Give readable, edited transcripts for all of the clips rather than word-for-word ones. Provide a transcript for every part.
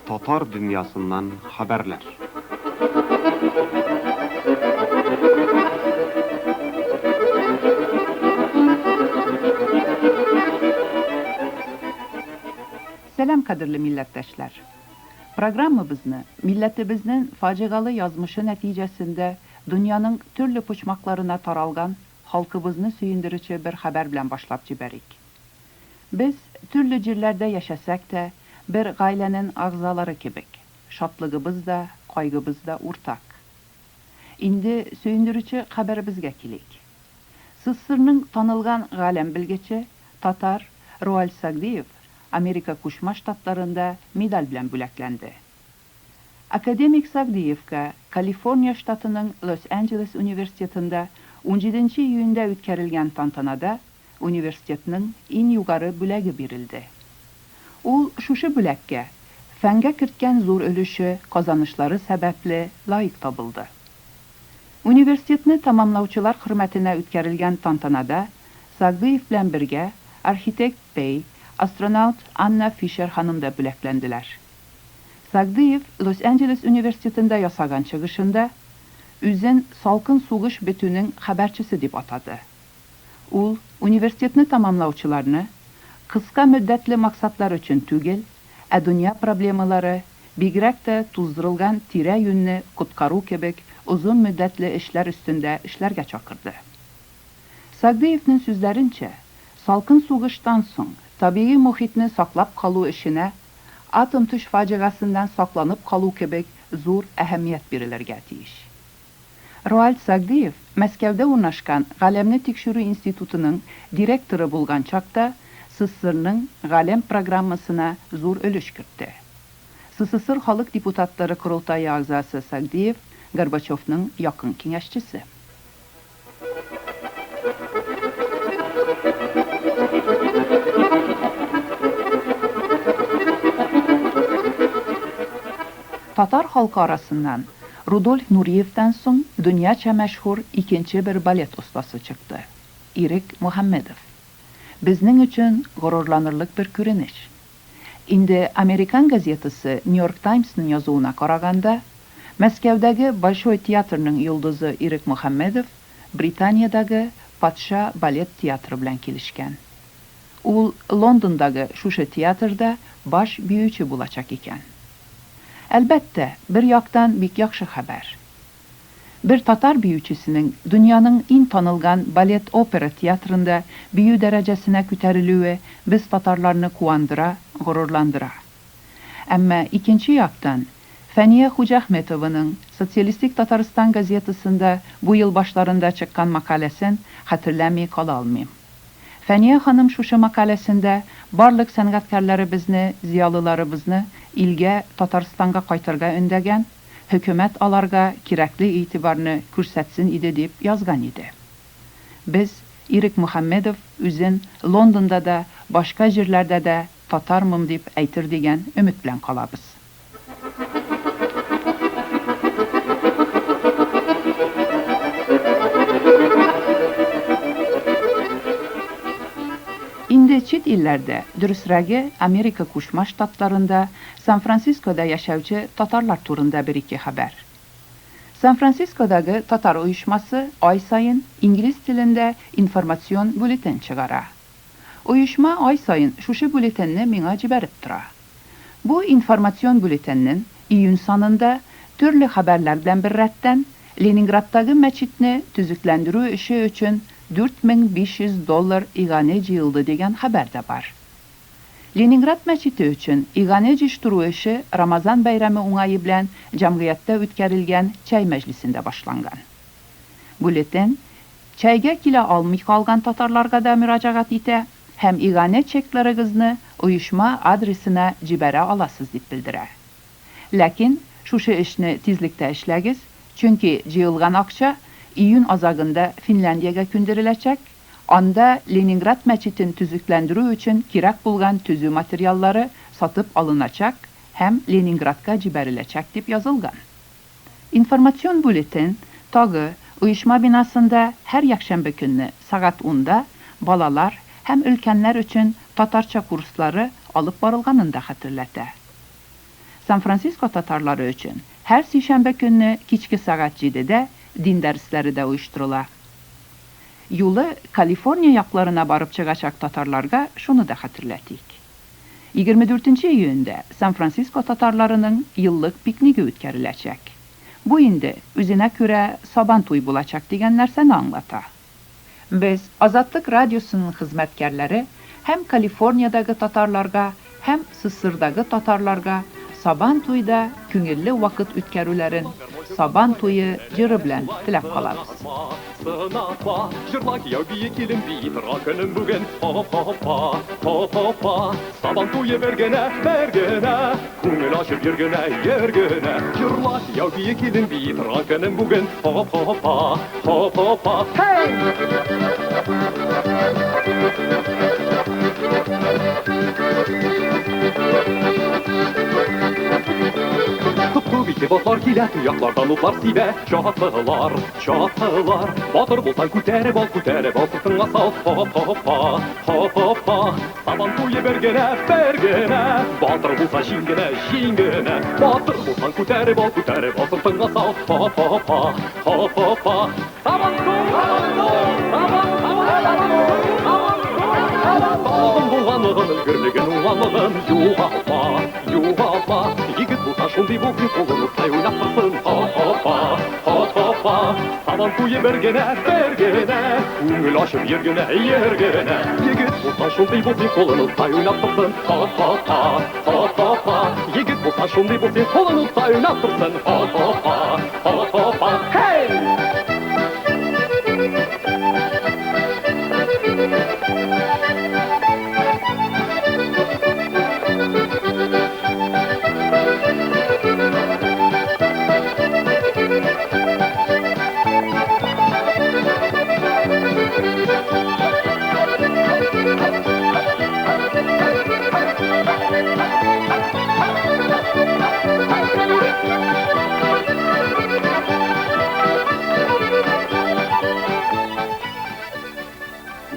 Татар дөньясыннан хәбәрләр. Сәлам, кадерле милләттәшләр! Программабызны милләтебезнең фаҗигалы язмышы нәтиҗәсендә дөньяның төрле почмакларына таралган халкыбызны сөендерүче бер хәбәр белән башлап җибәрик. Без, төрле җирләрдә яшәсәк тә, бер гаиләнең әгъзалары кебек, шатлыгыбыз да, кайгыбыз да уртак. Инде сөендерүче хәбәребезгә килик. СССРның танылган галәм белгече, татар Роальд Сагдиев Америка Кушма Штатларында медаль белән бүләкләнде. Академик Сагдиевка Калифорния штатының Лос-Анджелес университетында унҗиденче июньдә үткәрелгән тантанада университетның иң югары бүләге бирелде. Ул шушы бүләккә фәнгә керткән зур өлеше, казанышлары сәбәпле лаек табылды. Университетны тәмамлаучылар хөрмәтенә үткәрелгән тантанада Сагдиев белән бергә архитект Пей, астронаут Анна Фишер ханым да бүләкләнделәр. Сагдиев Лос-Анджелес университетында ясаган чыгышында үзен салкын сугыш бетүнең хәбәрчесе дип атады. Ул университетны тәмамлаучыларны кыска мөддәтле максатлар өчен түгел, ә дөнья проблемалары, бигрәк тә туздырылган тирә-юньне коткару кебек озын мөддәтле эшләр өстендә эшләргә чакырды. Сагдиевнең сүзләренчә, салкын сугыштан соң табигый мохитне саклап калу эшенә атом-төш фаҗигасеннән сакланып калу кебек зур әһәмият бирелергә тиеш. Роальд Сагдиев Мәскәүдә урнашкан Галәмне тикшерү институтының директоры булган чакта СССРның Галәм программасына зур өлеш кертте. СССР Халык депутатлары корылтае әгъзасы Сагдиев Горбачевның якын киңәшчесе. Татар халкы арасыннан Рудольф Нуриевтан соң дөньяча мәшһүр икенче бер балет остасы чыкты, Ирек Мөхәммәдов. Безнең өчен горурланырлык бер күренеш. Инде американ газетасы New York Times-ның язуына караганда, Мәскәүдәге Большой театрның йолдызы Ирек Мөхәммәдов Британиядәге Патша балет театры белән килешкән. Ул Лондондагы шушы театрда баш биюче булачак икән. Әлбәттә, бер яктан бик яхшы хәбәр. Бер татар биючесенең дөньяның иң танылган балет-опера театрында бию дәрәҗәсенә күтәрелүе без татарларны куандыра, горурландыра. Әмма, икенче яктан, Фәния Хуҗахметованың Социалистик Татарстан газетасында бу ел башларында чыккан мәкаләсен хәтерләми кала алмыйм. Фәния ханым шушы мәкаләсендә барлык сәнгатькярләребезне, зыялыларыбызны илгә, Татарстанга кайтырга өндәгән, хөкүмәт аларга кирәкле игътибарны күрсәтсен иде дип язган иде. Без, Ирек Мөхәммәдов үзен Лондонда да, башка җирләрдә дә татармым дип әйтер дигән өмет белән калабыз. Инде чит илләрдә, дөресрәге, Америка Кушма Штатларында Сан-Францискода яшәүче татарлар турында бер-ике хәбәр. Сан-Францискодагы татар оешмасы ай саен инглиз телендә информацион бюллетень чыгара. Оешма ай саен шушы бюллетеньне миңа җибәреп тора. Бу информацион бюллетеньнең июнь санында, төрле хәбәрләр белән беррәттән, Ленинградтагы мәчетне төзекләндерү эше өчен 4500 доллар иганә җыелды дигән хәбәр дә бар. Ленинград мәчете өчен иганә җыештыру эше Рамазан бәйрәме уңае белән җәмгыятьтә үткәрелгән чәй мәҗлесендә башланган. Бюллетень чәйгә килә алмый калган татарларга да мөрәҗәгать итә һәм иганә чекларыгызны оешма адресына җибәрә аласыз дип белдерә. Ләкин шушы эшне тизлектә эшләгез, чөнки җыелган акча июнь азагында Финляндиягә күндереләчәк, Анда Ленинград мәчетен төзекләндерү өчен кирәк булган төзү материаллары сатып алыначак һәм Ленинградка җибәреләчәк дип язылган. Информацион бюллетень тагы оешма бинасында һәр якшәмбе көнне сәгать унда балалар һәм өлкәннәр өчен татарча курслары алып барылганын да хәтерләтә. Сан-Франциско татарлары өчен һәр сишәмбе көнне кичке сәгать җидедә дин дәресләре дә оештырыла. Юлы Калифорния якларына барып чыгачак татарларга шуны да хәтерләтик. 24 нче июньдә Сан-Франциско татарларының еллык пикнигы үткәреләчәк. Бу инде үзенә күрә Сабан туй булачак дигән нәрсәне аңлата. Без, Азатлык радиосының хезмәткәрләре, һәм Калифорниядәге татарларга, һәм СССРдагы татарларга Сабан туйда күңелле вакыт үткәрүләрен Сабан туе җыры белән теләп калабыз. Сынатма, җырла кияү бии, килен бии, тора көнем бүген. Хоп-хопа, хоп-хопа, Сабан туе бер генә, бер генә, Күңел ачып йөр генә, йөр генә. Җырла кияү бии, килен бии, тора көнем бүген. Хоп-хопа, хоп-хопа, Һей! Күп итеп атлар килә, тояклардан утлар сибә, Чатлылар, чатлылар. Батыр булсаң, күтәреп ал, күтәреп ал, сыртыңа сал. Хоп-хопа, хоп-хопа, Сабан туе бер генә, бер генә. Батыр булса җиң генә, җиң генә. Батыр булсаң, күтәреп ал, күтәреп ал, сыртыңа сал. Хоп-хопа, хоп-хопа, Сабан туй, сабан туй, сабан, сабан туй, сабан туй, сабан Балыгын булганлыгын, өлгерлеген, уңганлыгын югалтма, югалтма. Егет булса шундый булсын, кулын уттай уйнап торсын. Хоп-хопа, хоп-хопа, Сабан туе бер генә, бер генә. Күңел ачып йөр генә, йөр генә. Егет булса шундый булсын, кулын уттай уйнап торсын. Хоп-хопа, хоп-хопа. Егет булса шундый булсын, кулын уттай уйнап торсын. Хоп-хопа, хоп-хопа. Хей!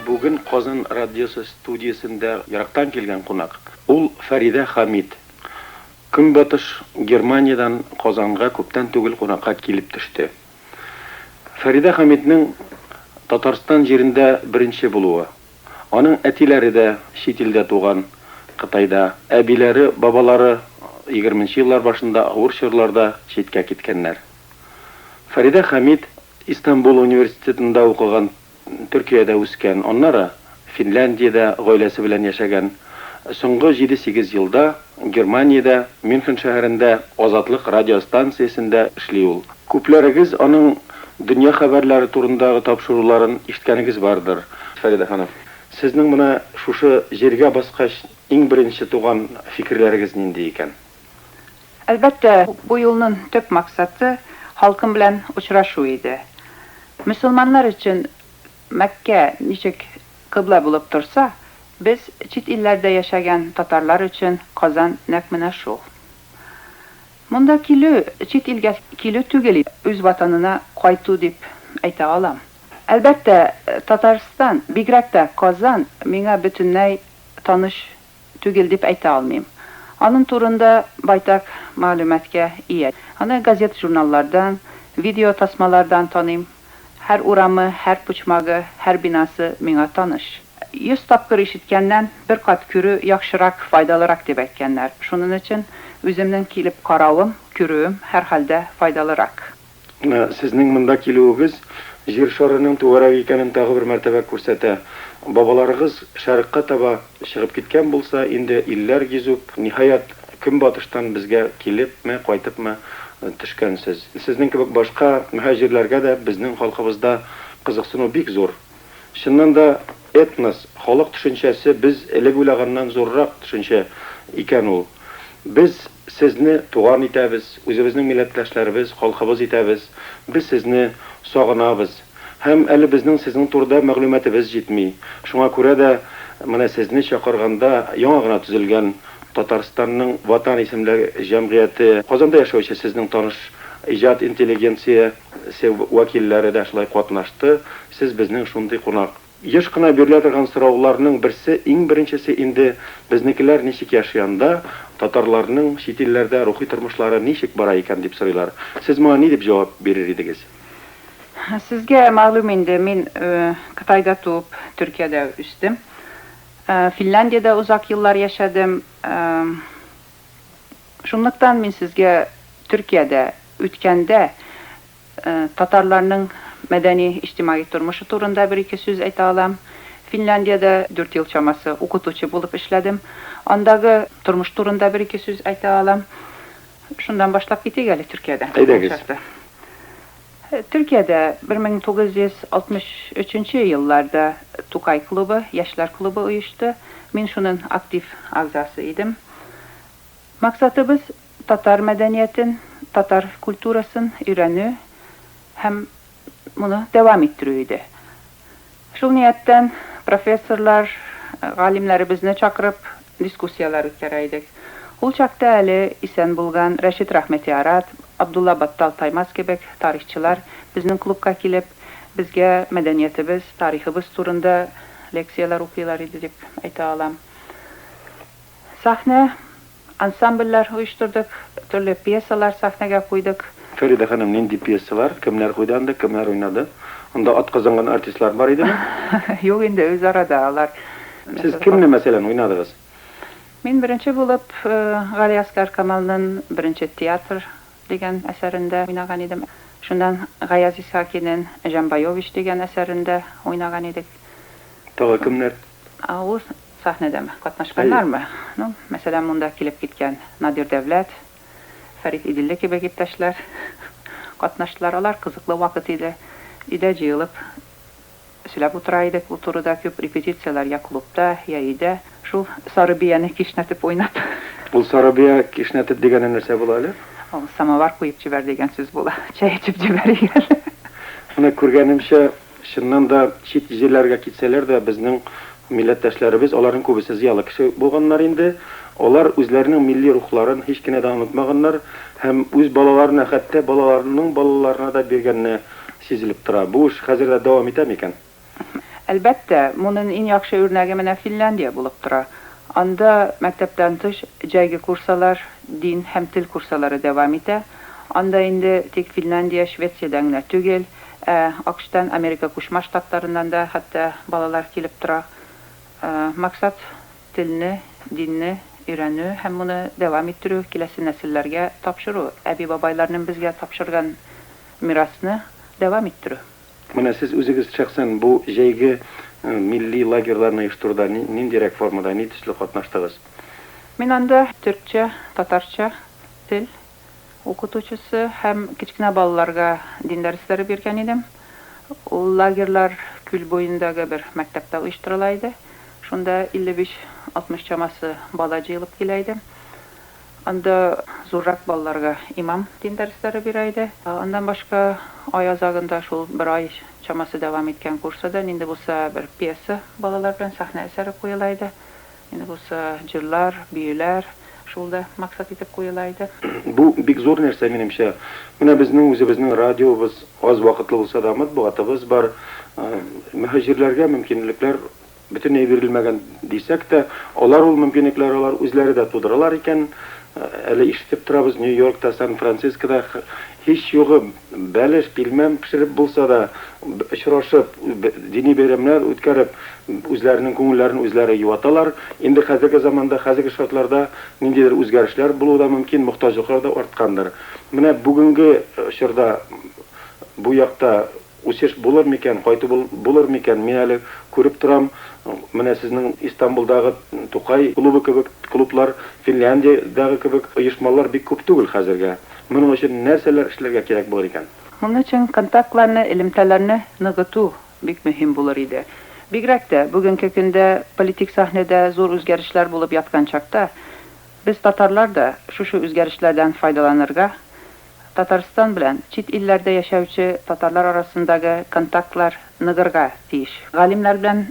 Бүген Казан радиосы студиясендә ерактан килгән кунак. Ул Фәридә Хәмид. Көнбатыш Германиядән Казанга күптән түгел кунакка килеп төште. Фәридә Хәмиднең Татарстан җирендә беренче булуы. Аның әтиләре дә чит илдә туган, Кытайда. Әбиләре, бабалары егерменче еллар башында авыр чорларда читкә киткәннәр. Фәридә Хәмид Истанбул университетында укыган, Төркиядә үскән, аннары Финляндиядә гаиләсе белән яшәгән. Соңгы җиде-сигез елда Германиядә, Мюнхен шәһәрендә Азатлык радиостанциясендә эшли ул. Күпләрегез аның дөнья хәбәрләре турындагы тапшыруларын ишеткәнегез бардыр. Фәридә ханым, сезнең менә шушы җиргә баскач иң беренче туган фикерләрегез нинди икән? Әлбәттә, бу юлның төп максаты халкым белән очрашу иде. Мөселманнар өчен Мәккә ничек кыйбла булып торса, без, чит илләрдә яшәгән татарлар өчен Казан нәкъ менә шул. Монда килү, чит илгә килү түгел, үз ватанына кайту дип әйтә алам. Әлбәттә, Татарстан, бигрәк тә Казан миңа бөтенләй таныш түгел дип әйтә алмыйм. Аның турында байтак мәгълүматка ия. Аны газет-журналлардан, видеотасмалардан таныйм. Һәр урамы, һәр почмагы, һәр бинасы миңа таныш. 100 тапкыр ишеткәннән бер кат күрү яхшырак, файдалырак дип әйткәннәр. Шуның өчен үземнең килеп каравым, күрүем һәрхәлдә файдалырак. Менә сезнең монда килүегез Җир шарының түгәрәк икәнен тагы бер мәртәбә күрсәтә. Бабаларыгыз шәрыкка таба чыгып киткән булса, инде илләр гизүп, ниһаять, көнбатыштан безгә килепме, кайтыпмы төшкәнсез. Сезнең кебек башка мөһаҗирләргә дә безнең халкыбызда кызыксыну бик зур. Чыннан да, этнос, халык төшенчәсе без элек уйлаганнан зуррак төшенчә икән ул. Без сезне туган итәбез, үзебезнең милләттәшләребез, халкыбыз итәбез. Без сезне сагынабыз. Һәм әле безнең сезнең турыда мәгълүматыбыз җитми. Шуңа күрә дә менә сезне чакырганда яңа гына төзелгән Татарстанның Ватан исемле җәмгыяте, Казанда яшәүче сезнең таныш иҗат интеллигенциясе вәкилләре дә шулай катнашты. Сез безнең шундый кунак. Еш кына бирелә торган сорауларның берсе, иң беренчесе инде, безнекеләр ничек яши анда, татарларның чит илләрдә рухи тормышлары ничек бара икән дип сорыйлар. Сез моңа ни дип җавап бирер идегез? Сезгә мәгълүм инде, мин Кытайда туып, Төркиядә үстем. Финляндиядә озак еллар яшәдем. Шунлыктан мин сезгә Төркиядә үткәндә татарларның мәдәни-иҗтимагый тормышы турында бер-ике сүз әйтә алам. Финляндиядә дүрт ел чамасы укытучы булып эшләдем. Андагы тормыш турында бер-ике сүз әйтә алам. Шуннан башлап китик әле Төркиядән. Әйдәгез. Төркиядә 1963 нче елларда Тукай клубы, яшьләр клубы оешты. Мин шунын актив әгъзасы идем. Максатыбыз татар мәдәниятен, татар культурасын өйрәнү һәм моны дәвам иттерү иде. Шул нияттән профессорлар, галимнәребезне чакырып дискуссияләр үткәрә идек. Ул чакта әле исән булган Рәшит Рәхмәти Арат, Абдулла Баттал Таймас кебек тарихчылар безнең клубка килеп, безгә мәдәниятебез, тарихыбыз турында лекцияләр укыйлар иде дип әйтә алам. Сәхнә, ансамбльләр оештырдык, төрле пьесалар сәхнәгә куйдык. Фәридә ханым, нинди пьесалар, кемнәр куйды анда, кемнәр уйнады? Анда атказанган артистлар бар идеме? Юк инде, үзара да алар. Сез кемне, мәсәлән, уйнадыгыз? Мин беренче булып Галиәсгар Камалның Беренче театр дигән әсәрендә уйнаган идем. Шуннан Гаяз Исхакинең Җанбаевич дигән әсәрендә уйнаган идек. Тагы кемнәр? Ул сәхнәдәме? Катнашканнармы? Ну, мәсәлән, монда килеп киткән Надир Дәүләт, Фәрит Иделле кебек иптәшләр катнаштылар. Алар кызыклы вакыт иде. Өйдә җыелып сөйләп утыра идек. Ул турыда күп репетицияләр я клубта, я өйдә. Шул сары бияне кишнәтеп уйнап. Ул сары бия кишнәтеп дигәне нәрсә була әле? Ул самовар куеп җибәр дигән сүз була. Чәй эчеп җибәрик әле. Менә күргәнемчә, Чыннан да, чит җирләргә китсәләр дә, безнең милләттәшләребез, аларның күбесе зыялы кеше булганнар инде, алар үзләренең милли рухларын һич кенә дә онытмаганнар һәм үз балаларына, хәтта балаларының балаларына да биргәне сизелеп тора. Бу эш хәзер дә дәвам итә микән? Әлбәттә, монын иң яхшы үрнәге менә Финляндия булып тора. Анда мәктәптән тыш җәйге курсалар, дин һәм тел курсалары дәвам итә. Анда инде тик Финляндия, Швециядән генә түгел, Ә АКШтан, Америка Кушма Штатларыннан да хәтта балалар килеп тора. Максат, телне, динне өйрәнү һәм моны дәвам иттерү, киләсе нәселләргә тапшыру, әби-бабайларның безгә тапшырган мирасны дәвам иттерү. Менә сез үзегез шәхсән бу җәйге милли лагерьларны оештыруда ниндирәк формада, ни төсле катнаштыгыз? Мин анда төркчә, татарча тел укытучысы һәм кечкенә балаларга дин дәресләре биргән идем. Ул лагерьлар күл буендагы бер мәктәптә оештырыла иде. Шунда 55-60 чамасы бала җыелып килә иде. Анда зуррак балаларга имам дин дәресләре бирә иде. Аннан башка ай азагында шул бер ай чамасы дәвам иткән курсада нинди булса бер пьеса балалар белән сәхнә әсәре куела иде. Инде булса җырлар, биюләр, шул да максат итеп куела иде. Бу бик зур нәрсә, минемчә. Менә безнең үзебезнең радиобыз, аз вакытлы булса да, матбугатыбыз бар. Мөһаҗирләргә мөмкинлекләр бөтенләй бирелмәгән дисәк тә, алар ул мөмкинлекләр алар үзләре дә тудыралар икән. Әле ишетеп торабыз, Нью-Йоркта, Сан-Францискода һич югы бәлеш, пилмән пешереп булса да, очрашып, дини бәйрәмнәр үткәреп, үзләренең күңелләрен үзләре юаталар. Инде хәзерге заманда, хәзерге шартларда ниндидер үзгәрешләр булуы да мөмкин, мохтаҗлыклар да арткандыр. Менә бүгенге чорда бу якта үсеш булыр микән, кайту булыр микән, мин әле күреп торам, менә сезнең Истанбулдагы Тукай клубы кебек клублар, Финляндиядәге кебек оешмалар бик күп түгел хәзергә. Моның өчен нәрсәләр эшләргә кирәк булыр икән? Моның өчен контактларны, элемтәләрне ныгыту бик мөһим булыр иде. Бигрәк тә, бүгенге көндә политик сәхнәдә зур үзгәрешләр булып яткан чакта, без татарлар да шушы үзгәрешләрдән файдаланырга, Татарстан белән чит илләрдә яшәүче татарлар арасындагы контактлар ныгырга тиеш. Галимнәр белән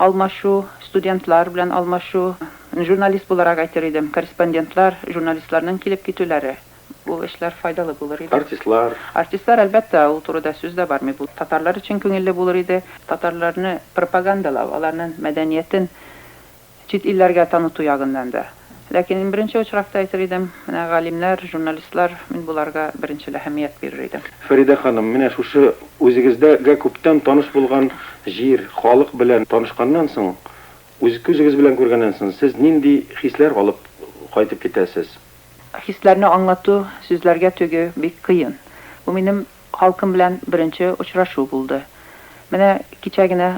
алмашу, студентлар белән алмашу, журналист буларак әйтер идем, корреспондентлар, журналистларның килеп китүләре. Бу эшләр файдалы булыр иде. Артистлар. Артистлар, әлбәттә, ул турыда сүз дә бармый. Бу татарлар өчен күңелле булыр иде. Татарларны пропагандалау, аларның мәдәниятен чит илләргә таныту ягыннан да. Ләкин иң беренче очракта әйтер идем, менә галимнәр, журналистлар, мин боларга беренчел әһәмият бирер идем. Фәридә ханым, менә шушы үзегездәгә күптән таныш булган җир, халык белән танышканнан соң, үз күзегез белән күргәннән соң, сез нинди хисләр алып кайтып китәсез? Хисләрне аңлату сүзләргә тегү бик кыен. Бу минем халкым белән беренче очрашу булды. Менә кичә генә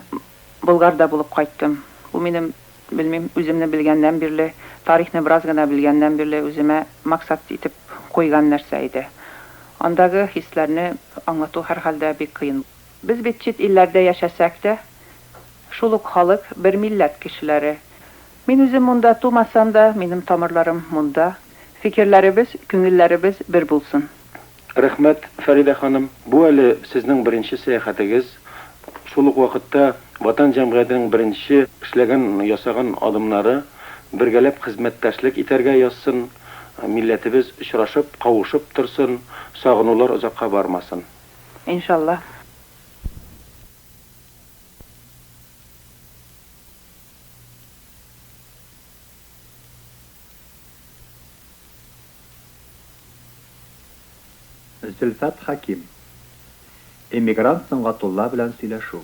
Болгарда булып кайттым. Бу минем, белмим, үземне белгәннән бирле, тарихны бераз гына белгәннән бирле үземә максат итеп куйган нәрсә иде. Андагы хисләрне аңлату һәрхәлдә бик кыен. Без бит чит илләрдә яшәсәк тә, шул ук халык, бер милләт кешеләре. Мин үзем монда тумасам да, минем тамырларым монда. Фикерләребез, күңелләребез бер булсын. Рәхмәт, Фәридә ханым. Бу әле сезнең беренче сәяхәтегез. Шул ук вакытта Ватан җәмгыятенең беренче эшләгән, ясаган адымнары. Бергәләп хезмәттәшлек итәргә язсын. Милләтебез очрашып, кавышып торсын. Сагынулар озакка бармасын. Иншалла. Зөлфәт Хәким. Эмигрант Сөнгатулла белән сөйләшү.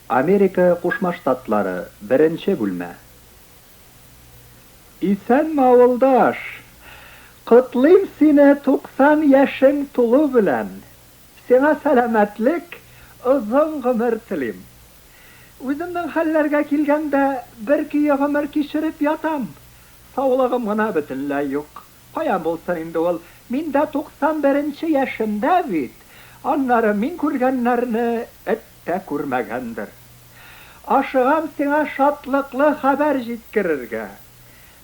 Америка Кушма Штатлары, беренче бүлмә. Исәнме, авылдаш! Котлыйм сине 90 яшең тулу белән! Сиңа сәламәтлек, озын гомер телим. Үземнең хәлләргә килгәндә, бер көе гомер кичереп ятам. Саулыгым гына бөтенләй юк. Каян булсын инде ул, мин дә 91 нче яшемдә бит. Аннары мин күргәннәрне эт тә күрмәгәндер. Ашыгам сиңа шатлыклы хәбәр җиткерергә.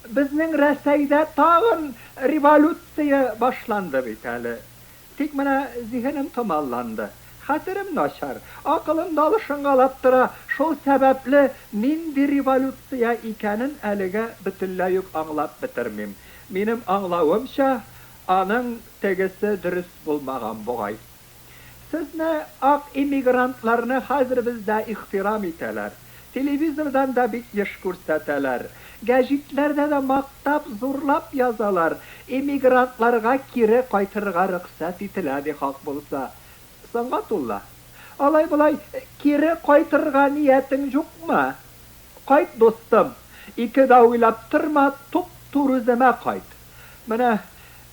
Безнең Рәсәйдә тагын революция башланды бит әле. Тик менә зиһенем томалланды. Хәтерем начар, акылым да алышынгалап тора, шул сәбәпле нинди революция икәнен әлегә бөтенләй үк аңлап бетермим. Минем аңлавымча, аның тегесе дөрес булмаган бугай. Сезне, ак эмигрантларны хәзер бездә ихтирам итәләр. Телевизордан да бик еш күрсәтәләр. Гәҗитләрдә дә мактап, зурлап язалар. Эмигрантларга кире кайтырга рөхсәт ителә, ди хак булса. Сөнгатулла, алай-болай кире кайтырга ниятең юкмы? Кайт, дустым, ике дә уйлап торма, туп-туры үземә кайт. Менә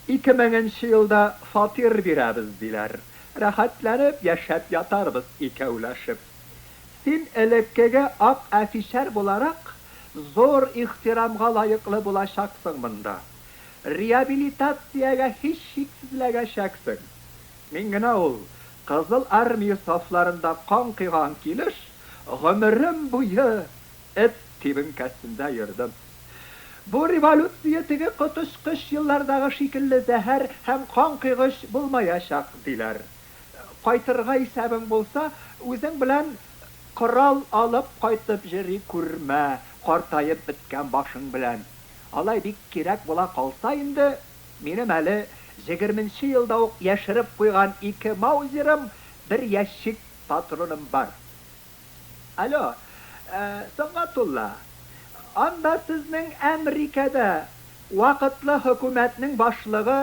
2000 нче елда фатир бирәбез, диләр. Рәхәтләнеп яшәп ятарбыз икәүләшеп. Син элеккеге ак әфисәр буларак зур ихтирамга лаеклы булачаксың монда. Реабилитациягә һичшиксез эләгәчәксең. Мин генә ул, Кызыл Армия сафларында кан койган килеш, гомерем буе эт тибенкәсендә йөрдем. Бу революция теге коточкыч еллардагы шикелле зәһәр һәм канкойгыч булмаячак, диләр. Кайтырга исәбең булса, үзең белән корал алып кайтып йөри күрмә, картаеп беткән башың белән. Алай бик кирәк була калса инде, минем әле 20 нче елда ук яшереп куйган ике маузерым, бер ящик патроным бар. Алло, Сөнгатулла, анда сезнең Әмрикәдә вакытлы хөкүмәтнең башлыгы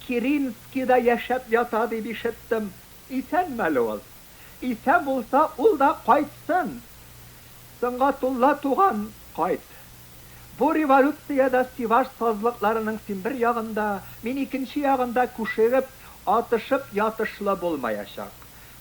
Керенский да яшәп ята дип ишеттем. Исәнме әле ул? Исән булса, ул да кайтсын. Сөнгатулла туган, кайт. Бу революциядә Сиваш сазлыкларының син бер ягында, мин икенче ягында күшегеп, атышып ятышлы булмаячак.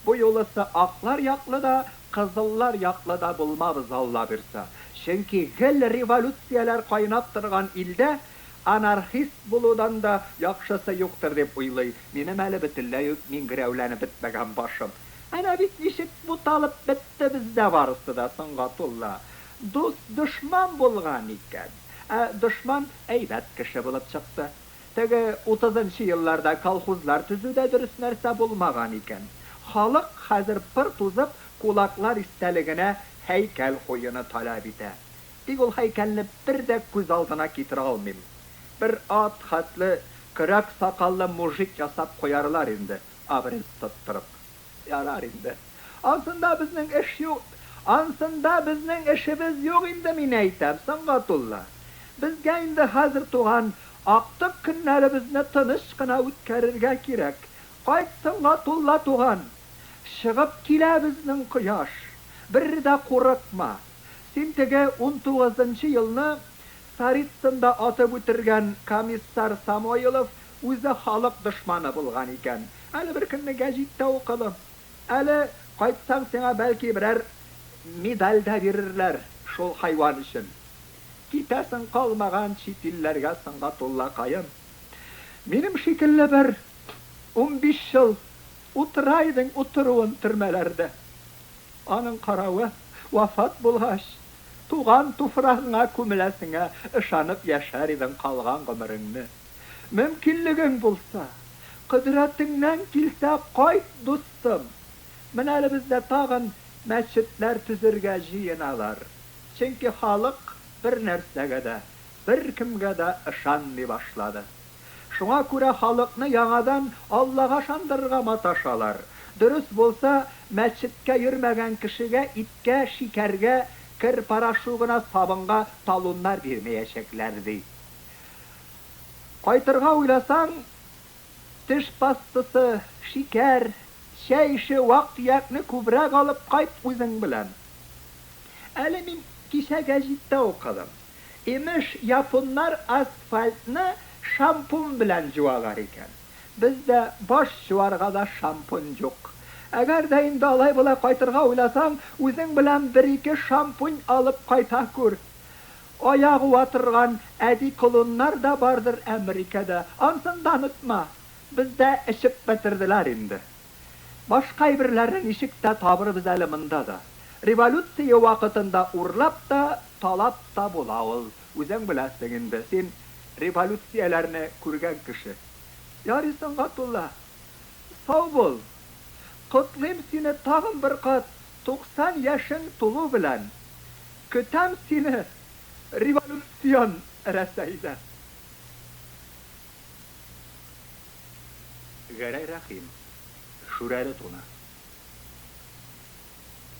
Бу юлысы аклар яклы да, кызыллар яклы да булмабыз, Алла бирса. Чөнки гел революцияләр кайнап торган илдә анархист булудан да яхшысы юктыр дип уйлый минем әле бөтенләй үк миңгерәүләнеп бетмәгән башым. Әнә бит ничек буталып бетте бездә барысы да, Сөнгатулла. Дус дошман булган икән. Ә дошман әйбәт кеше булып чыкты. Теге 30 нчы елларда колхозлар төзү дә дөрес нәрсә булмаган икән. Халык хәзер пыр тузып кулаклар истәлегенә һәйкәл куюны таләп итә. Тик ул һәйкәлне бер дә күз алдына китерә алмыйм. Бер ат хәтле Көрәк сакаллы мужик ясап куярлар инде, обрез тоттырып. Ярар инде. Ансында безнең эш юк. Ансында безнең эшебез юк инде, мин әйтәм, Сөнгатулла. Безгә инде хәзер туган актык көннәребезне тыныч кына үткәрергә кирәк. Кайт, Сөнгатулла туган. Чыгып килә безнең кояш. Бер дә курыкма. Син теге унтугызынчы елны Царицында атып үтергән комиссар Самойлов үзе халык дошманы булган икән. Әле беркөнне гәҗиттә укыдым. Әле кайтсаң, сиңа бәлки берәр медаль дә бирерләр шул хайван өчен. Китәсең калмаган чит илләргә, Сөнгатуллакаем. Минем шикелле бер 15 ел утыра идең утыруын төрмәләрдә. Аның каравы, вафат булгач, туган туфрагыңа күмеләсеңә ышанып яшәр идең калган гомереңне. Мөмкинлегең булса, кодрәтеңнән килсә, кайт, дустым. Менә әле бездә тагын мәчетләр төзергә җыеналар. Чөнки халык бернәрсәгә дә, беркемгә дә ышанмый башлады. Шуңа күрә халыкны яңадан Аллага ышандырырга маташалар. Дөрес булса, мәчеткә йөрмәгән кешегә иткә, шикәргә, кер порошогына, сабынга талоннар бирмәячәкләр, ди. Кайтырга уйласаң, теш пастасы, шикәр, чәй ише вак-төякне күбрәк алып кайт үзең белән. Әле мин кичә гәҗиттә укыдым. Имеш, японнар асфальтны шампунь белән җуалар икән. Бездә баш җуарга да шампунь юк. Әгәр дә инде алай-болай кайтырга уйласаң, үзең белән бер-ике шампунь алып кайта күр. Аяк уа торган әдиколоннар да бардыр Әмрикәдә, ансын да онытма. Бездә эчеп бетерделәр инде. Башка әйберләрне ничек тә табырбыз әле монда да. Революция вакытында урлап та, талап та була ул, үзең беләсең инде, син революцияләрне күргән кеше. Ярый, Сөнгатулла, сау бул. Котлыйм сине тагын бер кат 90 яшең тулу белән. Көтәм сине революцион Рәсәйдә. Гәрәй Рәхим. Шүрәле туны.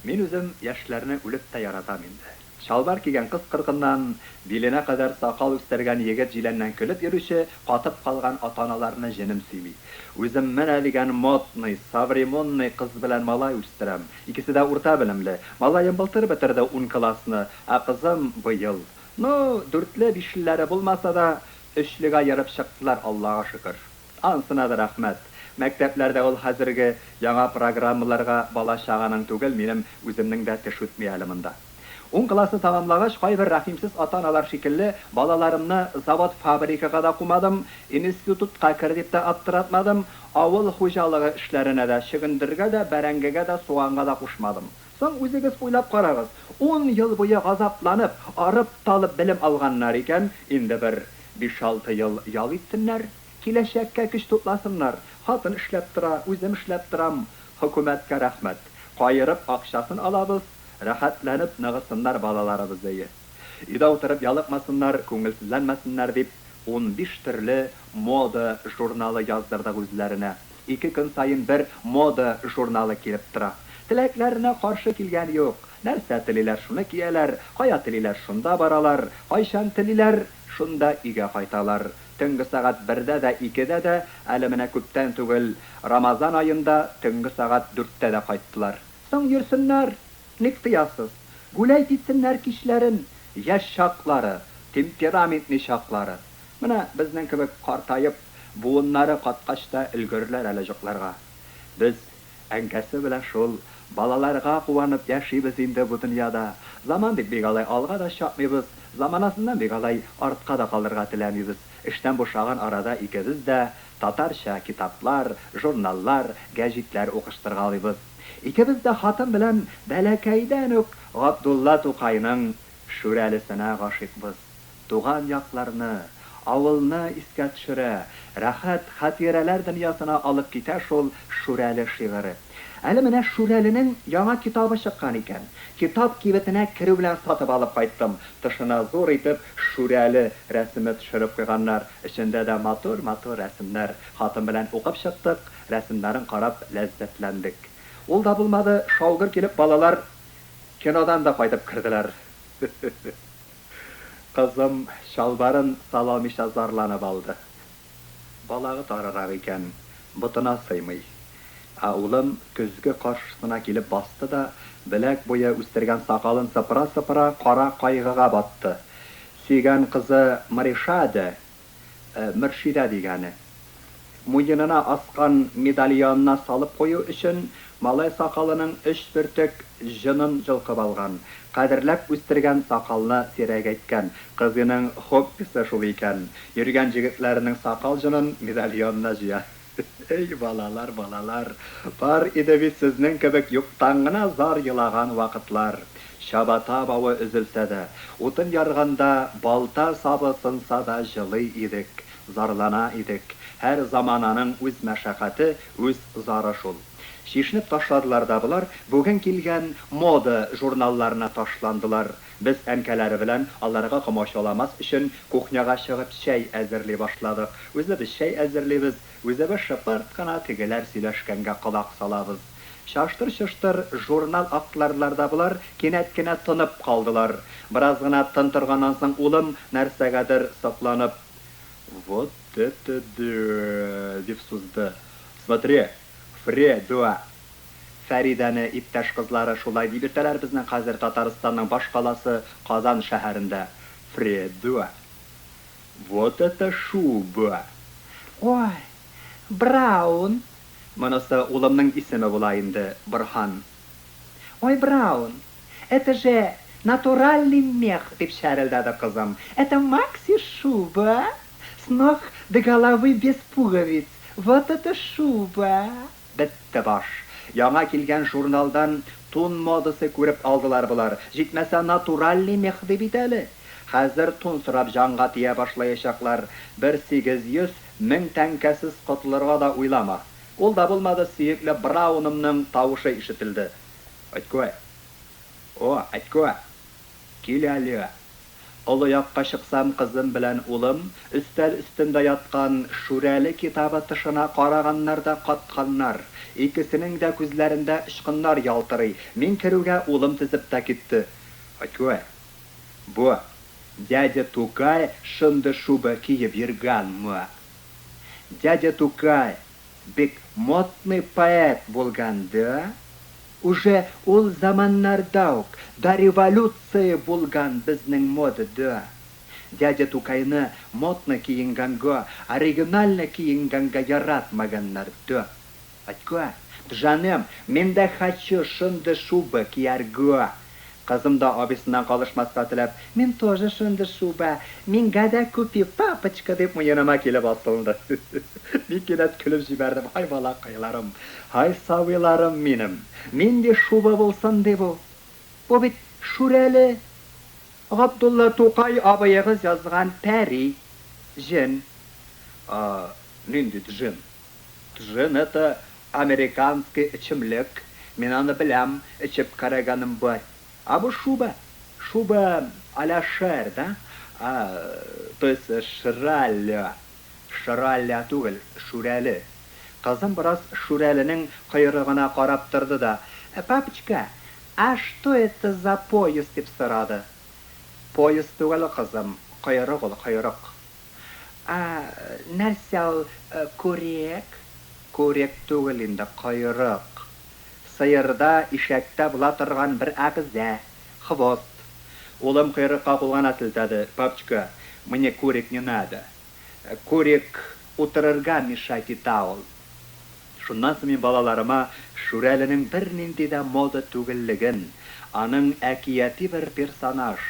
Мин үзем яшьләрне үлеп тә яратам инде. Чалбар кигән кыз-кыркыннан, биленә кадәр сакал үстергән егет-җиләннән көлеп йөрүче катып калган ата-аналарны җенем сөйми. Үзем менә дигән модный, современный кыз белән малай үстерәм. Икесе дә урта белемле. Малаем былтыр бетерде ун классны, ә кызым быел. Ну, дүртле-бишлеләре булмаса да, өчлегә ерып чыктылар, Аллага шөкер. Анысына да рәхмәт. Мәктәпләрдә ул хәзерге яңа программаларга бала-чаганың түгел, минем үземнең дә теш үтми әле монда. Ун классны тәмамлагач, кайбер рәхимсез ата-аналар шикелле, балаларымны завод-фабрикага да кумадым, институтка кер дип тә аптыратмадым, авыл хуҗалыгы эшләренә дә, чөгендергә дә, бәрәңгегә дә, суганга да кушмадым. Соң үзегез уйлап карагыз, ун ел буе газапланып, арып-талып белем алганнар икән, инде бер биш-алты ел ял итсеннәр, киләчәккә көч тупласыннар. Хатын эшләп тора, үзем эшләп торам, хөкүмәткә рәхмәт. Каерып акчасын алабыз, рәхәтләнеп ныгысыннар балаларыбыз, әйе. Өйдә утырып ялыкмасыннар, күңелсезләнмәсеннәр дип, 15 төрле мода журналы яздырдык үзләренә. Ике көн саен бер мода журналы килеп тора. Теләкләренә каршы килгән юк. Нәрсә телиләр, шуны кияләр, кая телиләр, шунда баралар, кайчан телиләр, шунда өйгә кайталар. Төнге сәгать бердә дә, икедә дә, әле менә күптән түгел, Рамазан аенда төнге сәгать дүрттә дә кайттылар. Соң йөрсеннәр, ник тыясыз? Гүләйт итсеннәр кичләрен, яшь чаклары, темпераментный чаклары. Менә безнең кебек картаеп, буыннары каткач та өлгерерләр әле җокларга. Без әнкәсе белән шул балаларга куанып яшибез инде бу дөньяда. Заман дип бик алай алга да чапмыйбыз, заманасыннан бик алай артка да калырга теләмибез. Эштән бушаган арада икебез дә татарча китаплар, журналлар, гәҗитләр укыштыргалыйбыз. Икебез дә хатын белән бәләкәйдән үк Габдулла Тукайның Шүрәлесенә гашыйкбыз. Туган якларны, Авылны искә төшерә, рәхәт хатирәләр дөньясына алып китә шул Шүрәле шигыре. Әле менә Шүрәленең яңа китабы чыккан икән. Китап кибетенә керү белән сатып алып кайттым. Тышына зур итеп Шүрәле рәсеме төшереп куйганнар. Эчендә дә матур-матур рәсемнәр. Хатын белән укып чыктык, рәсемнәрен карап ләззәтләндек. Ул да булмады, шау-гөр килеп балалар кинодан да кайтып керделәр. Кызым чалбарын сала алмыйча зарланып алды. Балагы тарырак икән, ботына сыймый. Ә улым көзге каршысына килеп басты да, беләк буе үстергән сакалын сыпыра-сыпыра кара кайгыга батты. Сөйгән кызы Мришадә, Мөршидә дигәне, муенына аскан медальонына салып кую өчен малай сакалының өч бөртек җонын җолкып алган. Кадерләп үстергән сакалны сирәгәйткән. Кызыйның хоббисы шул икән. Йөргән җегетләренең сакал җонын медальонына җыя. Әй, балалар, балалар! Бар иде бит сезнең кебек юктан гына зар елаган вакытлар. Чабата бавы өзелсә дә, утын ярганда балта сабы сынса да җылый идек, зарлана идек. Һәр замананың үз мәшәкате, үз зары шул. Чишенеп ташладылар да болар, бүген килгән мода журналларына ташландылар. Без әнкәләре белән аларга комачауламас өчен кухняга чыгып чәй әзерли башладык. Үзебез чәй әзерлибез, үзебез шыпырт кына тегеләр сөйләшкәнгә колак салабыз. Чаштыр-чоштыр журнал актардылар да болар, кинәт кенә тынып калдылар. Бераз гына тын торганнан соң улым нәрсәгәдер сокланып, Вот это да! дип сузды. Смотри, Фредуа! Фәридәне иптәш кызлары шулай дип йөртәләр безнең хәзер Татарстанның башкаласы Казан шәһәрендә. Фредуа! Вот это шуба! Ой, Браун! Монысы улымның исеме була инде, Борһан. Ой, Браун, это же натуральный мех, дип чәрелдәде кызым. Это макси-шуба! С ног до головы без пуговиц. Вот это шуба! Бетте баш. Яңа килгән журналдан тун модасы күреп алдылар болар. Җитмәсә, натуральный мех ди бит әле. Хәзер тун сорап җанга тия башлаячаклар. Бер 800 мең тәңкәсез котылырга да уйлама. Ул да булмады, сөекле Браунымның тавышы ишетелде. Әйткүә. О, әйткүә. Кил әле. Олы якка чыксам, кызым белән улым өстәл өстендә яткан Шүрәле китабы тышына караганнар да катканнар. Икесенең дә күзләрендә очкыннар ялтырый. Мин керүгә улым тезеп тә китте. Әйткүә. Бу, дядя Тукай шундый шуба киеп йөргәнме? Дядя Тукай бик модный поэт булган, да? Уже ул заманнарда ук, до революции булган безнең мода, да? Дядя Тукайны модно киенгәнгә, оригинально киенгәнгә яратмаганнар, да? Әткә, җаным, мин дә хочу шундый шуба кияргә. Кызым да абыйсыннан калышмаска теләп, мин тоже шундый шуба, миңа да купи, папочка, дип муеныма килеп асылынды. Мин кинәт көлеп җибәрдем. Һай балакайларым, һай сабыйларым минем. Нинди шуба булсын ди бу? Бу бит Шүрәле. Габдулла Тукай абыегыз язган пәри, җен. А, нинди джин? Джин это американский эчемлек. Мин аны беләм, эчеп караганым бар. А бу шуба. Шуба а-ля шер, да? А, то есть шраля. Шраля түгел, Шүрәле. Кызым бераз Шүрәленең койрыгына карап торды да, «Папочка, а что это за пояс?» дип сорады. Пояс түгел, кызым, койрык ул, койрык. А нәрсә ул, күрек? Күрек түгел инде, койрык. Сыерда, ишәктә була торган бер әгъза, хвост. Улым койрыкка кул гына селтәде. Папочка, мне күрек не надо. Күрек утырырга мешать итә ул. Шуннан соң мин балаларыма Шүрәленең бернинди дә мода түгеллеген, аның әкияти бер персонаж,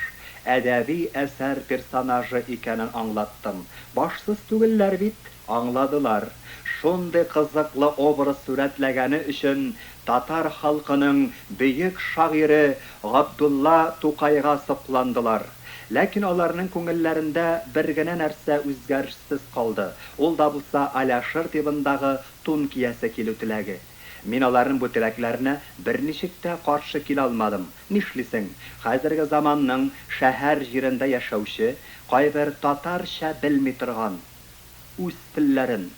әдәби әсәр персонажы икәнен аңлаттым. Башсыз түгелләр бит, аңладылар. Шундый кызыклы образ сурәтләгәне өчен татар халкының бөек шагыйре Габдулла Тукайга сокландылар. Ләкин аларның күңелләрендә бер генә нәрсә үзгәрешсез калды, ул да булса Аляшыр тибындагы тун киясе килү теләге. Мин аларның бу теләкләренә берничек тә каршы килә алмадым. Нишлисең, хәзерге заманның шәһәр җирендә яшәүче кайбер татарча белми торган, үз телләрен,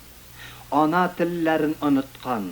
ана телләрен оныткан,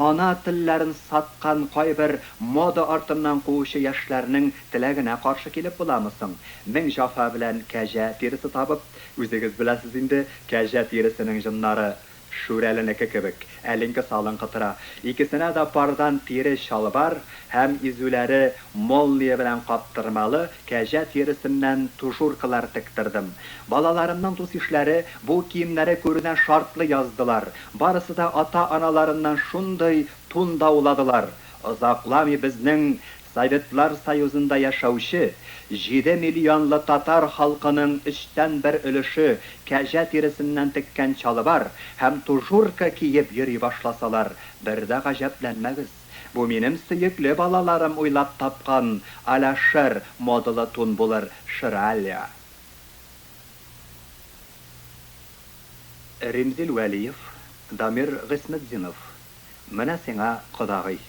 ана телләрен саткан кайбер мода артыннан куучы яшьләрнең теләгенә каршы килеп буламы соң? Мең җәфа белән кәҗә тиресе табып, үзегез беләсез инде, кәҗә тиресенең җоннары Шүрәленеке кебек, әленке-салынкы тора. Икесенә дә пардан тире чалбар һәм изүләре молния белән каптырмалы кәҗә тиресеннән тужуркалар тектердем. Балаларымның дус-ишләре бу киемнәре күрүдән шартлый яздылар. Барысы да ата-аналарыннан шундый тун дауладылар. Озакламый безнең Советлар Союзында яшәүче җиде миллионлы татар халкының өчтән бер өлеше кәҗә тиресеннән теккән чалбар һәм тужурка киеп йөри башласалар, бер дә гаҗәпләнмәгез. Бу минем сөекле балаларым уйлап тапкан а-ля Шер модалы тун булыр, Шераля. Римзил Вәлиев, Дамир Гыйсметдинов, Менә сиңа кодагый.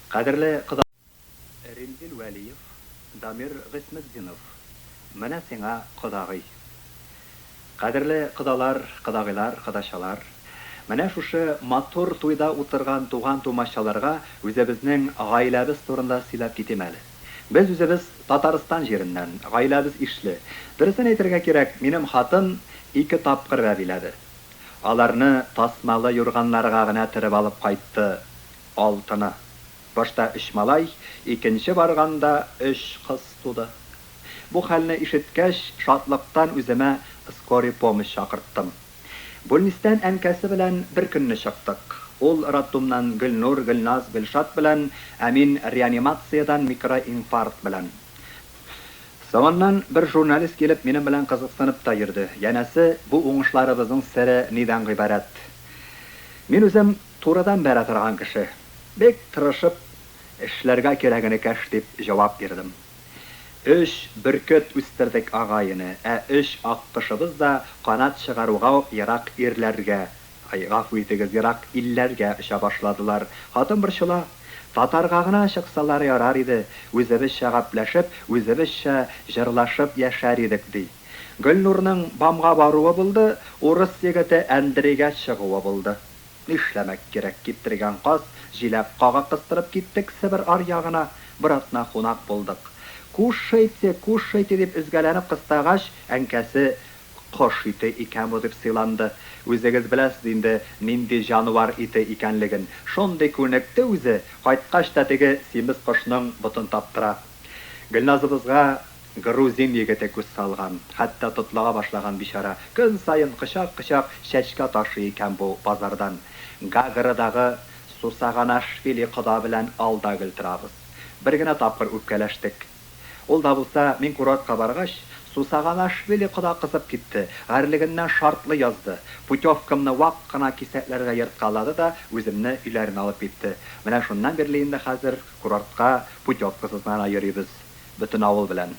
Кадерле кода. Римзил Вәлиев, Дамир Гыйсметдинов, Менә сиңа кодагый. Кадерле кодалар, кодагыйлар, кодачалар! Менә шушы матур туйда утырган туган-тумачаларга үзебезнең гаиләбез турында сөйләп китим әле. Без үзебез Татарстан җиреннән, гаиләбез ишле. Дөресен әйтергә кирәк, минем хатын ике тапкыр бәбиләде. Аларны тасмалы юрганнарга гына төреп алып кайтты. Алтыны. Башта өч малай, икенче барганда өч кыз туды. Бу хәлне ишеткәч, шатлыктан үземә скорый помощь чакырттым. Бүлнистән әнкәсе белән бер көнне чыктык. Ул роддомнан Гөлнур, Гөлназ, Гөлшат белән, ә мин реанимациядән микроинфаркт белән. Соңыннан бер журналист килеп минем белән кызыксынып та йөрде. Янәсе, бу уңышларыбызның сере нидән гыйбарәт? Мин үзем Турыдан бәрә торган кеше. Бик тырышып эшләргә кирәк, энекәш, дип җавап бирдем. Өч бөркет үстердек, агай-эне, ә өч аккошыбыз да канат чыгаруга ук ерак ирләргә, ай, гафу итегез, ерак илләргә оча башладылар. Хатын борчыла. Татарга гына чыксалар ярар иде, үзебезчә гәпләшеп, үзебезчә җырлашып яшәр идек, ди. Гөлнурның БАМга баруы булды, урыс егете Әндригә чыгуы булды. Нишләмәк кирәк, киптергән каз, җиләк кагы кыстырып киттек Себер аръягына, бер атна кунак булдык. Кушайте, кушайте, дип өзгәләнеп кыстагач, әнкәсе кош ите икән бу дип сыйланды. Үзегез беләсез инде нинди җанвар ите икәнлеген. Шундый күнекте үзе, кайткач та теге симез кошның ботын таптыра. Гөлназыбызга Грузин егете күз салган, хәтта тотлыга башлаган бичара, көн саен кочак-кочак чәчкә ташый икән бу базардан. Гаградагы Сусаганашвили кода белән ал да гөл торабыз. Бер генә тапкыр үпкәләштек. Ул да булса, мин курортка баргач, Сусаганашвили кода кызып китте, гарьлегеннән шартлый язды. Путевкамны вак кына кисәкләргә ерткалады да үземне өйләренә алып китте. Менә шуннан бирле инде хәзер курортка путевкасыз гына йөрибез. Бөтен авыл белән.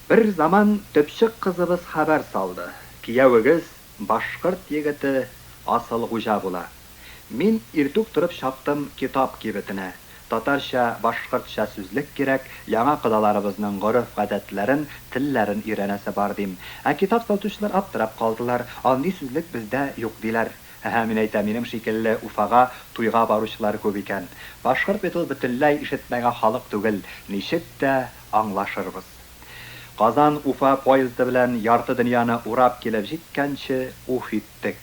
Бер заман төпчек кызыбыз хәбәр салды, Киявегез, башкорт егете, Асылгуҗа була. Мин иртүк торып чаптым китап кибетенә. Татарча, башкортча сүзлек кирәк, яңа кодаларыбызның гореф-гадәтләрен, телләрен өйрәнәсе бар, дим. Ә китап сатучылар аптырап калдылар, андый сүзлек бездә юк, диләр. Әһә, мин әйтәм, минем шикелле Уфага туйга баручылар күп икән. Башкорт бит ул бөтенләй ишетмәгән халык түгел, ничек тә аңлашырбыз. Казан-Уфа поезды белән ярты дөньяны урап килеп җиткәнче уф иттек.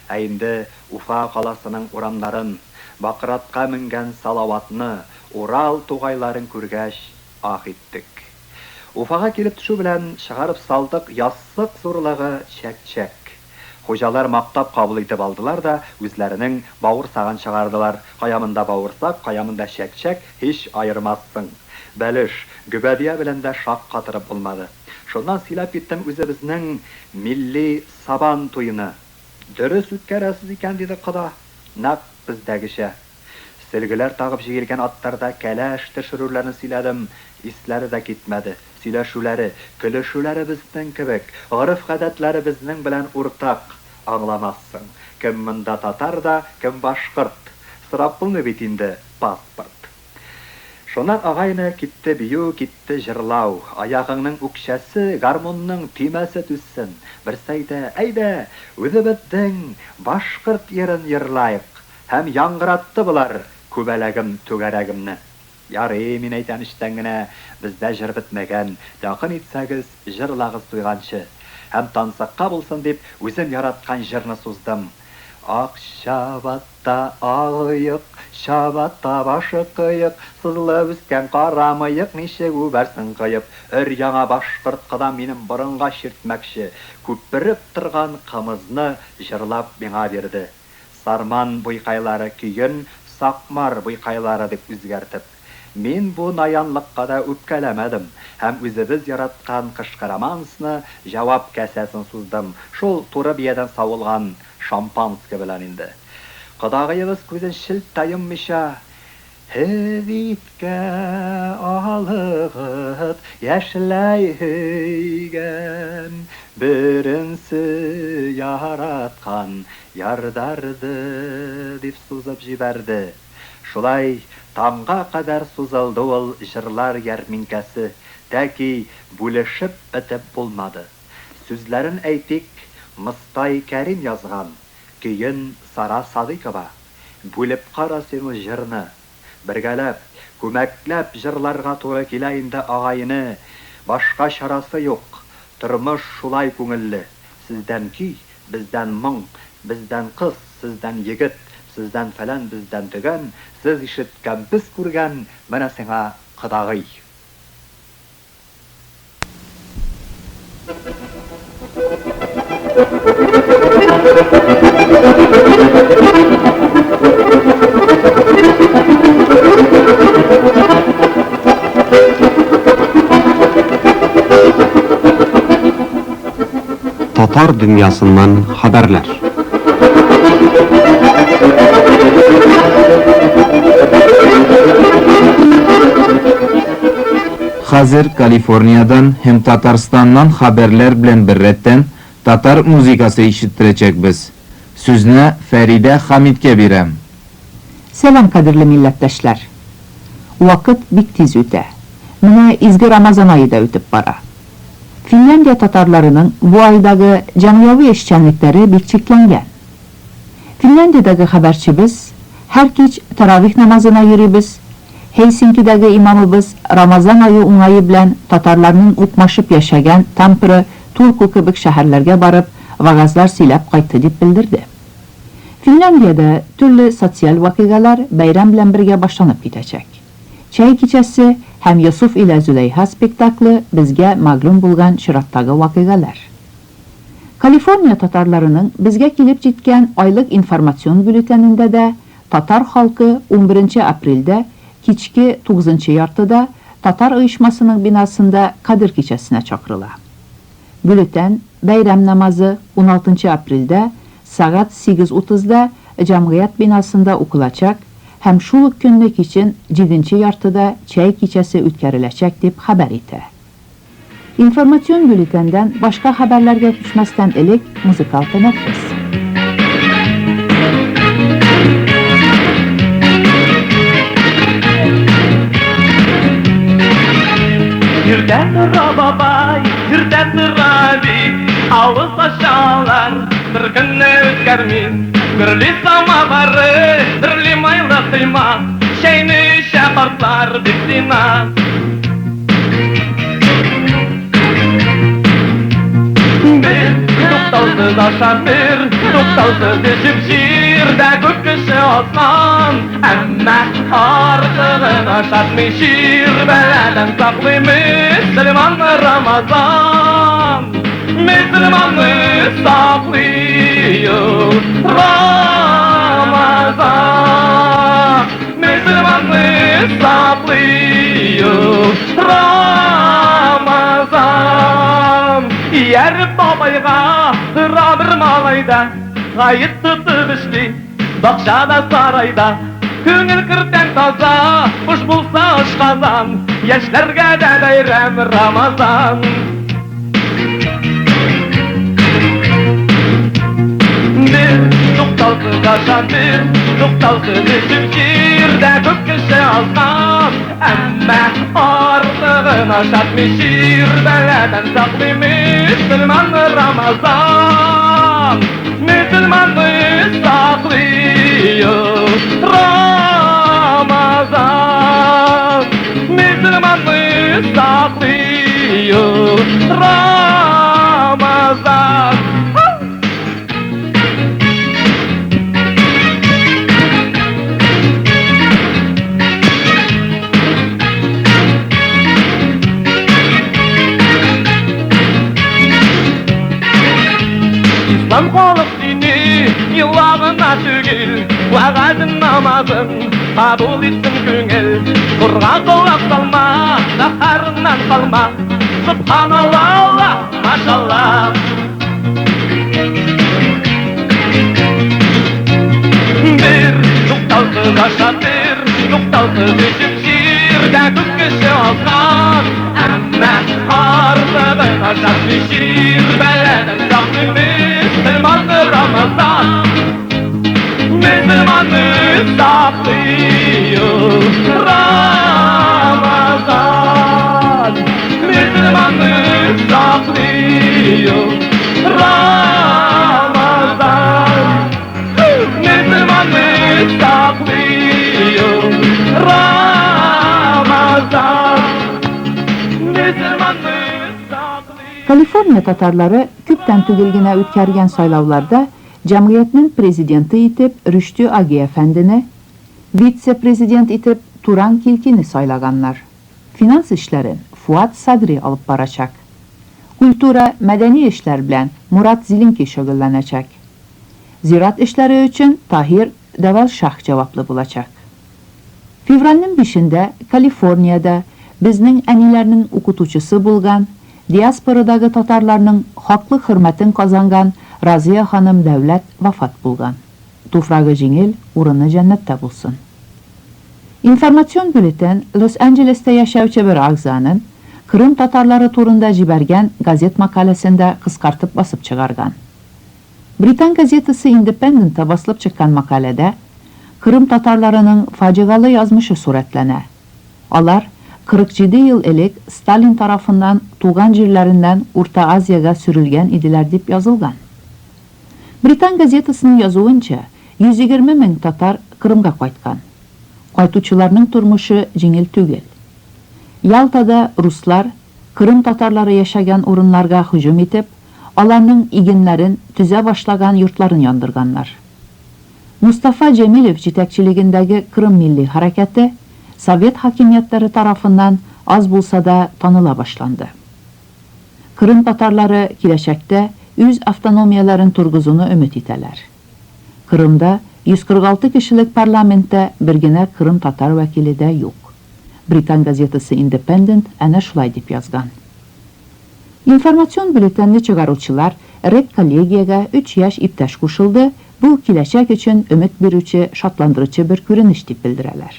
Ә инде Уфа каласының урамнарын, Бакратка менгән Салаватны, Урал тугайларын күргәч, ах иттек. Уфага килеп төшү белән чыгарып салдык яссык зурлыгы чәк-чәк. Хуҗалар мактап кабул итеп алдылар да үзләренең бавырсагын чыгардылар. Кая монда бавырсак, кая монда чәк-чәк, һич аермассың. Бәлеш, гөбәдия белән дә шаккатырып булмады. Шуннан сөйләп киттем үзебезнең милли Сабан туены. Дөрес үткәрәсез икән, диде кода, нәкъ бездәгечә. Сөлгеләр тагып җигелгән атларда кәләш төшерүләрен сөйләдем, исләре дә китмәде. Сөйләшүләре, көлешүләре безнең кебек, гореф-гадәтләре безнең белән уртак. Аңламассың, кем монда татар да, кем башкорт. Сорап булмый бит инде паспорт. Шуннан, агайне, китте бию, китте җырлау. Аягыңның үкчәсе, гармунның төймәсе түзсен. Берсе әйтә, Әйдә, үзебезнең башкорт йырын йырлаек. Һәм яңгыратты болар күбәләгем-түгәрәгемне. Ярый, мин әйтәм эчтән генә, бездә җыр бетмәгән, якын итсәгез, җырлагыз туйганчы. Һәм тансыкка булсын дип, үзем яраткан җырны суздым. Ак чабата, ак оек, чабата башы кыек, сызылып үскән кара мыек, ничек үбәрсең кыеп. Өр-яңа башкорт кодам минем борынга чиртмәкче, күпереп торган кымызны җырлап миңа бирде. Сарман буйкайлары көен Сакмар буйкайлары дип үзгәртеп. Мин бу наянлыкка да үпкәләмәдем һәм үзебез яраткан кышкы романсны җавап касәсен суздым, шул туры биядән савылган шампанское белән инде. Кодагыебыз күзен челт тә йоммыйча, Һез иткә алыгыз, яшьләй һөйгән, Беренче яраткан ярдарды, дип сузып җибәрде. Шулай таңга кадәр сузылды ул җырлар ярминкәсе, тәки бүлешеп бетеп булмады. Сүзләрен, әйтик, Мостай Кәрим язган, көен Сара Садыйкова. Бүлеп кара син ул җырны. Бергәләп, күмәкләп җырларга туры килә инде, агай-эне. Башка чарасы юк. Тормыш шулай күңелле. Сездән көй, бездән моң, бездән кыз, сездән егет, сездән фәлән, бездән төгән, сез ишеткән, без күргән, менә сиңа кодагый. Татар дөньясыннан хәбәрләр. Хәзер Калифорниядән һәм Татарстаннан хәбәрләр белән беррәттән татар музыкасы ишеттерәчәкбез. Сүзне Фәридә Хәмиткә бирәм. Сәлам, кадерле милләттәшләр! Вакыт бик тиз үтә. Менә изге Рамазан ае да үтеп бара. Финляндия татарларының бу айдагы җәмгыяви эшчәнлекләре бик чикләнгән. Финляндиядәге хәбәрчебез, Һәр кич тәравих намазына йөрибез, Һельсинкидагы имамыбыз Рамазан ае уңае белән татарларның укмашып яшәгән Тампере, Турку кебек шәһәрләргә барып, вәгазьләр сөйләп кайтты дип белдерде. Финляндиядә төрле социаль вакыйгалар бәйрәм белән бергә башланып китәчәк. Чәй кичәсе һәм Йосыф илә Зөләйха спектакле безгә мәгълүм булган чираттагы вакыйгалар. Калифорния татарларының безгә килеп җиткән айлык информацион бюллетенендә дә татар халкы унберенче апрельдә кичке тугызынчы яртыда татар оешмасының бинасында Кадер кичәсенә чакырыла. Бюллетень, бәйрәм намазы уналтынчы апрельдә сәгать 8:30 да җәмгыять бинасында укылачак һәм шул ук көнне кичен җиденче яртыда чәй кичәсе үткәреләчәк дип хәбәр итә. Информацион бюллетеньдән башка хәбәрләргә күчмәстән элек музыкаль тәнәфес. Иртә тора бабай, иртә тора әби, авыз ачалар, бер көнне үткәрми. Гөрли самавары, дөрли майлы коймак, чәйне эчә картлар бик тыйнак. Бер туктаусыз ашап, бер туктаусыз эчеп, җирдә күп кеше азган, әмма артыгын ашатмый, чир бәладән саклый мөселманны Рамазан. Мөселманны саклый ул Рамазан. Мөселманны саклый ул Рамазан. Ияреп бабайга тора бер малай да, гает тотып эшли, бакчада, сарайда. Күңел кертән таза, буш булса ашказан, Яшьләргә дә бәйрәм Рамазан. Бер туктаусыз аша, бер туктаусыз эчеп, җирдә күп кеше азган, Әмма артыгын ашатмый, чир бәладән саклый мөселманны Рамазан. Мөселманны саклый Рамазан. Мөселманны саклый Рамазан. Ислам халык дине еллагына түгел, вәгазен намазын кабул итсен күңел. Нурга колак салма, сәхәреннән калма. Субханалла, Алла, машалла. Бер туктаусыз аша, бер туктаусыз эчеп, җирдә күп кеше азган. Әмма артыгын ашатмый, чир бәладән саклый мөселманны Рамазан. Мөселманны саклый Рамазан. Мөселманны саклый Рамазан. Мөселманны саклый Рамазан. Мөселманны саклый. Калифорния татарлары күптән түгел генә үткәргән сайлауларда җәмгыятьнең президенты итеп Рөштү Аги әфәндене, вице-президент итеп Туран Килкине сайлаганнар. Финанс эшләрен Фуат Садри алып барачак. Культура, мәдәни эшләр белән Мурат Зилинки шөгыльләнәчәк. Зират эшләре өчен Таһир Дәвалшаһ җаваплы булачак. Февральнең бишендә Калифорниядә безнең әниләрнең укытучысы булган, диаспорадагы татарларның хаклы хөрмәтен казанган Разия ханым Дәүләт вафат булган. Туфрагы җиңел, урыны җәннәттә булсын. Информацион бюллетень Лос-Анджелеста яшәүче бер әгъзаның Кырым татарлары турында җибәргән газет мәкаләсен дә кыскартып басып чыгарган. Британ газетасы Индепендентта басылып чыккан мәкаләдә Кырым татарларының фаҗигале язмышы сурәтләнә. Алар 47 ел элек Сталин тарафыннан туган җирләреннән Урта Азиягә сөрелгән иделәр дип язылган. Британ газетасының язуынча, 120 мең татар Кырымга кайткан. Кайтучыларның тормышы җиңел түгел. Ялтада руслар Кырым татарлары яшәгән урыннарга һөҗүм итеп, аларның игеннәрен, төзә башлаган йортларын яндырганнар. Мустафа Җәмилев җитәкчелегендәге Кырым милли хәрәкәте совет хакимиятләре тарафыннан аз булса да таныла башланды. Кырым татарлары киләчәктә үз автономияләрен торгызуны өмет итәләр. Кырымда 146 кешелек парламентта бер генә кырым татар вәкиле дә юк. Британ газетасы Independent әнә шулай дип язган. Информацион бюллетеньне чыгаручылар редколлегиягә өч яшь иптәш кушылды, бу киләчәк өчен өмет бирүче, шатландыручы бер күренеш дип белдерәләр.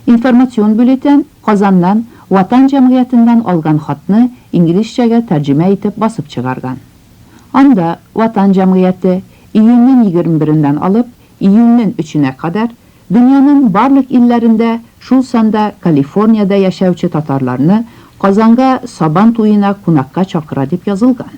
Информацион бюллетень Казаннан Ватан җәмгыятеннән алган хатны инглизчәгә тәрҗемә итеп басып чыгарган. Анда Ватан җәмгыяте июньнең егерме береннән алып июньнең өченә кадәр дөньяның барлык илләрендә, шул санда Калифорниядә яшәүче татарларны Казанга Сабан туена кунакка чакыра дип язылган.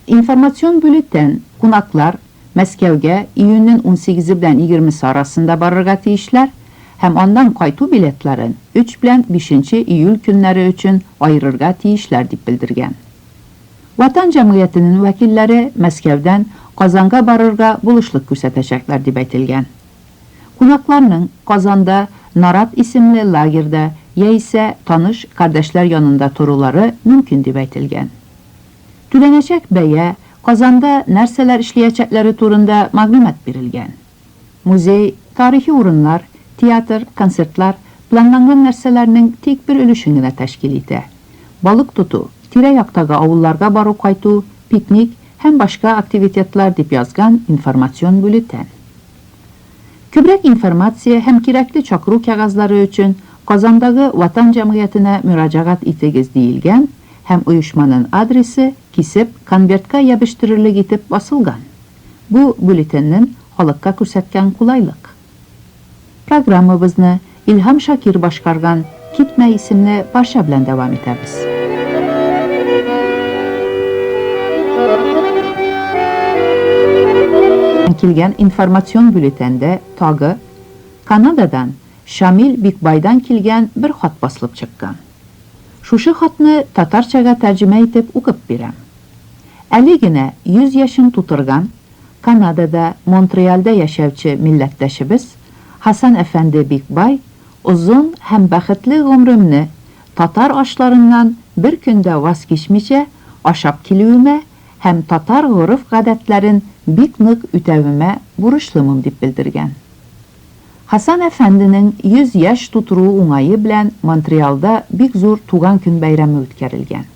Информацион бюллетень кунаклар Мәскәүгә июньнең 18 белән 20 арасында барырга тиешләр һәм аннан кайту билетларын 3 белән 5 июль көннәре өчен аерырга тиешләр дип белдергән. Ватан җәмгыятенең вәкилләре Мәскәүдән Казанга барырга булышлык күрсәтәчәкләр дип әйтелгән. Кунакларның Казанда Нарат исемле лагерьда яисә таныш кардәшләр янында торулары мөмкин дип әйтелгән. Түләнәчәк бәя, Казанда нәрсәләр эшләячәкләре турында мәгълүмат бирелгән. Музей, тарихи урыннар, театр, концертлар планланган нәрсәләрнең тик бер өлешен генә тәшкил итә. Балык тоту, тирә-яктагы авылларга бару кайту, пикник һәм башка активитетлар дип язган информацион бюллетень. Күбрәк информация һәм кирәкле чакыру кәгазьләре өчен Казандагы Ватан җәмгыятенә мөрәҗәгать итегез диелгән һәм оешманың адресы кисеп конвертка ябештерерлек итеп басылган. Бу бюллетеньнең халыкка күрсәткән кулайлык. Программабызны Илһам Шакир башкарган Китмә исемле парча белән дәвам итәбез. Килгән информацион бюллетеньдә тагы Канададан Шамил Бикбайдан килгән бер хат басылып чыккан. Шушы хатны татарчага тәрҗемә итеп укып бирәм. Әле генә 100 яшен тутырган Канадада Монтреальдә яшәүче милләттәшебез Хасан әфәнде Бикбай озын һәм бәхетле гомремне татар ашларыннан бер көн дә ваз кичмичә ашап килүемә һәм татар гореф-гадәтләрен бик нык үтәвемә бурычлымын дип белдергән. Хасан әфәнденең 100 яшь тутыруы уңае белән Монтреалда бик зур туган көн бәйрәме үткәрелгән.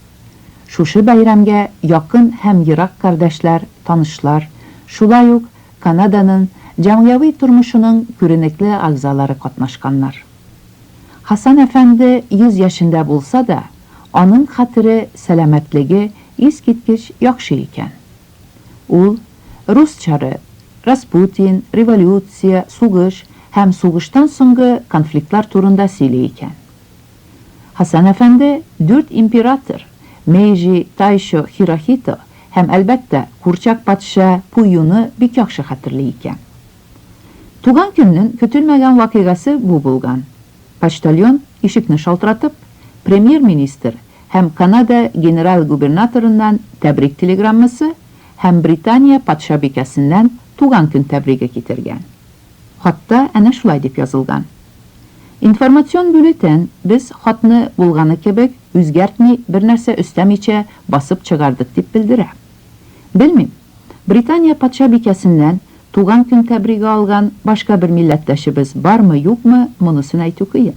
Шушы бәйрәмгә якын һәм ерак кардәшләр, танышлар, шулай ук Канаданың җәмгыяви тормышының күренекле әгъзалары катнашканнар. Хасан әфәнде 100 яшендә булса да, аның хәтере, сәламәтлеге искиткеч яхшы икән. Ул рус чары, Распутин, революция, сугыш һәм сугыштан соңгы конфликтлар турында сөйли икән. Хасан әфәнде дүрт император, Мейҗи, Тайшо, Хирохито һәм, әлбәттә, курчак патша Пуюны бик яхшы хәтерли икән. Туган көннең көтелмәгән вакыйгасы бу булган. Почтальон, ишекне шалтыратып, премьер-министр һәм Канада генерал-губернаторыннан тәбрик телеграммасы һәм Британия патшабикәсеннән туган көн тәбриге китергән. Хатта әнә шулай дип язылган. Информацион бюллетень без хатны булганы кебек, үзгәртми, бернәрсә өстәмичә басып чыгардык дип белдерә. Белмим, Британия патшабикәсеннән туган көн тәбриге алган башка бер милләттәшебез бармы-юкмы, монысын әйтү кыен.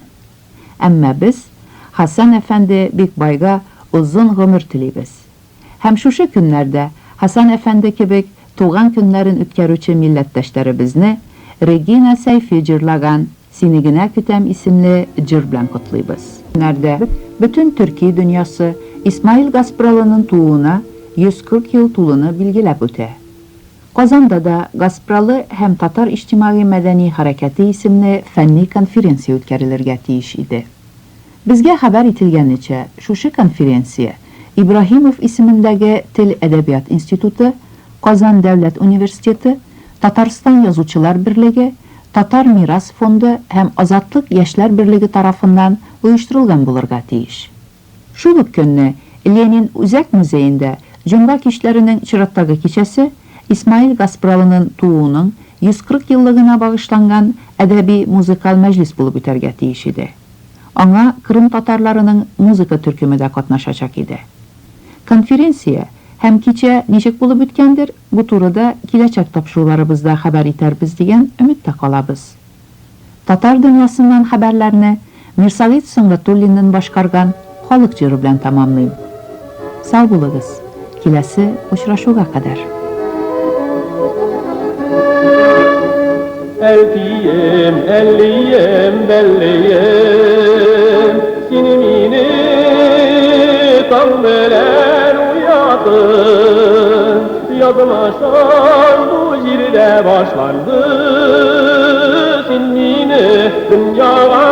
Әмма без Хәсән әфәнде Бикбайга озын гомер телибез. Һәм шушы көннәрдә Хәсән әфәнде кебек туган көннәрен үткәрүче милләттәшләребезне Регина Сәйфи җырлаган Сине генә көтәм исемле җыр белән котлыйбыз. Көннәрдә бөтен төрки дөньясы Исмаил Гаспралының тууына 140 ел тулуны билгеләп үтә. Казанда да Гаспралы һәм татар иҗтимагый-мәдәни хәрәкәте исемле фәнни конференция үткәрелергә тиеш иде. Безгә хәбәр ителгәнечә, шушы конференция Ибраһимов исемендәге Тел-әдәбият институты, Казан дәүләт университеты, Татарстан Язучылар берлеге, Татар мирас фонды һәм Азатлык яшьләр берлеге тарафыннан оештырылган булырга тиеш. Шул ук көнне Ленин үзәк музеенда җомга кичләренең чираттагы кичәсе Исмаил Гаспралының тууының 140 еллыгына багышланган әдәби-музыкаль мәҗлес булып үтәргә тиеш иде. Аңа Кырым татарларының музыка төркеме дә катнашачак иде. Конференция һәм кичә ничек булып үткәндер, бу турыда киләчәк тапшыруларыбызда хәбәр итәрбез дигән өметтә калабыз. Татар дөньясыннан хәбәрләрне Мирсәгыйть Сөнгатуллиннын башкарган Халык җыры белән тәмамлыйм. Сау булыгыз, киләсе очрашуга кадәр. Әлкием, әллием, бәллием, Син мине таң белән уяттың. Язмышым бу җирдә башланды, Син мине дөньяга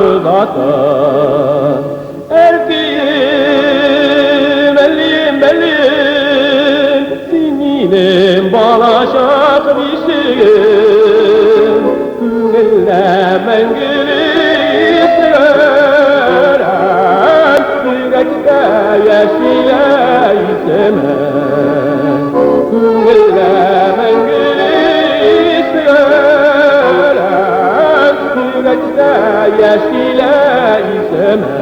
озаттың. Әлкием, әллием, бәллием, Син минем балачак бишегем, Күңелдә мәңгелек истәлек, Йөрәктә яши исемең. Күңелдә мәңгелек истәлек, Йөрәктә яши исемең.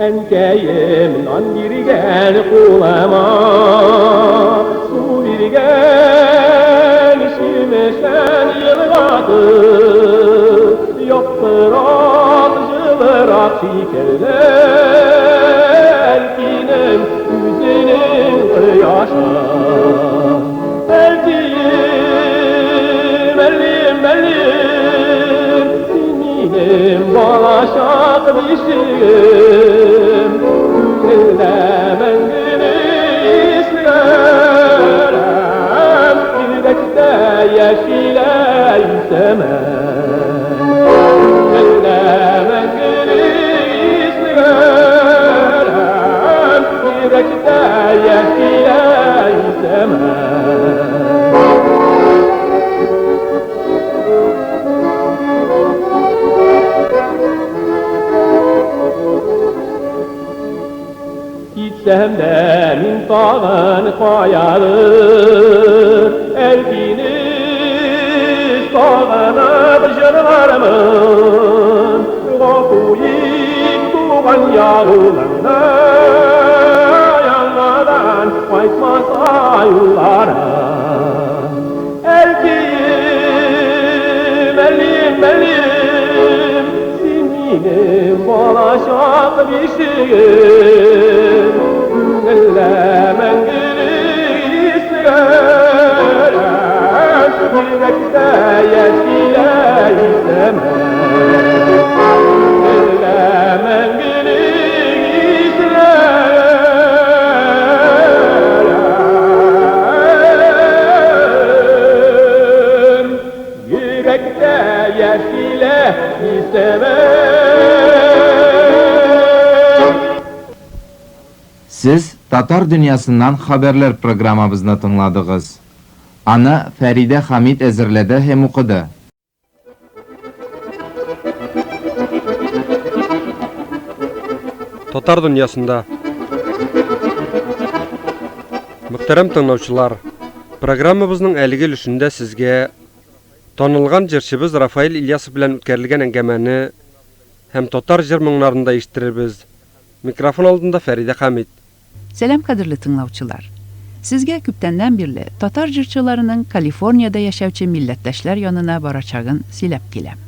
Әнкәем нан биргән кулыма, Су биргән Чирмешән елгасы, Яктырак, җылырак. шикелле Әлкинең үзенең кояшы. Әлкием, әлим, әлим, син минем балачак бишегем, күңелдә мәңгелек исләрем, йөрәктә яшиләр исемең. Күңелдә мәңгелек исләрем, йөрәктә яшиләр исемең. Китсәм дә мин тагын каядыр, Әлкине сагынып җырлармын. Гафу ит, туган ягыңны, яңадан кайтмас юлларым. Әлкием, әлим, әлим, син минем балачак бишегем, күңелдә мәңгелек исләрем, йөрәктә яшиләр исемең. Күңелдә мәңгелек исләрем, йөрәктә яшиләр исемең. Сез Татар дөньясыннан хәбәрләр программабызны тыңладыгыз. Аны Фәридә Хамит әзерләде һәм укыды. Татар дөньясында. Мөхтәрәм тыңлаучылар, программабызның әлеге өлешендә сезгә танылган җырчыбыз Рафаэль Ильясов белән үткәрелгән әңгәмәне һәм татар җыр моңнарын да ишеттерербез. Микрофон алдында Фәридә Хәмит. Сәлам, кадерле тыңлаучылар! Сезгә күптәннән бирле татар җырчыларының Калифорниядә яшәүче милләттәшләр янына барачагын сөйләп киләм.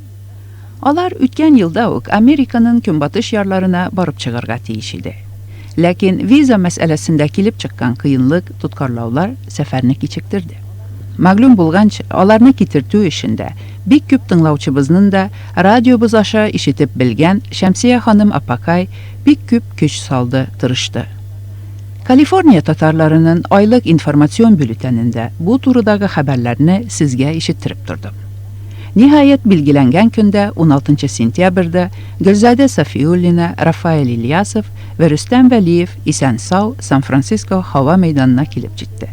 Алар үткән елда ук Американың көнбатыш ярларына барып чыгарга тиеш иде. Ләкин виза мәсьәләсендә килеп чыккан кыенлык, тоткарлаулар сәфәрне кичектерде. Мәгълүм булганча, аларны китертү эшендә бик күп тыңлаучыбызның да радиобыз аша ишетеп белгән Шәмсия ханым апакай бик күп көч салды, тырышты. Калифорния татарларының айлык информацион бюллетенендә бу турыдагы хәбәрләрне сезгә ишеттереп тордым. Ниһаять, билгеләнгән көндә, 16 сентябрьдә Гөлзадә Сафиуллина, Рафаэль Ильясов вә Рөстәм Вәлиев исән-сау Сан-Франциско һава мәйданына килеп җитте.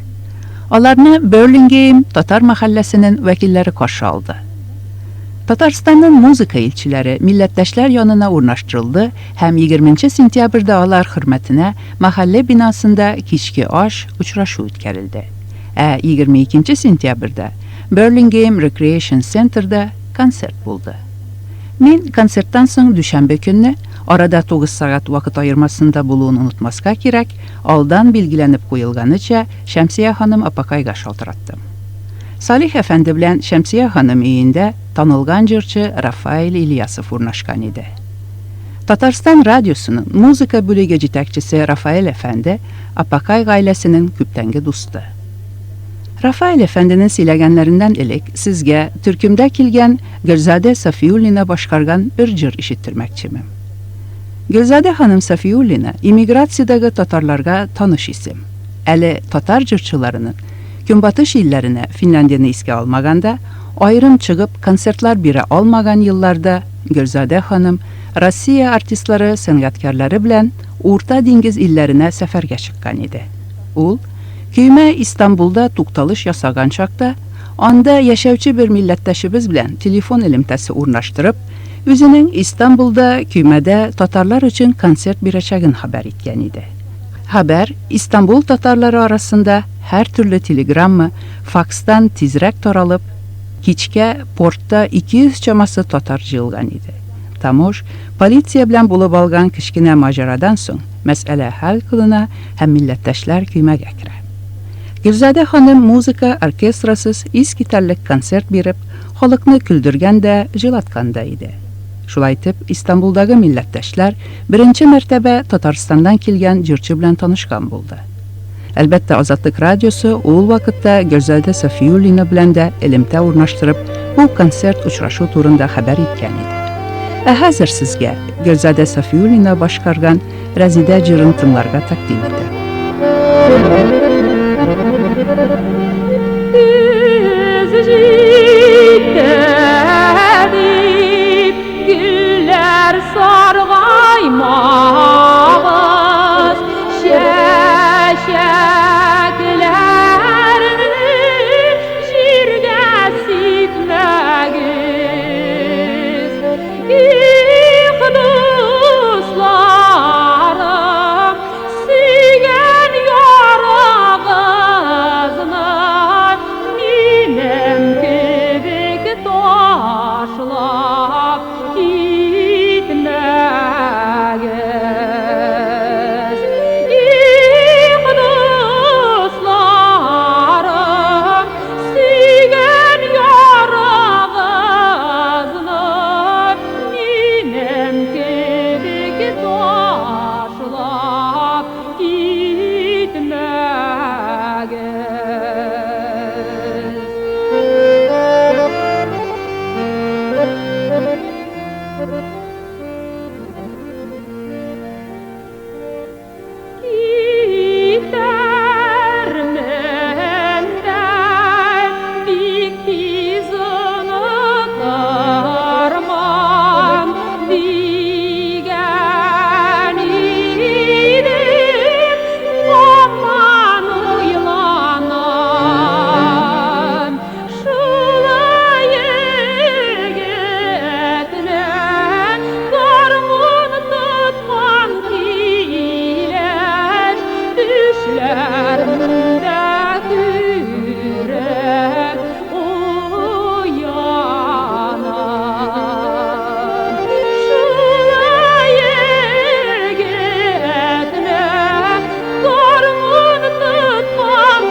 Аларны Берлингейм татар мәхәлләсенең вәкилләре каршы алды. Татарстанның музыка илчеләре милләттәшләр янына урнаштырылды һәм 20 сентябрьдә алар хөрмәтенә мәхәллә бинасында кичке аш, очрашу үткәрелде. Ә 22 сентябрьдә Берлингейм Recreation Centerда концерт булды. Мин концерттан соң дүшәмбе көнне, арада 9 сәгать вакыт аермасында булуын онытмаска кирәк, алдан билгеләнеп куелганыча, Шәмсия ханым апакайга шалтыраттым. Салих әфәнде белән Шәмсия ханым өендә танылган җырчы Рафаэль Ильясов урнашкан иде. Татарстан радиосының музыка бүлеге җитәкчесе Рафаэль әфәнде апакай гаиләсенең күптәнге дусты. Рафаэль әфәнденең сөйләгәннәреннән элек сезгә төркемдә килгән Гөлзадә Сафиуллина башкарган бер җыр ишеттермәкчемен. Гөлзадә ханым Сафиуллина иммиграциядәге татарларга таныш исем. Әле татар җырчыларының Көнбатыш илләренә, Финляндияне искә алмаганда, аерым чыгып концертлар бирә алмаган елларда Гөлзадә ханым Россия артистлары, сәнгатькәрләре белән Урта диңгез илләренә сәфәргә чыккан иде. Ул, көймә Истанбулда тукталыш ясаган чакта, анда яшәүче бер милләттәшебез белән телефон элемтәсе урнаштырып, үзенең Истанбулда көймәдә татарлар өчен концерт бирәчәген хәбәр иткән иде. Хәбәр Истанбул татарлары арасында һәртөрле телеграмма, факстан тизрәк таралып, кичкә портта 200 чамасы татар җыелган иде. Тамош, полиция белән булып алган кечкенә маҗарадан соң, мәсьәлә хәл кылына һәм милләттәшләр көймәгә керә. Гөлзадә ханым музыка оркестрасыз искитәрлек концерт биреп, халыкны көлдергән дә, җылаткан да иде. Шулай итеп, Истанбулдагы милләттәшләр беренче мәртәбә Татарстаннан килгән җырчы белән танышкан булды. Әлбәттә, Азатлык радиосы ул вакытта Гөлзадә Сафиуллина белән дә элемтә урнаштырып, бу концерт-очрашу турында хәбәр иткән иде. Ә хәзер сезгә Гөлзадә Сафиуллина башкарган Рәзидә җырын тыңларга тәкъдим итәм. Көз җитте дип, гөлләр саргаймагыз, чәчәкләрне җиргә сипмәгез. Их, дусларым, сөйгән ярыгызны минем кебек ташлап китмәгез. Их, дусларым, сөйгән ярыгызны минем кебек ташлап китмәгез. Китәрмен дә бик тиз онытырмын дигән идем, һаман уйланам. Шул егетне гармун тоткан килеш төшләремдә күреп уянам. Шул егетне гармун тоткан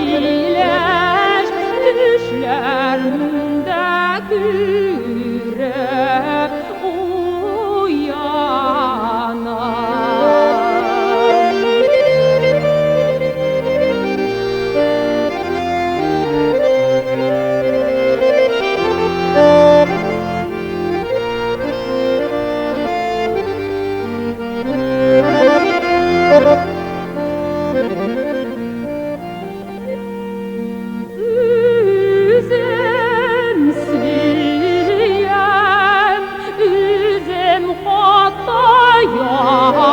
килеш төшләремдә күреп уянам. Үзем сөям, үзем хата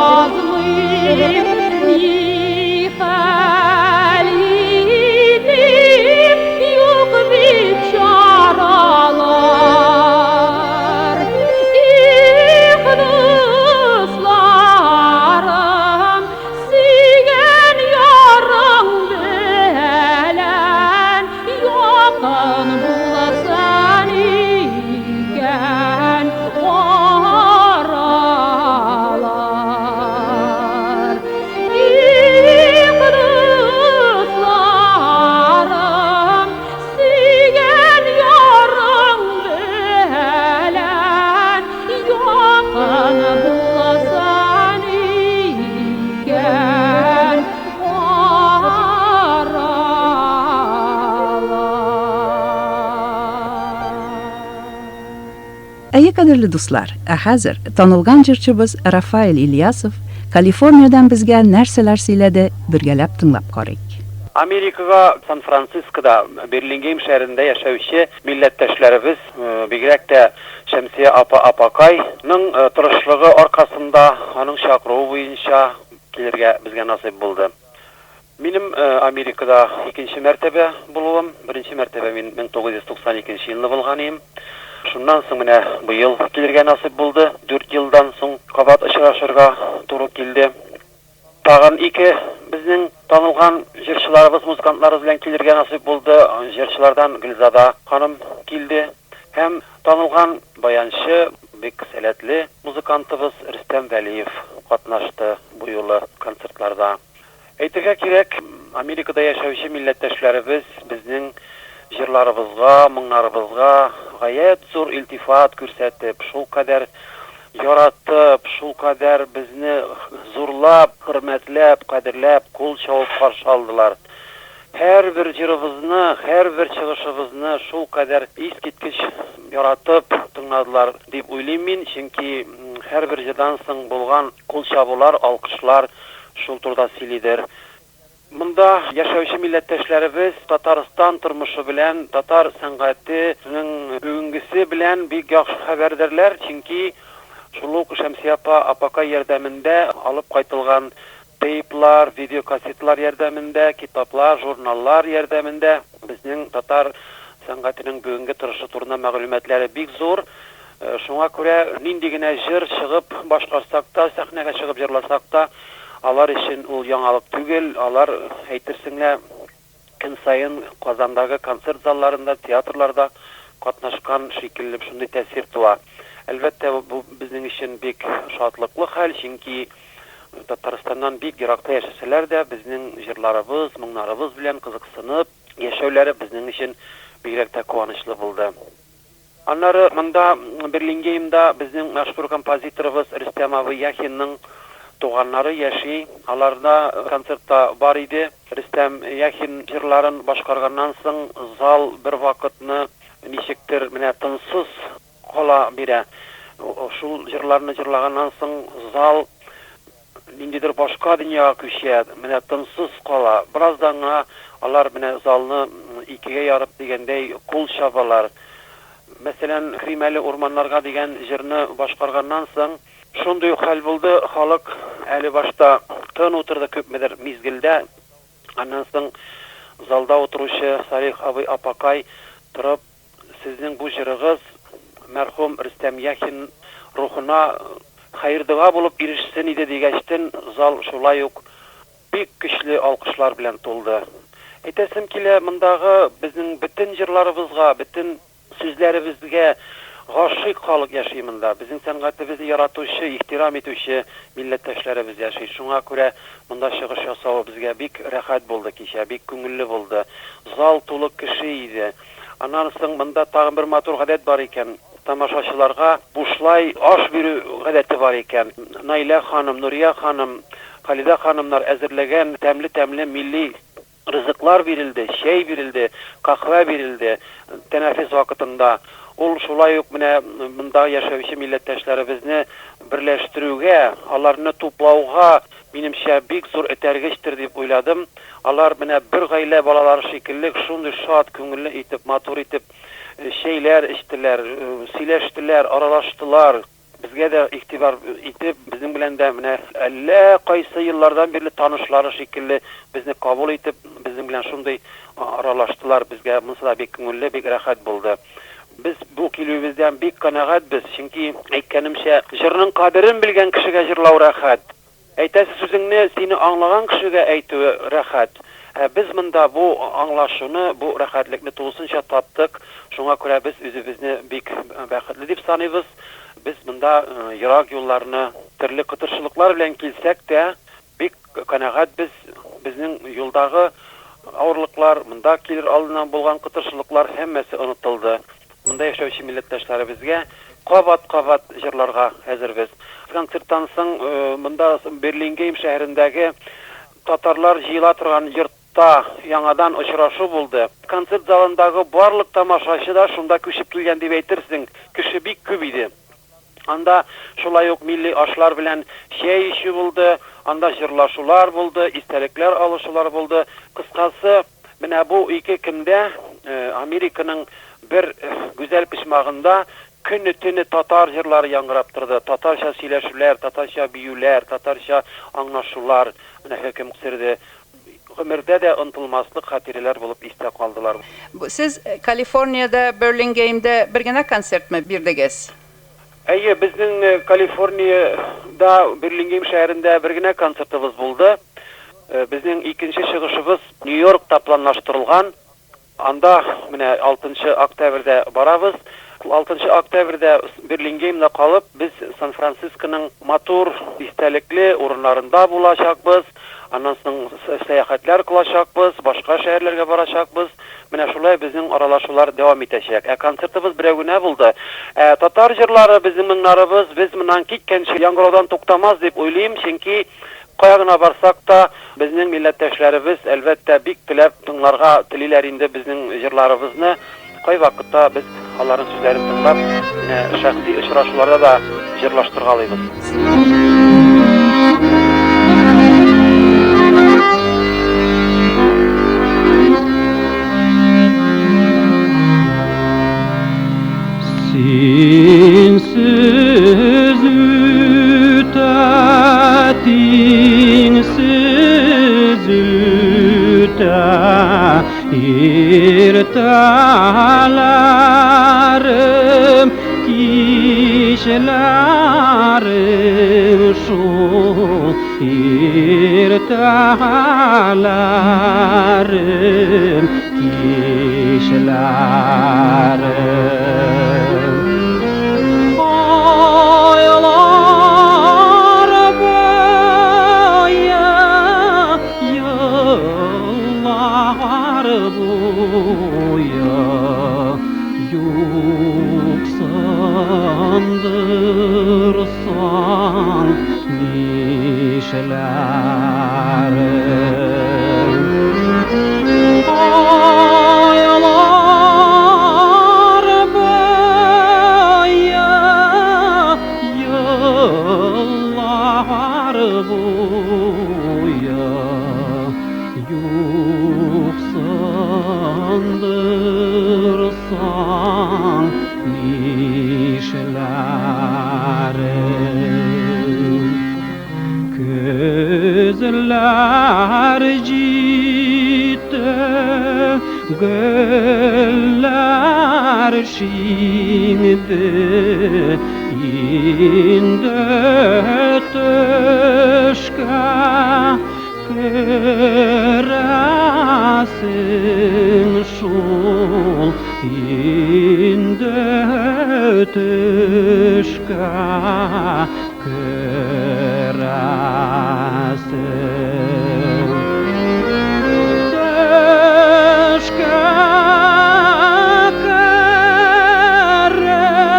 язмыйм, ни хәл итим, юк бит чаралар. Их, дусларым, сөйгән ярың белән якын булсын икән аралар. Их, дусларым, сөйгән ярың белән якын булсын икән аралар. Әйе, кадерле дуслар, ә хәзер танылган җырчыбыз Рафаэль Ильясов Калифорниядән безгә нәрсәләр сөйләде, бергәләп тыңлап карыйк. Америкага Сан-Францискода, Берлингейм шәһәрендә яшәүче милләттәшләребез, бигрәк тә Шәмсия апа Апакайның тырышлыгы аркасында, аның чакыруы буенча килергә безгә насыйп булды. Минем Америкада икенче мәртәбә булуым, беренче мәртәбә мин 1992 елны булган идем. Шуннан соң менә быел килергә насыйп булды. 4 елдан соң кабат очрашырга туры килде. Тагын ике безнең танылган җырчыларыбыз, музыкантларыбыз белән килергә насыйп булды. Җырчылардан Гөлзада ханым килде һәм танылган баянчы, бик сәләтле музыкантыбыз Рөстәм Вәлиев катнашты бу юлы концертларда. Әйтергә кирәк, Америкада яшәүче милләттәшләребез безнең җырларыбызга, моңнарыбызга гаять зур илтифат күрсәтеп, шулкадәр яратып, шулкадәр безне зурлап, хөрмәтләп, кадерләп, кул чабып каршы алдылар. Һәрбер җырыбызны, һәрбер чыгышыбызны шулкадәр искиткеч яратып тыңладылар дип уйлыйм мин, чөнки һәрбер җырдан соң булган кул чабулар, алкышлар шул турыда сөйлидер. Монда яшәүче милләттәшләребез Татарстан тормышы белән, татар сәнгатенең бүгенгесе белән бик яхшы хәбәрдарләр, чөнки шул ук Шәмсия апа апакай ярдәмендә алып кайтылган тейплар, видеокассеталар ярдәмендә, китаплар, журналлар ярдәмендә безнең татар сәнгатенең бүгенге торышы турында мәгълүматлары бик зур. Шуңа күрә нинди генә җыр чыгып башкарсак та, сәхнәгә чыгып җырласак та, алар өчен ул яңалык түгел, алар әйтерсең лә көн саен Казандагы концерт залларында, театрларда катнашкан шикелле шундый тәэсир туа. Әлбәттә, бу безнең өчен бик шатлыклы хәл, чөнки Татарстаннан бик еракта яшәсәләр дә, безнең җырларыбыз, моңнарыбыз белән кызыксынып яшәүләре безнең өчен бигрәк тә куанычлы булды. Аннары монда Берлингеймда безнең мәшһүр композиторыбыз Рөстәм абый Яхинның туганнары яши. Аларда концертта бар иде. Рөстәм Яхин җырларын башкарганнан соң зал бер вакытны ничектер менә тынсыз кала бирә. Шул җырларны җырлаганнан соң зал ниндидер башка дөньяга күчә, менә тынсыз кала. Бераздан гына алар менә залны икегә ярып дигәндәй кул чабалар. Мәсәлән, Кримәле урманнарга дигән җырны башкарганнан соң шундый ук хәл булды, халык әле башта тын утырды күпмедер мизгелдә, аннан соң залда утыручы Салих абый апакай торып, Сезнең бу җырыгыз мәрхүм Рөстәм Яхин рухына хәер-дога булып ирешсен иде, дигәчтен, зал шулай ук бик көчле алкышлар белән тулды. Әйтәсем килә, мондагы безнең бөтен җырларыбызга, бөтен сүзләребезгә гашыйк халык яши монда. Безнең сәнгатебезне яратучы, ихтирам итүче милләттәшләребез яши. Шуңа күрә монда чыгыш ясавы безгә бик рәхәт булды кичә, бик күңелле булды. Зал тулы кеше иде. Аннан соң монда тагын бер матур гадәт бар икән. Тамашачыларга бушлай аш бирү гадәте бар икән. Наилә ханым, Нурия ханым, Халидә ханымнар әзерләгән тәмле-тәмле милли ризыклар бирелде, чәй бирелде, каһвә бирелде тәнәфес вакытында. Ул шулай ук менә монда яшәүче милләттәшләребезне берләштерүгә, аларны туплауга, минемчә, бик зур этәргечтер дип уйладым. Алар менә бер гаилә балалары шикелле шундый шат күңелле итеп, матур итеп чәйләр эчтеләр, сөйләштеләр, аралаштылар. Безгә дә игътибар итеп, безнең белән дә менә әллә кайсы еллардан бирле танышлары шикелле безне кабул итеп, безнең белән шундый аралаштылар. Безгә монысы да бик күңелле, бик рәхәт булды. Без бу килүебездән бик канәгатьбез, чөнки, әйткәнемчә, җырның кадерен белгән кешегә җырлау рәхәт. Әйтәсе сүзеңне сине аңлаган кешегә әйтүе рәхәт. Ә без монда бу аңлашуны, бу рәхәтлекне тулысынча таптык. Шуңа күрә без үзебезне бик бәхетле дип саныйбыз. Без монда ерак юлларны төрле кытыршылыклар белән килсәк тә, бик канәгатьбез. Безнең юлдагы авырлыклар, монда килер алдыннан булган кытыршылыклар һәммәсе онытылды. Монда яшәүче милләттәшләребезгә кабат-кабат җырларга әзербез. Концерттан соң монда Берлингейм шәһәрендәге татарлар җыела торган йортта яңадан очрашу булды. Концерт залындагы барлык тамашачы да шунда күчеп килгән дип әйтерсең, кеше бик күп иде. Анда шулай ук милли ашлар белән чәй эчү булды, анда җырлашулар булды, истәлекләр алышулар булды. Кыскасы, менә бу ике көндә Американың бер гүзәл почмагында көне-төне татар җырлары яңгырап торды, татарча сөйләшүләр, татарча биюләр, татарча аңлашулар менә хөкем сөрде. Гомердә дә онытылмаслык хатирәләр булып истә калдылар. Сез Калифорниядә, Берлингеймдә бер генә концертмы бирдегез? Әйе, безнең Калифорниядә, Берлингейм шәһәрендә бер генә концертыбыз булды. Безнең икенче чыгышыбыз Нью-Йоркта планлаштырылган. Анда менә 6 октябрьдә барабыз. 6 октябрьдә Берлингеймда калып, без Сан-Францисконың матур, истәлекле урыннарында булачакбыз. Аннан соң сәяхәтләр кылачакбыз, башка шәһәрләргә барачакбыз. Менә шулай безнең аралашулар дәвам итәчәк. Ә концертыбыз берәү генә булды. Ә татар җырлары, безнең моңнарыбыз без моннан киткәнче яңгыраудан туктамас дип уйлыйм, чөнки кая гына барсак та, безнең милләттәшләребез, әлбәттә, бик теләп тыңларга телиләр инде безнең җырларыбызны. Кайвакытта без аларның сүзләрен тыңлап, менә шәхси очрашуларда да җырлаштыргалыйбыз. Синсез үтә, тиңсез үтә Иртәләрем, кичләрем шул Иртәләрем, кичләрем. Айлар буе, еллар буе юксындырсаң нишләрем? Айлар буе, еллар буе юксындырсаң нишләрем? Көзләр җитте, гөлләр шиңде, инде төшкә керәсең шул, инде төшкә керәсең. Төшкә кереп,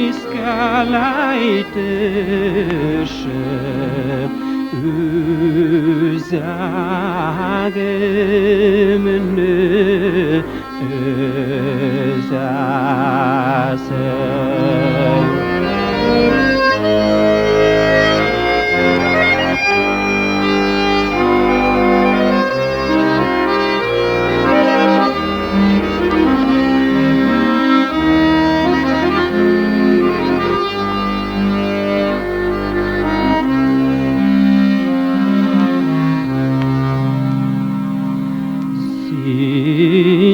искәләй төшеп, үзәгемне өзәсең.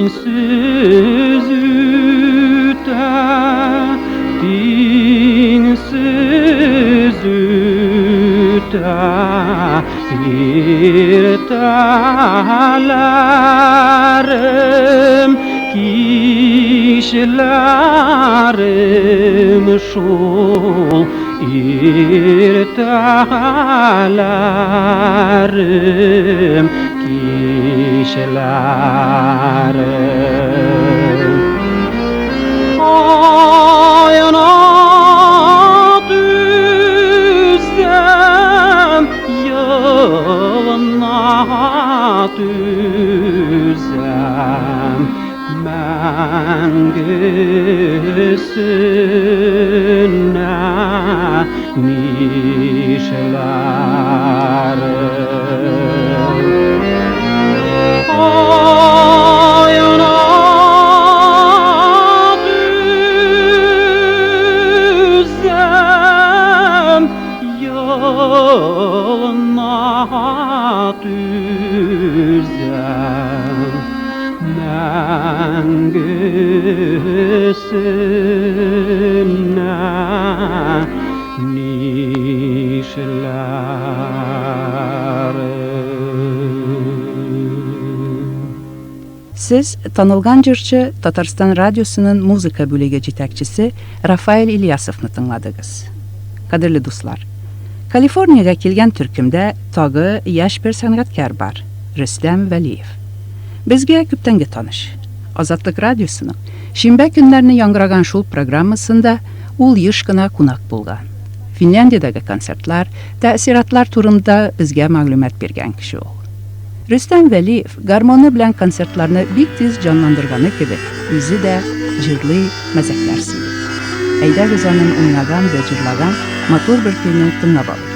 Синсез үтә, тиңсез үтә иртәләрем, кичләрем шул иртәләрем, кичләрем. Ayna düzem, yılına düzem, мәңгесенә нишләрем? Ayna düzem, yılına düzem, мәңгесенә нишләрем? Сез танылган җырчы, Татарстан радиосының музыка бүлеге җитәкчесе Рафаэль Ильясовны тыңладыгыз. Кадерле дуслар, Калифорниягә килгән төркемдә тагы яшь бер сәнгатькәр бар, Рөстәм Вәлиев. Безгә күптәнге таныш. Азатлык радиосының шимбә көннәрне яңгыраган шул программасында ул еш кына кунак булган. Финляндиядәге концертлар, тәэсиратлар турында безгә мәгълүмат биргән кеше ул. Рөстәм Вәлиев гармоны белән концертларны бик тиз җанландырганы кебек, үзе дә җырлый, мәзәкләр сөйли. Әйдәгез аның уйнаган вә җырлаган матур бер көйне тыңлап алыйк.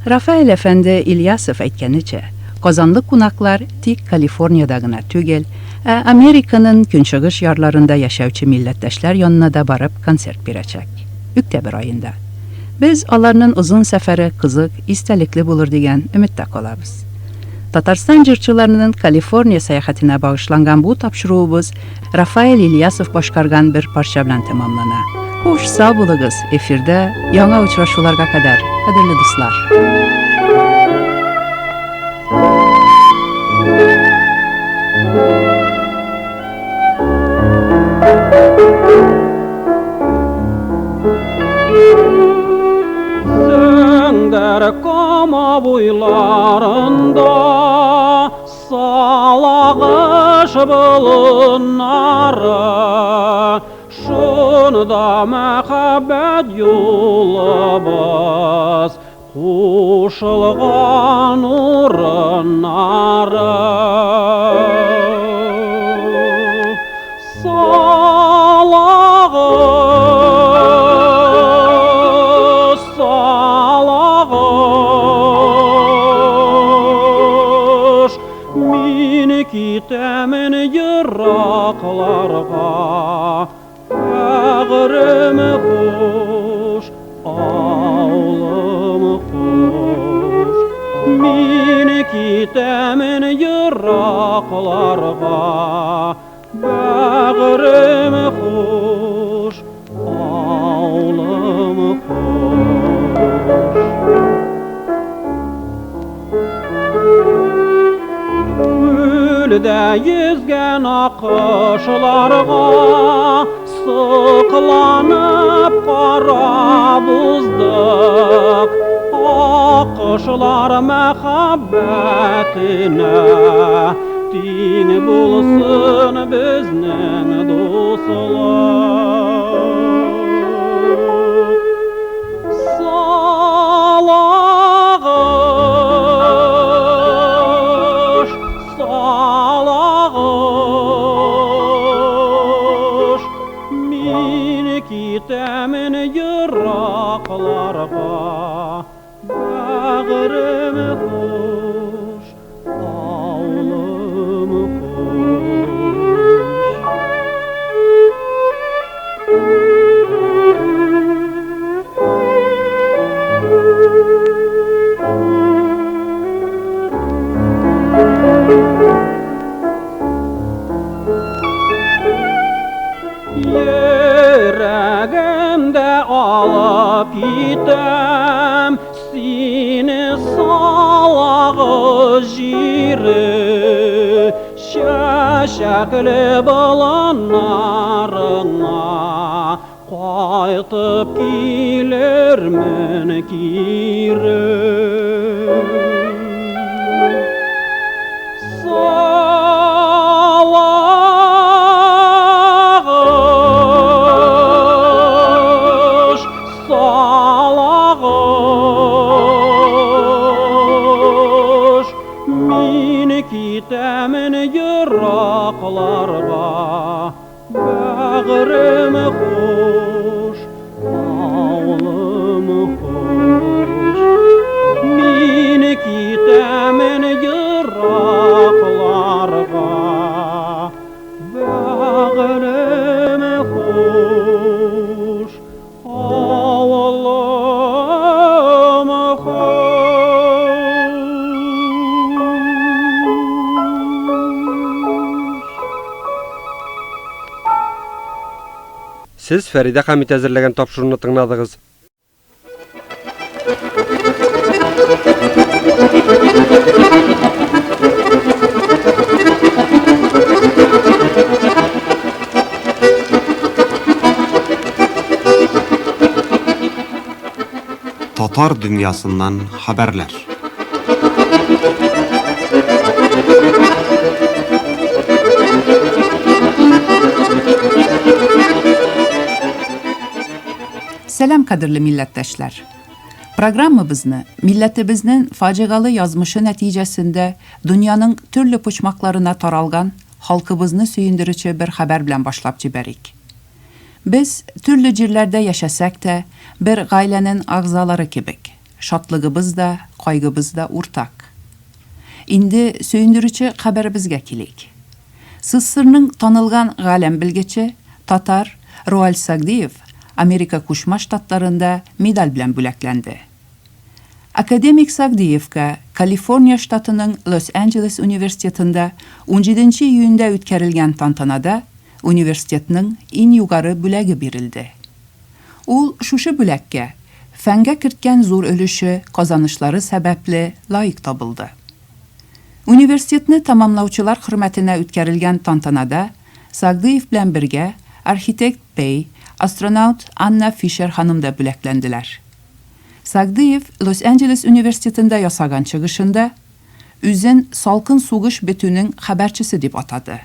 Рафаэль әфәнде Ильясов әйткәнечә, казанлы кунаклар тик Калифорниядә генә түгел, ә Американың көнчыгыш ярларында яшәүче милләттәшләр янына да барып концерт бирәчәк. Октябрь аенда. Без аларның озын сәфәре кызык, истәлекле булыр дигән өметтә калабыз. Татарстан җырчыларының Калифорния сәяхәтенә багышланган бу тапшыруыбыз Рафаэль Ильясов башкарган бер парча белән тәмамлана. Хуш, сау булыгыз, эфирда яңа очрашуларга кадәр, кадерле дуслар. Зәңгәр кама буйларында Салагыш болыннары, Шунда мәхәббәт юлыбыз Кушылган урыннары. Салагыш, салагыш, Мин китәмен еракларга, Бәгърем хуш, авылым хуш. Мин китәмен еракларга, Бәгърем хуш, авылым хуш. Күлдә йөзгән аккошларга сокланып карап уздык. Аккошлар мәхәббәтенә тиң булсын безнең дуслык. Салагыш, салагыш, мин китәмен еракларга, бәгърем хуш, авылым хуш. Йөрәгемдә алып китәм сине Салагыш җире, чәчәкле болыннарыңа кайтып килермен кире. Салагыш, салагыш, мин китәмен еракларга, бәгърем хуш, авылым хуш. Мин китәмен еракларга, бәгърем хуш, авылым хуш. Сез Фәридә Хәмит әзерләгән тапшыруны тыңладыгыз. Татар дөньясыннан хәбәрләр. Сәлам, кадерле милләттәшләр! Программабызны милләтебезнең фаҗигалы язмышы нәтиҗәсендә дөньяның төрле почмакларына таралган халкыбызны сөендерүче бер хәбәр белән башлап җибәрик. Без төрле җирләрдә яшәсәк тә, бер гаиләнең әгъзалары кебек, шатлыгыбыз да, кайгыбыз да уртак. Инде сөендерүче хәбәребезгә килик. СССРның танылган галәм белгече, татар Роальд Сагдиев Америка Кушма Штатларында медаль белән бүләкләнде. Академик Сагдиевка Калифорния штатының Лос-Анджелес университетында 17 июньдә үткәрелгән тантанада университетның иң югары бүләге бирелде. Ул шушы бүләккә фәнгә керткән зур өлеше, казанышлары сәбәпле лаек табылды. Университетны тәмамлаучылар хөрмәтенә үткәрелгән тантанада Сагдиев белән бергә архитект Пей, астронавт Анна Фишер ханым да бүләкләнделәр. Сагдиев Лос-Анджелес университетында ясаган чыгышында үзен салкын сугыш бетүнең хәбәрчесе дип атады.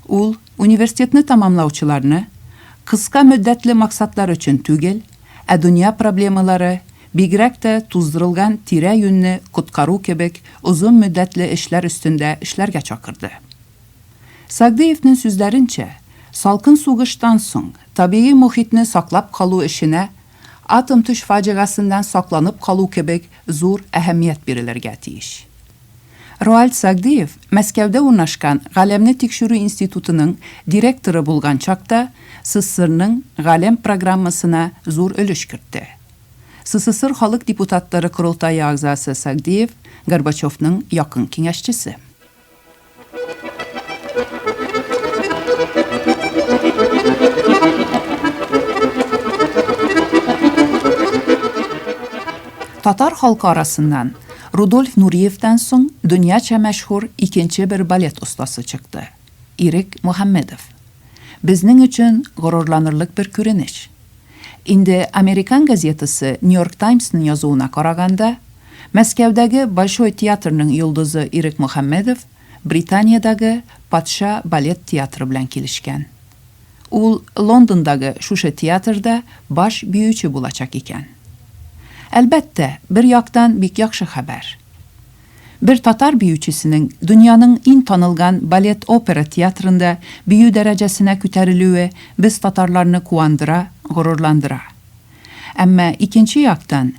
Ул университетны тәмамлаучыларны кыска мөддәтле максатлар өчен түгел, ә дөнья проблемалары, бигрәк тә туздырылган тирә-юньне коткару кебек озын мөддәтле эшләр өстендә эшләргә чакырды. Сагдиевнең сүзләренчә, салкын сугыштан соң табигый мохитне саклап калу эшенә атом төш фаҗигасеннән сакланып калу кебек зур әһәмият бирелергә тиеш. Роальд Сагдиев Мәскәүдә урнашкан Галәмне тикшерү институтының директоры булган чакта СССРның Галәм программасына зур өлеш кертте. СССР халык депутатлары корылтае әгъзасы Сагдиев Горбачевның якын киңәшчесе. Татар халкы арасыннан Рудольф Нуриевтан соң дөньяча мәшһүр икенче бер балет остасы чыкты, Ирек Мөхәммәдов. Безнең өчен горурланырлык бер күренеш. Инде американ газетасы Нью-Йорк Таймсның язуына караганда, Мәскәүдәге Большой театрның йолдызы Ирек Мөхәммәдов Британиядәге Патша балет театры белән килешкән. Ул Лондондагы шушы театрда баш биюче булачак икән. Әлбәттә, бер яктан бик яхшы хәбәр. Бер татар биючесенең дөньяның иң танылган балет-опера театрында бию дәрәҗәсенә күтәрелүе без татарларны куандыра, горурландыра. Әмма, икенче яктан,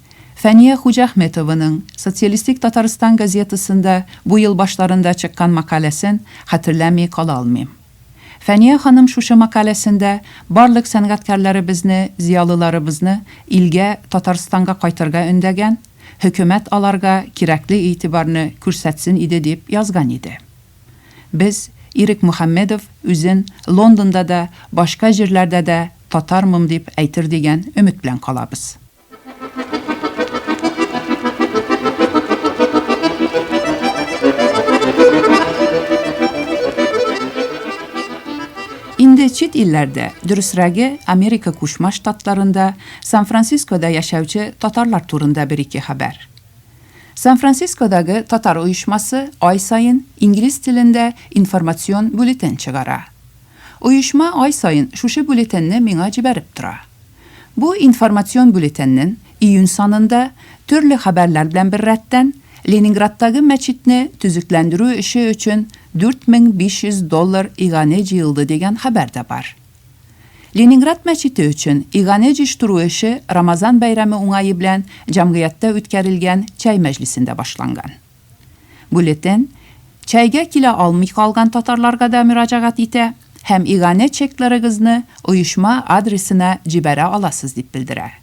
Фәния Хуҗахметованың Социалистик Татарстан газетасында бу ел башларында чыккан мәкаләсен хәтерләми кала алмыйм. Фәния ханым шушы мәкаләсендә барлык сәнгатькярләребезне, зыялыларыбызны илгә, Татарстанга кайтырга өндәгән, хөкүмәт аларга кирәкле игътибарны күрсәтсен иде дип язган иде. Без, Ирек Мөхәммәдов үзен Лондонда да, башка җирләрдә дә татармым дип әйтер дигән өмет белән калабыз. Инде чит илләрдә, дөресрәге, Америка Кушма Штатларында, Сан-Францискода яшәүче татарлар турында бер-ике хәбәр. Сан-Францискодагы татар оешмасы ай саен инглиз телендә информацион бюллетень чыгара. Оешма ай саен шушы бюллетеньне миңа җибәреп тора. Бу информацион бюллетеньнең июнь санында, төрле хәбәрләр белән беррәттән, Ленинградтагы мәчетне төзекләндерү эше өчен 4500 доллар иганә җыелды дигән хәбәр дә бар. Ленинград мәчете өчен иганә җыештыру эше Рамазан бәйрәме уңае белән җәмгыятьтә үткәрелгән чәй мәҗлесендә башланган. Бюллетень чәйгә килә алмый калган татарларга да мөрәҗәгать итә һәм иганә чекларыгызны оешма адресына җибәрә аласыз дип белдерә.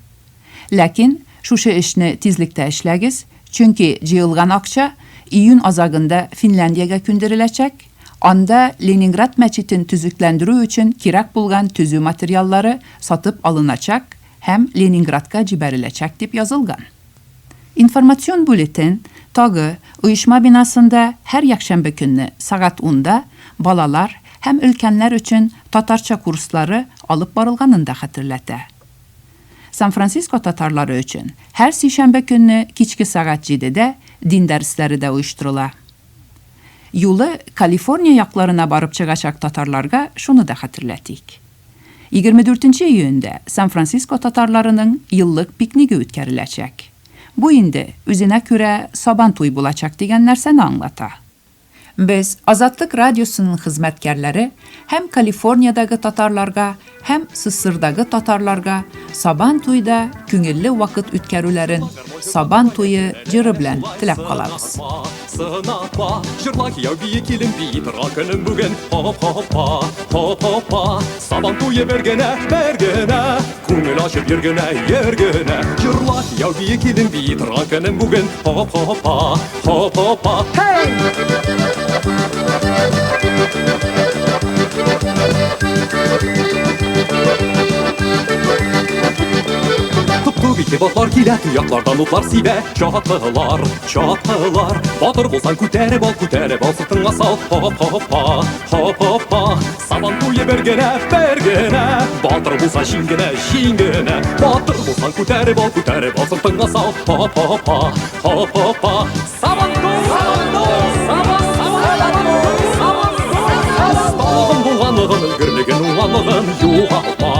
Ләкин шушы эшне тизлектә эшләгез, чөнки җыелган акча июнь азагында Финляндиягә күндереләчәк, анда Ленинград мәчетен төзекләндерү өчен кирәк булган төзү материаллары сатып алыначак һәм Ленинградка җибәреләчәк дип язылган. Информацион бюллетень тагы оешма бинасында һәр якшәмбе көнне сәгать унда балалар һәм өлкәннәр өчен татарча курслары алып барылганын да хәтерләтә. Сан-Франциско татарлары өчен һәр сишәмбе көнне кичке сәгать җидедә дин дәресләре дә оештырыла. Юлы Калифорния якларына барып чыгачак татарларга шуны да хәтерләтик. 24 нче июньдә Сан-Франциско татарларының еллык пикнигы үткәреләчәк. Бу инде, үзенә күрә Сабан туй булачак дигән нәрсәне аңлата. Без, Азатлык радиосының хезмәткәрләре, һәм Калифорниядәге татарларга, һәм СССРдагы татарларга Сабан туйда күңелле вакыт үткәрүләрен Сабан туе җыры белән теләп калабыз. Сынатма, җырла кияү бии, килен бии торган көнем бүген. Хоп-хоппа, хоп-хоппа, Сабан туе бер генә, бер генә, Күңел ачып йөр генә, йөр генә. Җырла кияү бии, килен бии торган көнем бүген. Хоп-хоппа, хоп-хоппа, Һей! Туп-туп итеп атлар килә, Тояклардан утлар сибә, Чаткылар, Чаткылар, батыр булсаң күтәреп ал, күтәреп ал, сыртыңа сал, хоп-хоппа, хоп-хоппа. Сабан туе бер генә, бер генә, батыр булсаң җиң генә, җиң генә. Батыр булсаң күтәреп ал, күтәреп ал, сыртыңа сал, хоп-хоппа, хоп-хоппа. Сабан туй, сабан туй, сабан, сабан туй, сабан туй. Осталыгын, булганлыгын, өлгерлеген, уңганлыгын югалтма,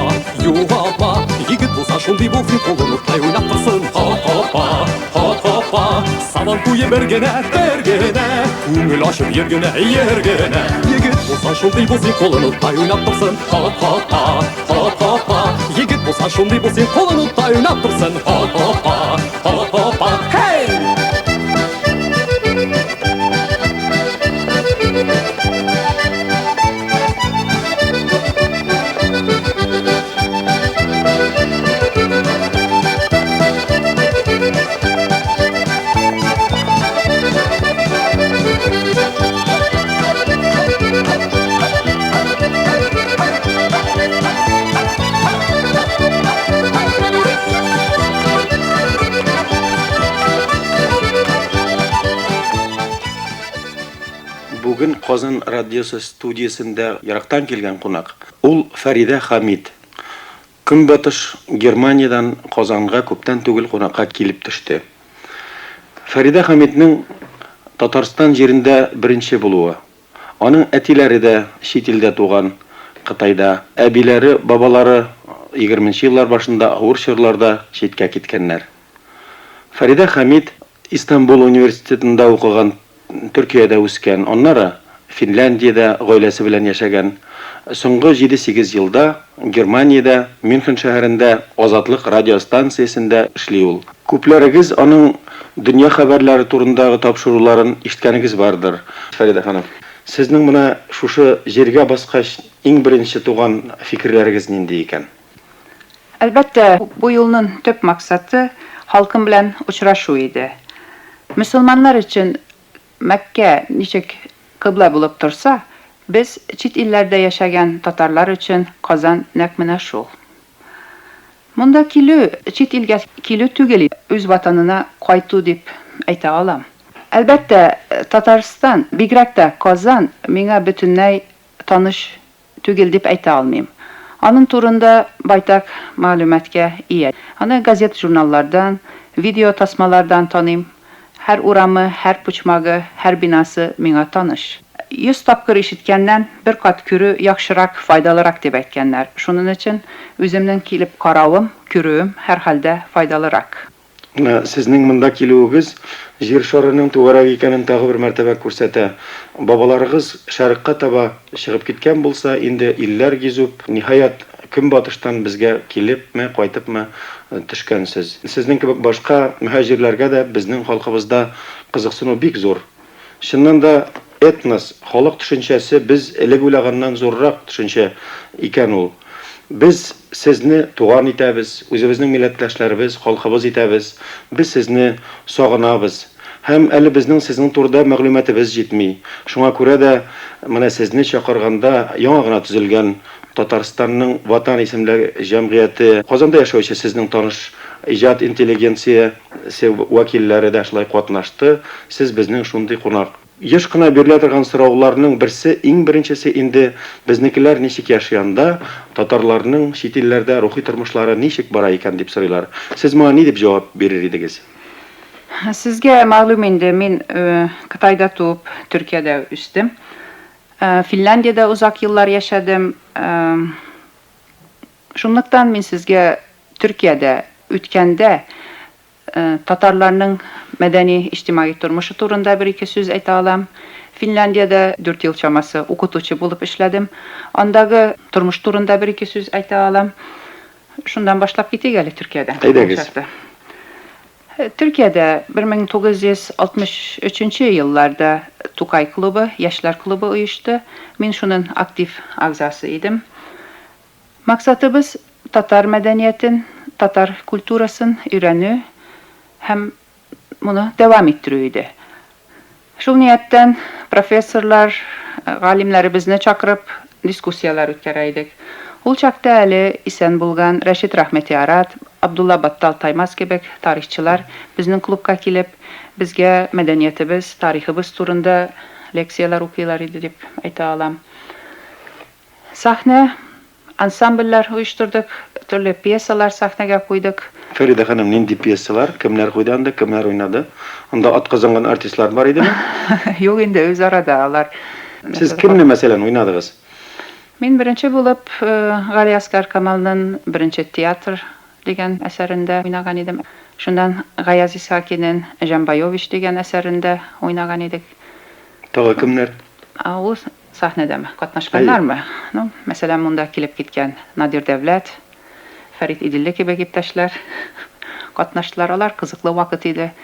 югалтма. Егет булсаң шундый бул, син кулын уттай уйнап торсын, хоп-хоппа, хоп-хоппа. Сабан туе бер генә, бер генә, күңел ачып йөр генә, йөр генә. Егет булсаң шундый бул, син кулын уттай уйнап торсын, хоп-хоппа, хоп-хоппа. Егет булсаң шундый бул, син кулын уттай уйнап торсын, хоп-хоппа, хоп-хоппа. Хей! Казан радиосы студиясендә ерактан килгән кунак. Ул Фәридә Хәмид. Көнбатыш Германиядән Казанга күптән түгел кунакка килеп төште. Фәридә Хәмиднең Татарстан җирендә беренче булуы. Аның әтиләре дә чит илдә туган, Кытайда. Әбиләре, бабалары егерменче еллар башында авыр чорларда читкә киткәннәр. Фәридә Хәмид Истанбул университетында укыган, Төркиядә үскән, аннары Финляндиядә гаиләсе белән яшәгән. Соңгы җиде-сигез елда Германиядә, Мюнхен шәһәрендә Азатлык радиостанциясендә эшли ул. Күпләрегез аның дөнья хәбәрләре турындагы тапшыруларын ишеткәнегез бардыр. Фәридә ханым, сезнең менә шушы җиргә баскач иң беренче туган фикерләрегез нинди икән? Әлбәттә, бу юлның төп максаты халкым белән очрашу иде. Мөселманнар өчен Мәккә ничек кыйбла булып торса, без, чит илләрдә яшәгән татарлар өчен Казан нәкъ менә шул. Монда килү, чит илгә килү түгел, үз ватанына кайту дип әйтә алам. Әлбәттә, Татарстан, бигрәк тә Казан миңа бөтенләй таныш түгел дип әйтә алмыйм. Аның турында байтак мәгълүматка ия. Аны газет-журналлардан, видео тасмалардан таныйм. Һәр урамы, һәр почмагы, һәр бинасы миңа таныш. 100 тапкыр ишеткәннән бер кат күрү яхшырак, файдалырак дип әйткәннәр. Шуның өчен үземнең килеп каравым, күрүем һәрхәлдә файдалырак. Менә сезнең монда килүегез Җир шарының түгәрәк икәнен тагы бер мәртәбә күрсәтә. Бабаларыгыз шәрыкка таба чыгып киткән булса, инде илләр гизүп, ниһаять, көнбатыштан безгә килепме, кайтыпмы төшкәнсез. Сезнең кебек башка мөһаҗирләргә дә безнең халкыбызда кызыксыну бик зур. Чыннан да, этнос, халык төшенчәсе без элек уйлаганнан зуррак төшенчә икән ул. Без сезне туган итәбез, үзебезнең милләттәшләребез, халкыбыз итәбез. Без сезне сагынабыз. Һәм әле безнең сезнең турыда мәгълүматыбыз җитми. Шуңа күрә дә менә сезне чакырганда яңа гына төзелгән Татарстанның Ватан исемле җәмгыяте, Казанда яшәүче сезнең таныш иҗат интеллигенция се вәкилләре дә шулай катнашты. Сез безнең шундый кунак. Еш кына бирелә торган сорауларның берсе, иң беренчесе инде, безнекеләр ничек яши анда, татарларның чит илләрдә рухи тормышлары ничек бара икән дип сорыйлар. Сез моңа ни дип җавап бирер идегез? Сезгә мәгълүм инде, мин Кытайда туып, Төркиядә үстем. Финляндиядә озак еллар яшәдем. Шунлыктан мин сезгә Төркиядә үткәндә татарларның мәдәни-иҗтимагый тормышы турында бер-ике сүз әйтә алам. Финляндиядә дүрт ел чамасы укытучы булып эшләдем. Андагы тормыш турында бер-ике сүз әйтә алам. Шуннан башлап китик әле Төркиядән. Әйдәгез. Төркиядә 1963 нче елларда Тукай клубы, яшьләр клубы оешты. Мин шуның актив әгъзасы идем. Максатыбыз, татар мәдәниятен, татар культурасын өйрәнү һәм моны дәвам иттерү иде. Шул нияттән профессорлар, галимнәребезне чакырып, дискуссияләр үткәрә идек. Ул чакта әле исән булган Рәшит Рәхмәти Арат, Абдулла Баттал Таймас кебек тарихчылар безнең клубка килеп, безгә мәдәниятебез, тарихыбыз турында лекцияләр укыйлар иде дип әйтә алам. Сәхнә, ансамбльләр оештырдык, төрле пьесалар сәхнәгә куйдык. Фәридә ханым, нинди пьесалар, кемнәр куйды анда, кемнәр уйнады? Анда атказанган артистлар бар идеме? Юк инде, үзара да алар. Сез кемне, мәсәлән, уйнадыгыз? Мин беренче булып Галиәсгар Камалның Беренче театр дигән әсәрендә уйнаган идем. Шуннан Гаяз Исхакинең Җанбаевич дигән әсәрендә уйнаган идек. Тагы кемнәр? Ул Сәхнәдәме? Катнашканнармы? Ну, мәсәлән, монда килеп киткән Надир Дәүләт, Фәрит Иделле кебек иптәшләр катнаштылар. Алар кызыклы вакыт иде.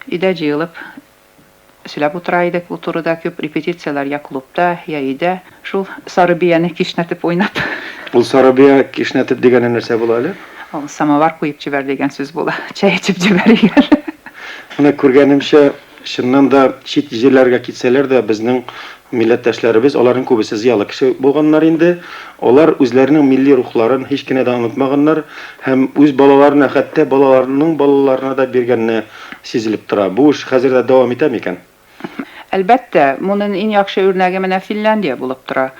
Өйдә җыелып сөйләп утыра идек ул турыда күп репетицияләр я клубта, я өйдә. Шул сары бияне кишнәтеп уйнап. Ул сары бия кишнәтеп дигәне нәрсә була әле? Ул самовар куеп җибәр дигән сүз була. Чәй эчеп җибәрик әле. Менә күргәнемчә, Чыннан да, чит җирләргә китсәләр дә, безнең милләттәшләребез, аларның күбесе зыялы кеше булганнар инде, алар үзләренең милли рухларын һич кенә дә онытмаганнар һәм үз балаларына, хәтта балаларының балаларына да биргәнне сизелеп тора. Бу эш хәзер дә дәвам итә микән? Әлбәттә, монын иң яхшы үрнәге менә Финляндия булып тора.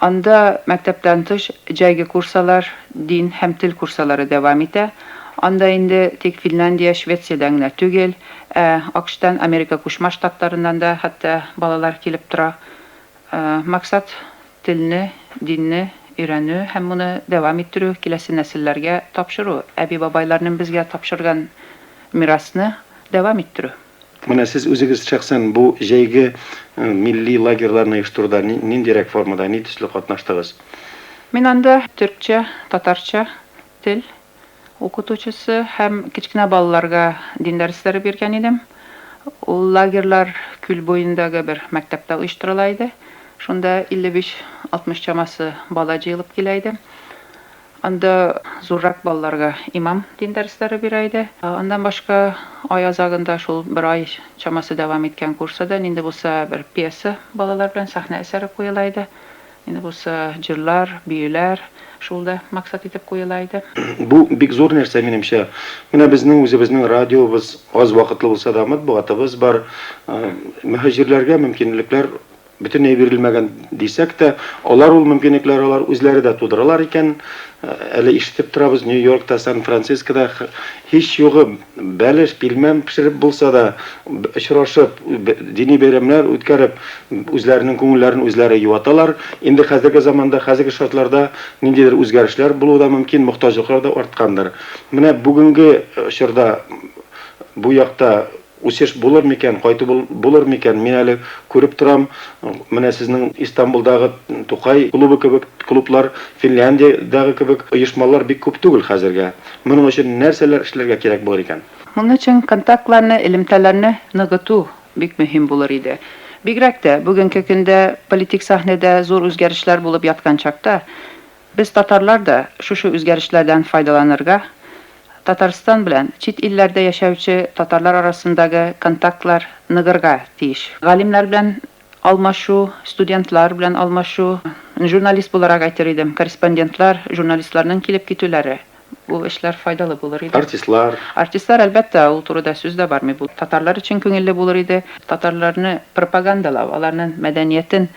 Анда мәктәптән тыш җәйге курсалар, дин һәм тел курсалары дәвам итә. Анда инде тик Финляндия, Швециядән генә түгел, ә АКШтан, Америка Кушма Штатларыннан да хәтта балалар килеп тора. Максат, телне, динне өйрәнү һәм моны дәвам иттерү, киләсе нәселләргә тапшыру, әби-бабайларның безгә тапшырган мирасны дәвам иттерү. Менә сез үзегез шәхсән бу җәйге милли лагерьларны оештыруда ниндирәк формада, ни төсле катнаштыгыз? Мин анда төркчә, татарча тел укытучысы һәм кечкенә балаларга дин дәресләре биргән идем. Ул лагерьлар күл буендагы бер мәктәптә оештырыла иде. Шунда 55-60 чамасы бала җыелып килә иде. Анда зуррак балаларга имам дин дәресләре бирә иде. Аннан башка ай азагында шул бер ай чамасы дәвам иткән курсада нинди булса бер пьеса балалар белән сәхнә әсәре куела иде. Нинди булса җырлар, биюләр шул да максат итеп куела иде. Бу бик зур нәрсә, минемчә. Менә безнең үзебезнең радиобыз, аз вакытлы булса да, матбугатыбыз бар. Мөһаҗирләргә мөмкинлекләр бөтенләй бирелмәгән дисәк тә, алар ул мөмкинлекләр алар үзләре дә тудыралар икән. Әле ишетеп торабыз, Нью-Йоркта, Сан-Францискода һич югы бәлеш, пилмән пешереп булса да, очрашып, дини бәйрәмнәр үткәреп, үзләренең күңелләрен үзләре юаталар. Инде хәзерге заманда, хәзерге шартларда ниндидер үзгәрешләр булуы да мөмкин, мохтаҗлыклар да арткандыр. Менә бүгенге чорда бу якта Үсеш булыр микән, кайту булыр микән, мин әле күреп торам, менә сезнең Истанбулдагы Тукай клубы кебек клублар, Финляндиядәге кебек оешмалар бик күп түгел хәзергә. Моның өчен нәрсәләр эшләргә кирәк булыр икән? Моның өчен контактларны, элемтәләрне ныгыту бик мөһим булыр иде. Бигрәк тә бүгенге көндә политик сәхнәдә зур үзгәрешләр булып яткан чакта, Без татарлар да шушы үзгәрешләрдән файдаланырга, Татарстан белән чит илләрдә яшәүче татарлар арасындагы контактлар ныгырга тиеш. Галимнәр белән алмашу, студентлар белән алмашу, журналист буларак әйтер идем, корреспондентлар, журналистларның килеп китүләре, бу эшләр файдалы булыр иде. Артистлар. Артистлар, әлбәттә, ул турыда сүз дә бармый. Бу татарлар өчен күңелле булыр иде. Татарларны пропагандалау, аларның мәдәниятен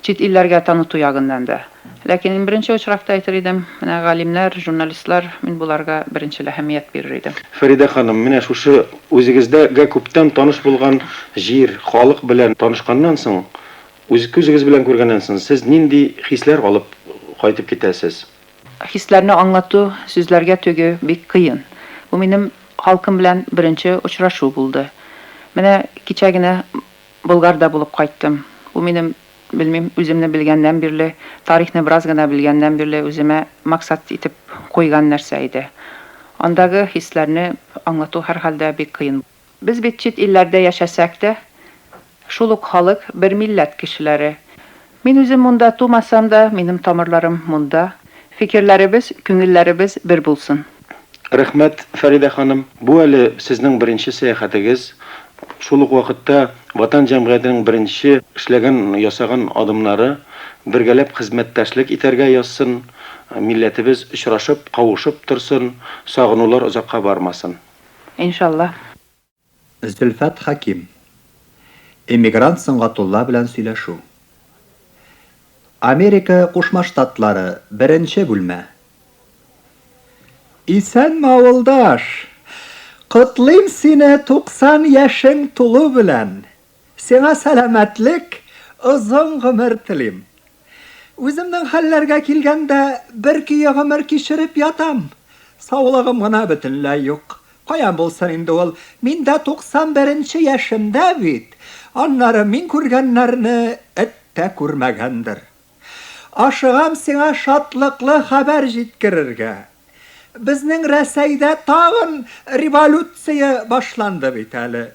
Чит илләргә таныту ягыннан да. Ләкин иң беренче очракта әйтер идем, менә галимнәр, журналистлар, мин боларга беренчел әһәмият бирер идем. Фәридә ханым, менә шушы үзегездә гә күптән таныш булган җир, халык белән танышканнан соң, үз күзегез белән күргәннән соң, сез нинди хисләр алып кайтып китәсез? Хисләрне аңлату, сүзләргә тегү бик кыен. Бу минем халкым белән беренче очрашу булды. Менә кичә генә Болгарда булып кайттым. Бу минем, белмим, үземне белгәннән бирле, тарихны бераз гына белгәннән бирле үземә максат итеп куйган нәрсә иде. Андагы хисләрне аңлату һәрхәлдә бик кыен. Без бит чит илләрдә яшәсәк тә, шул ук халык, бер милләт кешеләре. Мин үзем монда тумасам да, минем тамырларым монда. Фикерләребез, күңелләребез бер булсын. Рәхмәт, Фәридә ханым. Бу әле сезнең беренче сәяхәтегез. Шул ук вакытта Ватан җәмгыятенең беренче эшләгән, ясаган адымнары. Бергәләп хезмәттәшлек итәргә язсын, милләтебез очрашып, кавышып торсын, сагынулар озакка бармасын. Иншалла. Зөлфәт Хәким. Эмигрант Сөнгатулла белән сөйләшү. Америка Кушма Штатлары, беренче бүлмә. Исәнме, авылдаш! Котлыйм сине 90 яшең тулу белән! Сиңа сәламәтлек, озын гомер телим. Үземнең хәлләргә килгәндә, бер көе гомер кичереп ятам. Саулыгым гына бөтенләй юк. Каян булсын инде ул, мин дә 91 нче яшемдә бит. Аннары мин күргәннәрне эт тә күрмәгәндер. Ашыгам сиңа шатлыклы хәбәр җиткерергә. Безнең Рәсәйдә тагын революция башланды бит әле.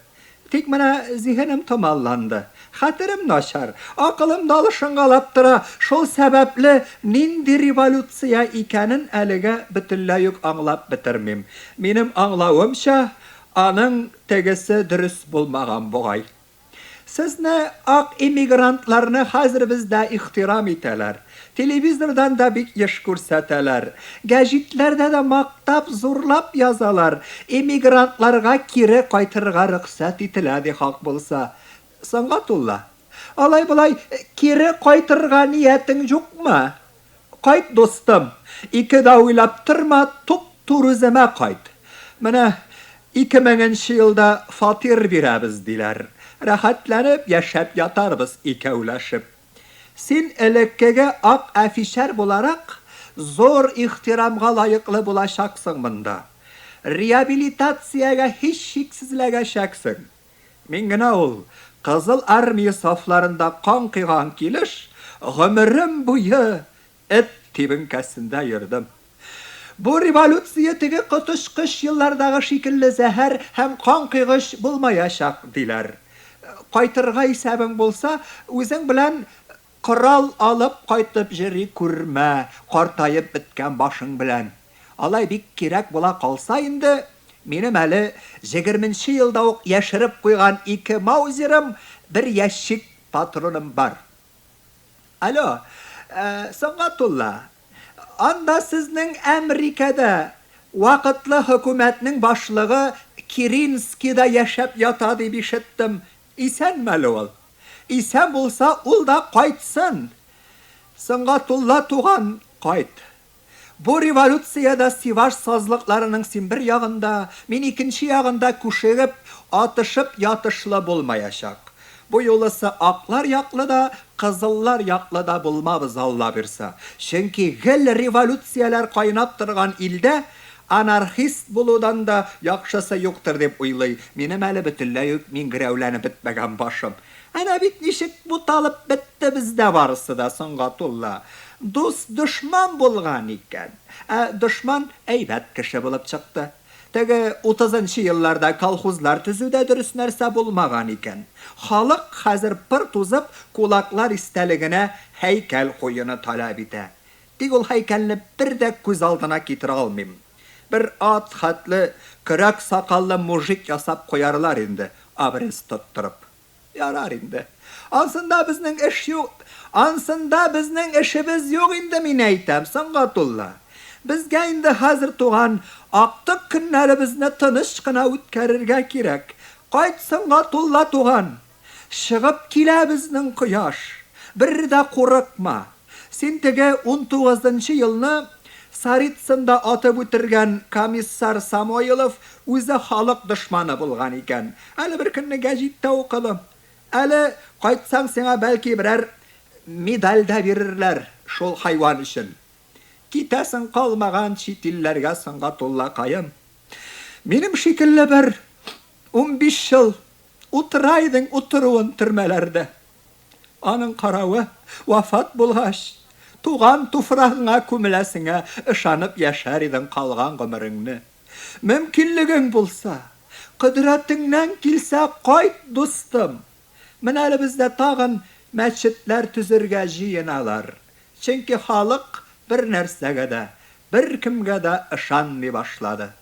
Тик менә зиһенем томалланды. Хәтерем начар, акылым да алышынгалап тора, шул сәбәпле нинди революция икәнен әлегә бөтенләй үк аңлап бетермим. Минем аңлавымча, аның тегесе дөрес булмаган бугай. Сезне, ак эмигрантларны хәзер бездә ихтирам итәләр. Телевизордан да бик еш күрсәтәләр. Гәҗитләрдә дә мактап, зурлап язалар. Эмигрантларга кире кайтырга рөхсәт ителә, ди хак булса. Сөнгатулла, алай-болай кире кайтырга ниятең юкмы? Кайт, дустым, ике дә уйлап торма, туп-туры үземә кайт. Менә 2000 нче елда фатир бирәбез, диләр. Рәхәтләнеп яшәп ятарбыз икәүләшеп. Син элеккеге ак әфичәр буларак зур ихтирамга лаеклы булачаксың монда. Реабилитациягә һичшиксез эләгәчәксең. Мин генә ул, Кызыл Армия сафларында кан койган килеш, гомерем буе эт тибенкәсендә йөрдем. Бу революция теге коточкыч еллардагы шикелле зәһәр һәм канкойгыч булмаячак, диләр. Кайтырга исәбең булса, үзең белән корал алып кайтып җөри күрмә, картаеп беткән башың белән. Алай бик кирәк була калса инде, минем әле җегерменче елда ук яшереп куйган ике маузерым, бер ящик патроным бар. Алло, Сөнгатулла, анда сезнең Әмрикәдә вакытлы хөкүмәтнең башлыгы Керенский да яшәп ята дип ишеттем. Исәнме әле ул? Исән булса, ул да кайтсын. Сөнгатулла туган, кайт. Бу революциядә Сиваш сазлыкларының син бер ягында, мин икенче ягында күшегеп, атышып ятышлы булмаячак. Бу юлысы аклар яклы да, кызыллар яклы да булмабыз, Алла бирса. Чөнки гел революцияләр кайнап торган илдә анархист булудан да яхшысы юктыр дип уйлый минем әле бөтенләй үк миңгерәүләнеп бетмәгән башым. Әнә бит ничек буталып бетте бездә барысы да, Сөнгатулла. Дус дошман булган икән. Ә дошман әйбәт кеше булып чыкты. Теге утызынчы елларда колхозлар төзү дә дөрес нәрсә булмаган икән. Халык хәзер пыр тузып кулаклар истәлегенә һәйкәл куюны таләп итә. Тик ул һәйкәлне бер дә күз алдына китерә алмыйм. Бер ат хәтле көрәк сакаллы мужик ясап куярлар инде, обрез тоттырып. Ярар инде. Ансында безнең эш юк. Ансында безнең эшебез юк инде, мин әйтәм, Сөнгатулла. Безгә инде хәзер туган актык көннәребезне тыныч кына үткәрергә кирәк. Кайт, Сөнгатулла туган. Чыгып килә безнең кояш. Бер дә курыкма. Син теге унтугызынчы елны Царицында атып үтергән комиссар Самойлов үзе халык дошманы булган икән. Әле беркөнне гәҗиттә укыдым. Әле кайтсаң сиңа бәлки берәр медаль дә бирерләр шул хайван өчен. Китәсең калмаган чит илләргә Сөнгатуллакаем. Минем шикелле бер 15 ел утыра идең утыруын төрмәләрдә. Аның каравы, вафат булгач, туган туфрагыңа күмеләсеңә ышанып яшәр идең калган гомереңне. Мөмкинлегең булса, кодрәтеңнән килсә, кайт, дустым. Менә әле бездә тагын мәчетләр төзергә җыеналар. Чөнки халык бернәрсәгә дә, беркемгә дә ышанмый башлады.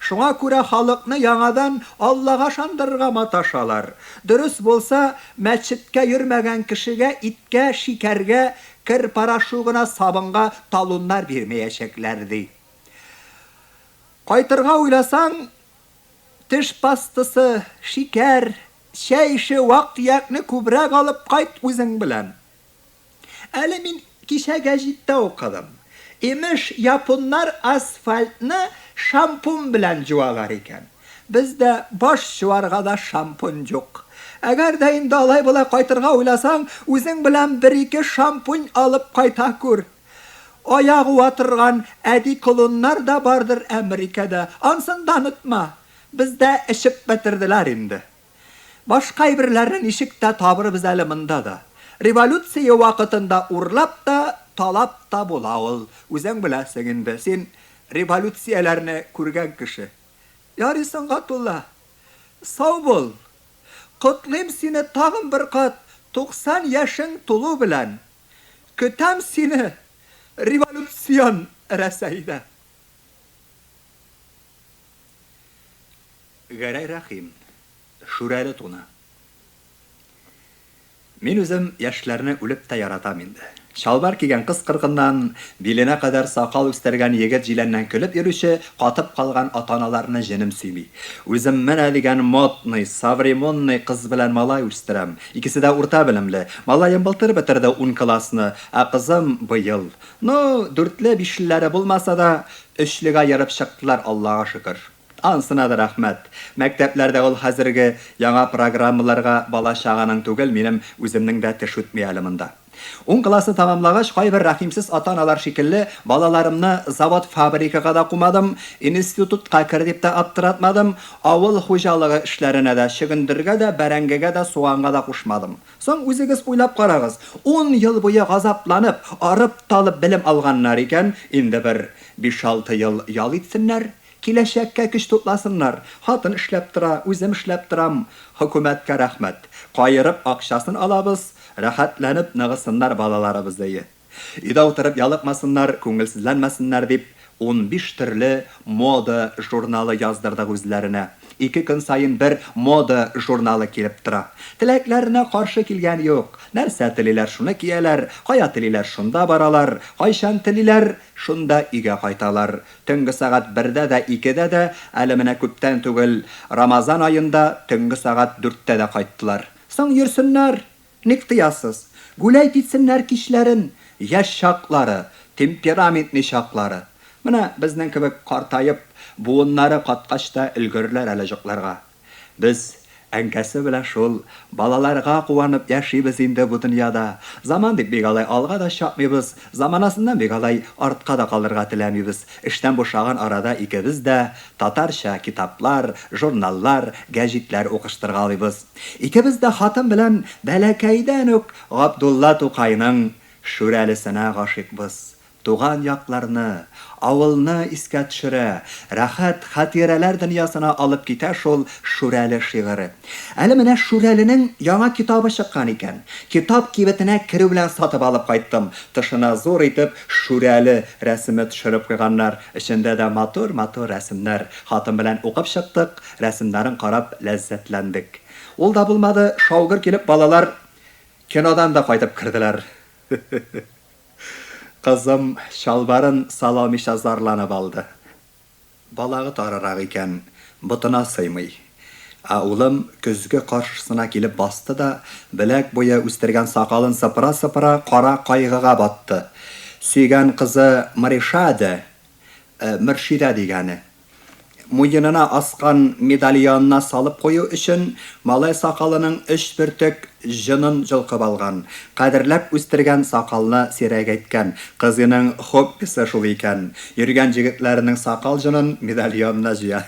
Шуңа күрә халыкны яңадан Аллага ышандырырга маташалар. Дөрес булса, мәчеткә йөрмәгән кешегә иткә, шикәргә, кер порошогына, сабынга талоннар бирмәячәкләр, ди. Кайтырга уйласаң, теш пастасы, шикәр, чәй ише вак-төякне күбрәк алып кайт үзең белән. Әле мин кичә гәҗиттә укыдым. Имеш, японнар асфальтны шампунь белән җуалар икән. Бездә баш җуарга да шампунь юк. Әгәр дә инде алай-болай кайтырга уйласаң, үзең белән бер-ике шампунь алып кайта күр. Аяк уа торган әди-колоннар да бардыр Әмрикәдә, ансын да онытма. Бездә эчеп бетерделәр инде. Башка әйберләрне ничек тә табырбыз әле монда да. Революция вакытында урлап та, талап та була ул, үзең беләсең инде, син революцияләрне күргән кеше. Ярый, Сөнгатулла, сау бул. Котлыйм сине тагын бер кат 90 яшең тулу белән. Көтәм сине революцион Рәсәйдә. Гәрәй Рәхим. Шүрәле туны. Мин үзем яшьләрне үлеп тә яратам инде. Чалбар кигән кыз-кыркыннан, биленә кадәр сакал үстергән егет-җиләннән көлеп йөрүче катып калган ата-аналарны җенем сөйми. Үзем менә дигән модный, совремонный кыз белән малай үстерәм. Икесе дә урта белемле. Малаем былтыр бетерде ун классны, ә кызым, быел. Ну, дүртле-бишлеләре булмаса да, өчлегә ерып чыктылар, Аллага шөкер. Анысына да рәхмәт. Мәктәпләрдә ул хәзерге яңа программаларга бала-чаганың түгел, минем үземнең дә теш үтми әле монда. Ун классны тәмамлагач, кайбер рәхимсез ата-аналар шикелле, балаларымны завод-фабрикага да кумадым, институтка кер дип тә аптыратмадым, авыл хуҗалыгы эшләренә дә, чөгендергә дә, бәрәңгегә дә, суганга да кушмадым. Соң, үзегез уйлап карагыз, ун ел буе газапланып, арып-талып белем алганнар икән, инде бер биш-алты ел ял итсеннәр, киләчәккә көч тупласыннар. Хатын эшләп тора, үзем эшләп торам. Хөкүмәткә рәхмәт. Каерып акчасын алабыз, рәхәтләнеп ныгысыннар балаларыбыз, әйе. Өйдә утырып ялыкмасыннар, күңелсезләнмәсеннәр дип, 15 төрле мода журналы яздырдык үзләренә. Ике көн саен бер мода журналы килеп тора. Теләкләренә каршы килгән юк. Нәрсә телиләр, шуны кияләр, кая телиләр, шунда баралар, кайчан телиләр, шунда өйгә кайталар. Төнге сәгать бердә дә, икедә дә, әле менә күптән түгел, Рамазан аенда төнге сәгать дүрттә дә кайттылар. Соң йөрсеннәр! Ник тыясыз? Гүләйт итсеннәр кичләрен! Яшь чаклары, темпераментный чаклары. Менә безнең кебек картаеп, буыннары каткач та өлгерерләр әле җокларга. Без әнкәсе белән шул балаларга куанып яшибез инде бу дөньяда. Заман дип бик алай алга да чапмыйбыз, заманасыннан бик алай артка да калырга теләмибез. Эштән бушаган арада икебез дә татарча китаплар, журналлар, гәҗитләр укыштыргалыйбыз. Икебез дә хатын белән бәләкәйдән үк Габдулла Тукайның Шүрәлесенә гашыйкбыз. Туган якларны, авылны искә төшерә, рәхәт хатирәләр дөньясына алып китә шул Шүрәле шигыре. Әле менә Шүрәленең яңа китабы чыккан икән. Китап кибетенә керү белән сатып алып кайттым. Тышына зур итеп Шүрәле рәсеме төшереп куйганнар. Эчендә дә матур-матур рәсемнәр. Хатын белән укып чыктык, рәсемнәрен карап ләззәтләндек. Ул да булмады, шау-гөр килеп балалар кинодан да кайтып керделәр. Кызым чалбарын сала алмыйча зарланып алды. Балагы тарырак икән, ботына сыймый. Ә улым көзге каршысына килеп басты да, беләк буе үстергән сакалын сыпыра-сыпыра кара кайгыга батты. Сөйгән кызы Мришадә, Мөршидә дигәне, Муенына аскан медальонына салып кую өчен малай сакалының өч бөртек җонын җолкып алган. Кадерләп үстергән сакалны сирәгәйткән. Кызыйның хоббисы шул икән. Йөргән җегетләренең сакал җонын медальонына җыя.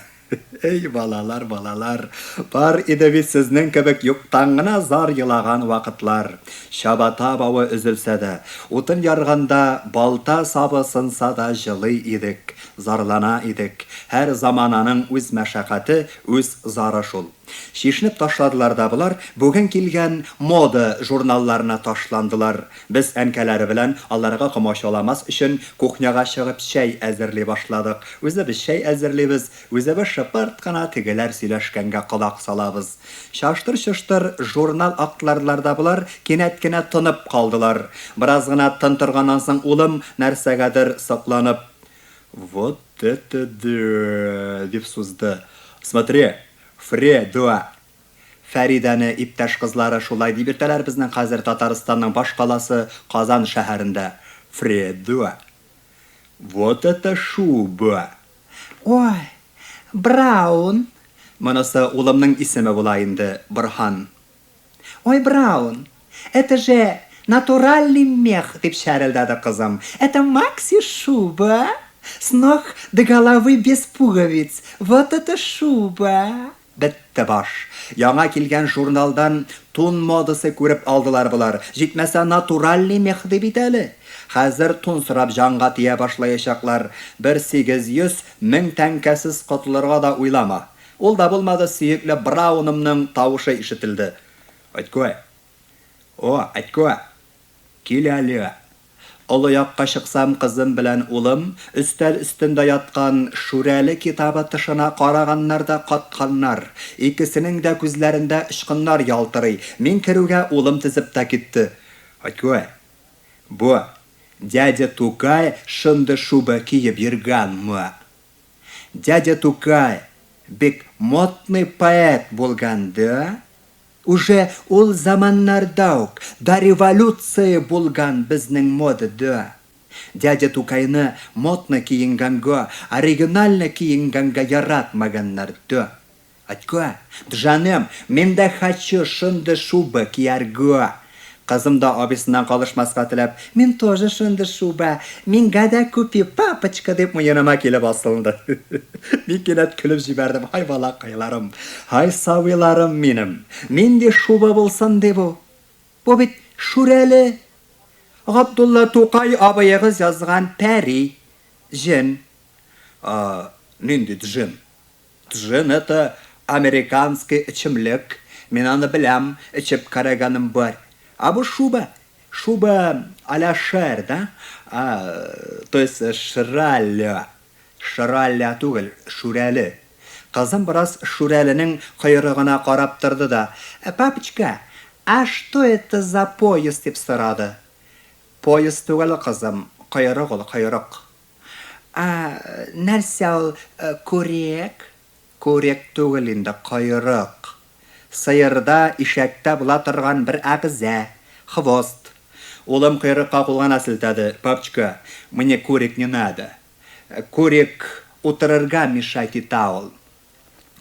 Әй, балалар, балалар! Бар иде бит сезнең кебек юктан гына зар елаган вакытлар. Чабата бавы өзелсә дә, утын ярганда балта сабы сынса да җылый идек. Зарлана идек. Һәр замананың үз мәшәкате, үз зары шул. Чишенеп ташладылар да болар, бүген килгән мода журналларына ташландылар. Без әнкәләре белән, аларга комачауламас өчен, кухняга чыгып чәй әзерли башладык. Үзебез чәй әзерлибез, үзебез шыпырт кына тегеләр сөйләшкәнгә колак салабыз. Чаштыр-чоштыр журнал актардылар да болар, кинәт кенә тынып калдылар. Бераз гына тын торганнан соң улым, нәрсәгәдер сокланып, Вот это да! дип сузды. Смотри, Фре-дуа! Фәридәне иптәш кызлары шулай дип йөртәләр безнең хәзер Татарстанның башкаласы Казан шәһәрендә. Фре-дуа! Вот это шуба! Ой, Браун! Монысы улымның исеме була инде, Борһан. Ой, Браун, это же натуральный мех, дип чәрелдәде кызым. Это макси-шуба! С ног до головы без пуговиц. Вот это шуба! Бетте баш. Яңа килгән журналдан тун модасы күреп алдылар болар. Җитмәсә, натуральный мех ди бит әле. Хәзер тун сорап җанга тия башлаячаклар. Бер 800 мең тәңкәсез котылырга да уйлама. Ул да булмады, сөекле Браунымның тавышы ишетелде. Әйткү! О, әйткү! Кил әле! Олы якка чыксам, кызым белән улым өстәл өстендә яткан Шүрәле китабы тышына караганнар да катканнар. Икесенең дә күзләрендә очкыннар ялтырый. Мин керүгә улым тезеп тә китте. Әйткү! Бу, дядя Тукай шундый шуба киеп йөргәнме? Дядя Тукай бик модный поэт булган, да? Уже ул заманнарда ук, до революции булган безнең мода, да? Дядя Тукайны модно киенгәнгә, оригинально киенгәнгә яратмаганнар, да? Атька, җаным, мин дә хочу шундый шуба кияргә. Кызым да абыйсыннан калышмаска теләп, мин тоже шундый шуба, миңа да купи, папочка, дип муеныма килеп асылынды. Мин кинәт көлеп җибәрдем. Һай балакайларым, һай сабыйларым минем. Нинди шуба булсын ди бу? Бу бит Шүрәле. Габдулла Тукай абыегыз язган пәри, җен. А, нинди джин? Джин это американский эчемлек. Мин аны беләм, эчеп караганым бар. А бу шуба. Шуба а-ля шер, да? А, то есть шраля. Шраля түгел, Шүрәле. Кызым бераз Шүрәленең койрыгына карап торды да, «Папочка, а что это за пояс?» дип сорады. Пояс түгел, кызым, койрык ул, койрык. А нәрсә ул, күрек? Күрек түгел инде, койрык. Сыерда, ишәктә була торган бер әгъза, хвост. Улым койрыкка кул гына селтәде. Папочка, мне курик не надо. Курик утырырга мешать итә ул.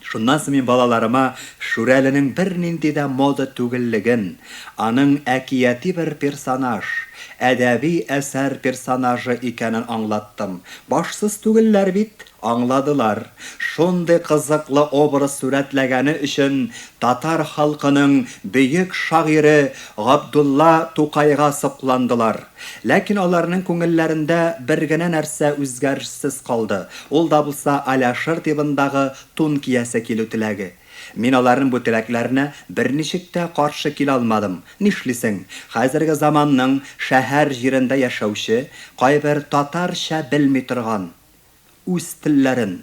Шуннан соң мин балаларыма Шүрәленең бернинди дә мода түгеллеген, аның әкияти бер персонаж, әдәби әсәр персонажы икәнен аңлаттым. Башсыз түгелләр бит, аңладылар. Шундый кызыклы образ сурәтләгәне өчен татар халкының бөек шагыйре Габдулла Тукайга сокландылар. Ләкин аларның күңелләрендә бер генә нәрсә үзгәрешсез калды, ул да булса Аляшыр тибындагы тун киясе килү теләге. Мин аларның бу теләкләренә берничек тә каршы килә алмадым. Нишлисең, хәзерге заманның шәһәр җирендә яшәүче кайбер татарча белми торган, үз телләрен,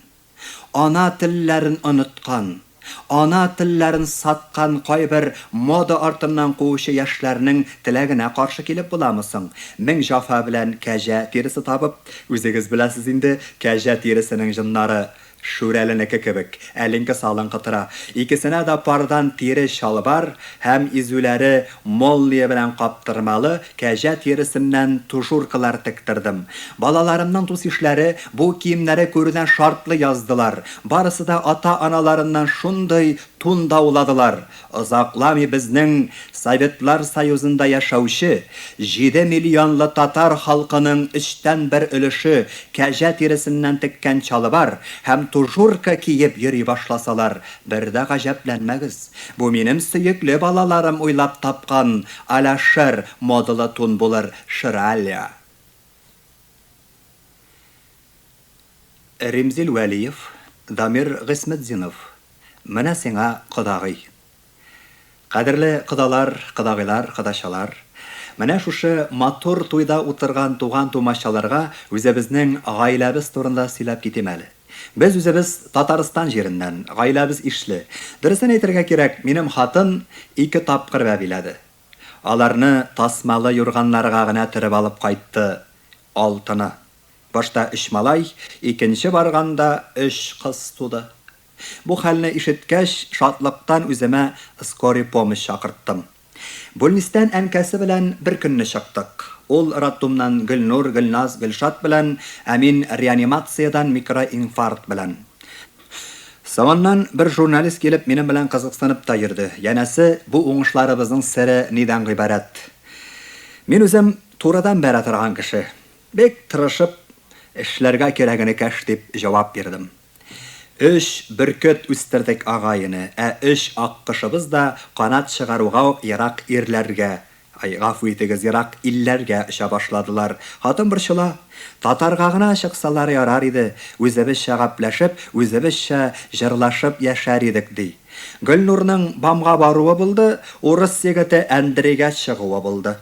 ана телләрен оныткан, ана телләрен саткан кайбер мода артыннан куучы яшьләрнең теләгенә каршы килеп буламы соң? Мең җәфа белән кәҗә тиресе табып, үзегез беләсез инде, кәҗә тиресенең җоннары Шүрәленеке кебек, әленке-салынкы тора. Икесенә дә пардан тире чалбар һәм изүләре молния белән каптырмалы кәҗә тиресеннән тужуркалар тектердем. Балаларымның дус-ишләре бу киемнәре күрүдән шартлый яздылар. Барысы да ата-аналарыннан шундый тун дауладылар. Озакламый безнең Советлар Союзында яшәүче җиде миллионлы татар халкының өчтән бер өлеше кәҗә тиресеннән теккән чалбар һәм тужурка киеп йөри башласалар, бер дә гаҗәпләнмәгез. Бу минем сөекле балаларым уйлап тапкан а-ля шыр модалы тун булыр, Шыраля. Римзил Вәлиев, Дамир Гыйсметдинов, Менә сиңа кодагый. Кадерле кодалар, кодагыйлар, кодачалар! Менә шушы матур туйда утырган туган-тумачаларга үзебезнең гаиләбез турында сөйләп китим әле. Без үзебез Татарстан җиреннән, гаиләбез ишле. Дөресен әйтергә кирәк, минем хатын ике тапкыр бәбиләде. Аларны тасмалы юрганнарга гына төреп алып кайтты. Алтыны. Башта өч малай, икенче барганда өч кыз туды. Бу хәлне ишеткәч, шатлыктан үземә скорый помощь чакырттым. Бүлнистән әнкәсе белән бер көнне чыктык. Ул роддомнан Гөлнур, Гөлназ, Гөлшат белән, ә мин реанимациядән микроинфаркт белән. Соңыннан бер журналист килеп минем белән кызыксынып та йөрде. Янәсе, бу уңышларыбызның сере нидән гыйбарәт? Мин үзем турыдан бәрә торган кеше. Бик тырышып эшләргә кирәк, энекәш, дип җавап бирдем. Өч бөркет үстердек, агай-эне, ә өч аккошыбыз да канат чыгаруга ук ерак ирләргә, ай, гафу итегез, ерак илләргә оча башладылар. Хатын борчыла. Татарга гына чыксалар ярар иде, үзебезчә гәпләшеп, үзебезчә җырлашып яшәр идек, ди. Гөлнурның БАМга баруы булды, урыс егете Әндригә чыгуы булды.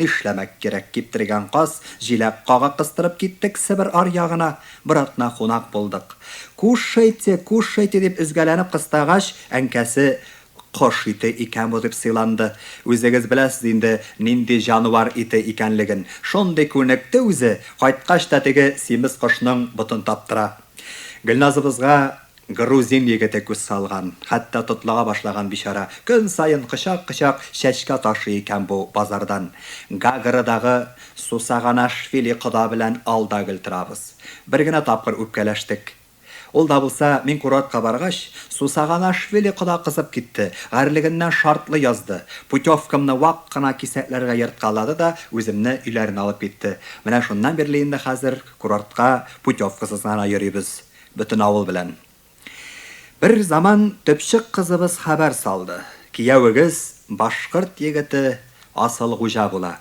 Нишләмәк кирәк, киптергән каз, җиләк кага кыстырып киттек Себер аръягына, бер атна кунак булдык. Кушайте, кушайте, дип өзгәләнеп кыстагач, әнкәсе Кош ите икән бу, дип сыйланды. Үзегез беләсез инде нинди җанвар ите икәнлеген. Шундый күнекте үзе, кайткач та теге симез кошның ботын таптыра. Гөлназыбызга грузин егете күз салган, хәтта тотлыга башлаган бичара. Көн саен кочак-кочак чәчкә ташый икән бу базардан. Гаградагы Сусаганашвили кода белән ал да гөл торабыз. Бер генә тапкыр үпкәләштек. Ул да булса, мин курортка баргач, Сусаганашвили кода кызып китте, гарьлегеннән шартлый язды. Путевкамны вак кына кисәкләргә ерткалады да үземне өйләренә алып китте. Менә шуннан бирле инде хәзер курортка путевкасыз гына йөрибез. Бөтен авыл белән. Бер заман төпчек кызыбыз хәбәр салды, Киявегез, башкорт егете, Асылгуҗа була.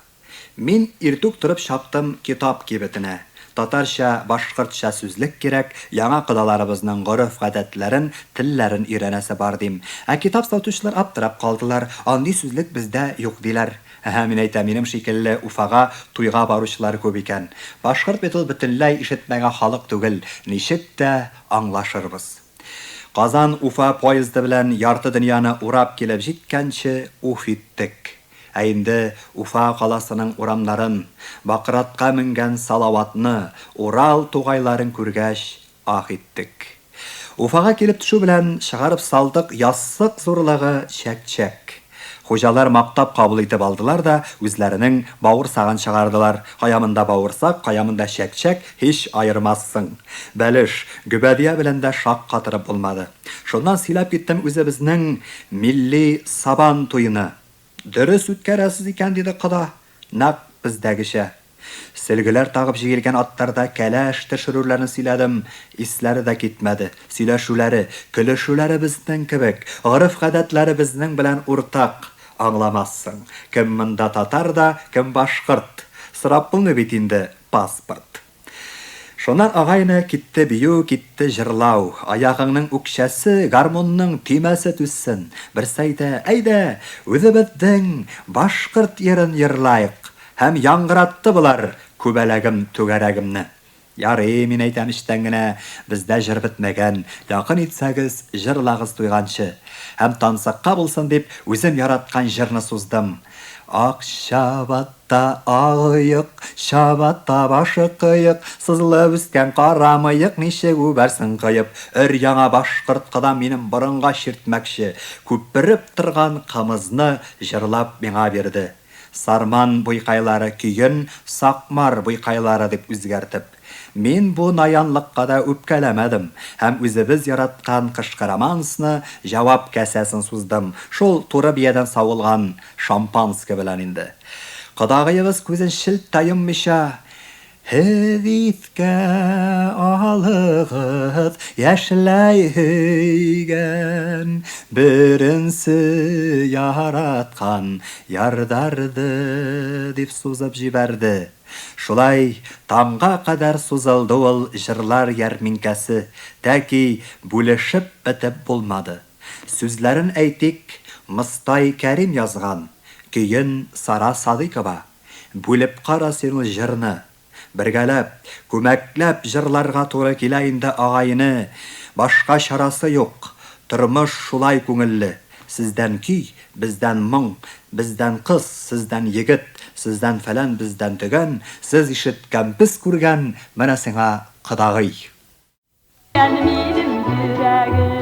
Мин иртүк торып чаптым китап кибетенә. Татарча, башкортча сүзлек кирәк, яңа кодаларыбызның гореф-гадәтләрен, телләрен өйрәнәсе бар, дим. Ә китап сатучылар аптырап калдылар, андый сүзлек бездә юк, диләр. Әһә, мин әйтәм, минем шикелле Уфага туйга баручылар күп икән. Башкорт бит ул бөтенләй ишетмәгән халык түгел, ничек тә аңлашырбыз. Казан-Уфа поезды белән ярты дөньяны урап килеп җиткәнче уф иттек. Ә инде Уфа каласының урамнарын, Бакратка менгән Салаватны, Урал тугайларын күргәч, ах иттек. Уфага килеп төшү белән чыгарып салдык яссык зурлыгы чәк-чәк. Хуҗалар мактап кабул итеп алдылар да үзләренең бавырсагын чыгардылар. Кая монда бавырсак, кая монда чәк-чәк, һич аермассың. Бәлеш, гөбәдия белән дә шаккатырып булмады. Шуннан сөйләп киттем үзебезнең милли Сабан туены. Дөрес үткәрәсез икән, диде кода, нәкъ бездәгечә. Сөлгеләр тагып җигелгән атларда кәләш төшерүләрен сөйләдем, исләре дә китмәде. Сөйләшүләре, көлешүләре безнең кебек, гореф-гадәтләре безнең белән уртак. Аңламассың, кем монда татар да, кем башкорт. Сорап булмый бит инде паспорт. Шуннан агайне, китте бию, китте җырлау. Аягыңның үкчәсе, гармунның төймәсе түзсен. Берсе әйтә, әйдә, үзебезнең башкорт йырын йырлаек. Һәм яңгыратты болар күбәләгем-түгәрәгемне. Ярый, мин әйтәм эчтән генә, бездә җыр бетмәгән, якын итсәгез, җырлагыз туйганчы. Һәм тансыкка булсын дип, үзем яраткан җырны суздым. Ак чабата аек, чабата башы кыек, Сызылып үскән кара мыек ничек үбәрсең кыеп? Өр-яңа башкорт кода минем борынга чиртмәкче, Күпереп торган кымызны җырлап миңа бирде. Сарман буйкайлары көен Сакмар буйкайлары дип үзгәртеп. Мин бу наянлыкка да үпкәләмәдем һәм үзебез яраткан кышкы романсны җавап касәсен суздым, шул туры биядән савылган шампанское белән инде. Кодагыебыз күзен челт тә йоммыйча, Һез искә алыгыз яшьләй һөйгән, беренче яраткан ярдарды, дип сузып җибәрде. Шулай таңга кадәр сузылды ул җырлар ярминкәсе, тәки бүлешеп бетеп булмады. Сүзләрен, әйтик, Мостай Кәрим язган, көен Сара Садыйкова. Бүлеп кара син ул җырны. Бергәләп, күмәкләп җырларга туры килә инде, агай-эне, башка чарасы юк. Тормыш шулай күңелле. Сездән көй, бездән моң, бездән кыз, сездән егет, сездән фәлән, бездән төгән, сез ишеткән, без күргән, менә сиңа кодагый. Минем йөрәгем.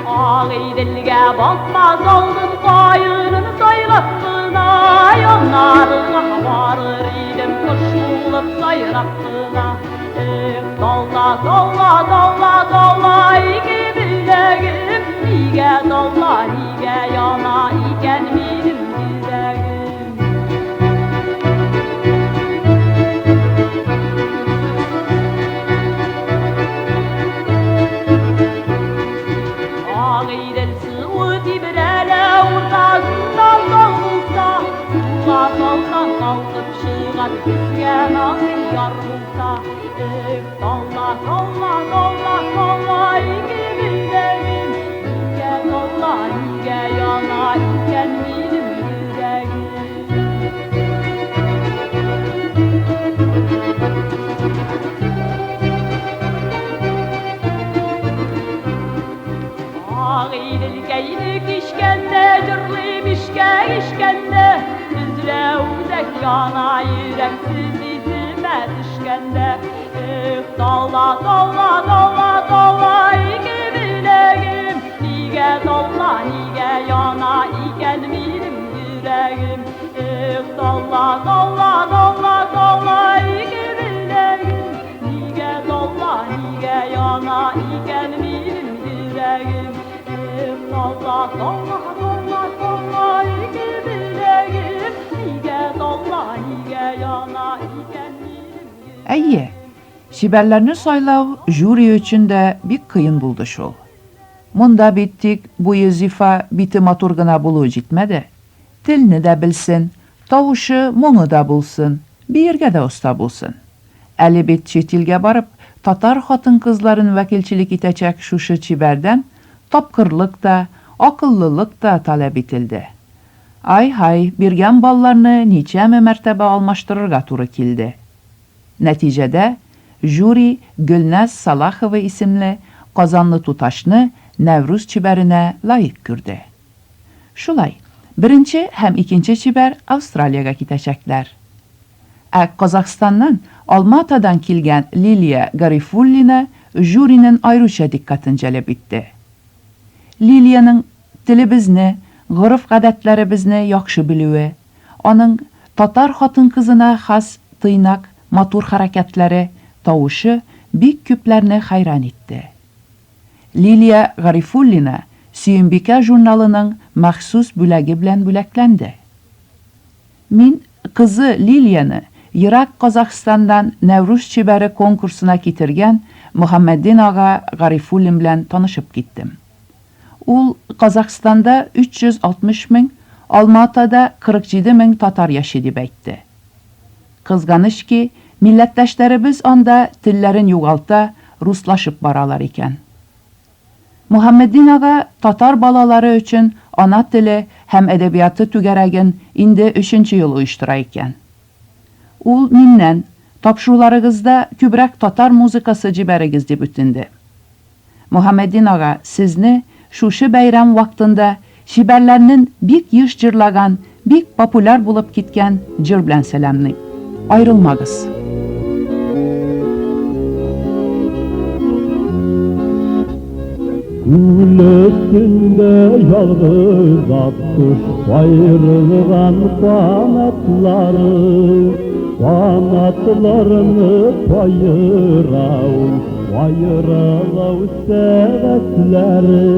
Агыйделгә батмас алдын каенын сайлап кына, Яннарыңа барыр идем кош булып сайрап кына. Эх, дала, дала, дала, дала, ике беләгем, нигә дала, нигә яна икән минем йөрәгем? Агыйдел суы тибрәлә, уртасында тау булса, суга салсаң калкып чыгар, безгә насыйп яр булса. Эх, дала, дала, дала, дала, ике беләгем, нигә дала, нигә яна икән минем йөрәгем? Җилкәйне кичкәндә җырлыйм ишкәк ишкәндә Өзелә үзәк яна йөрәк сез исемә төшкәндә Эх, талла, талла, талла, талла ике беләгем Нигә талла, нигә яна икән минем йөрәгем Эх, талла, талла, талла, талла ике беләгем Нигә талла, нигә яна икән минем йөрәгем Эх, талла, талла, талла, талла ике беләгем Нигә талла, нигә яна икән минем Әйе, чибәрләрне сайлау жюри өчен дә бик кыен булды шул. Монда бит тик буе зифа, бите матур гына булуы җитмәде. Телне дә белсен, тавышы, моңы да булсын, биергә дә оста булсын. Әле бит чит илгә барып, татар хатын-кызларын вәкилчелек итәчәк шушы чибәрдән тапкырлык та, акыллылык та таләп ителде. Ай-һай, биргән балларны ничәмә мәртәбә алмаштырырга туры килде. Нәтиҗәдә, жюри Гөлназ Салахова исемле казанлы туташны Нәврүз чибәренә лаек күрде. Шулай, беренче һәм икенче чибәр Австралиягә китәчәкләр. Ә Казахстаннан Алма-Атадан килгән Лилия Гарифуллина жюриның аеруча дикъкатен җәлеп итте. Лилиянең телебезне, гореф-гадәтләребезне яхшы белүе, аның татар хатын-кызына хас тыйнак, матур хәрәкәтләре, тавышы бик күпләрне хәйран итте. Лилия Гарифуллина Сөембикә журналының махсус бүләге белән бүләкләнде. Мин кызы Лилияне ерак Казахстаннан Нәүрүз чибәре конкурсына китергән Мөхәммәтдин ага Гарифуллин белән танышып киттем. Ул Казахстанда 360 мең, Алма-Атада 47 мең татар яши дип әйтте. Кызганыч ки, милләттәшләребез анда телләрен югалта, руслашып баралар икән. Мөхәммәтдин ага татар балалары өчен ана теле һәм әдәбияты түгәрәген инде өченче ел оештыра икән. Ул миннән, Тапшыруларыгызда күбрәк татар музыкасы җибәрегез, дип үтенде. Мөхәммәтдин ага, сезне шушы бәйрәм вакытында чибәрләрнең бик еш җырлаган, бик популяр булып киткән җыр белән сәламлыйм. Аерылмагыз! Күл өстендә ялгыз аккош Каерылган канатлары, Канатларны каера ул, Аерылу сәгатьләре.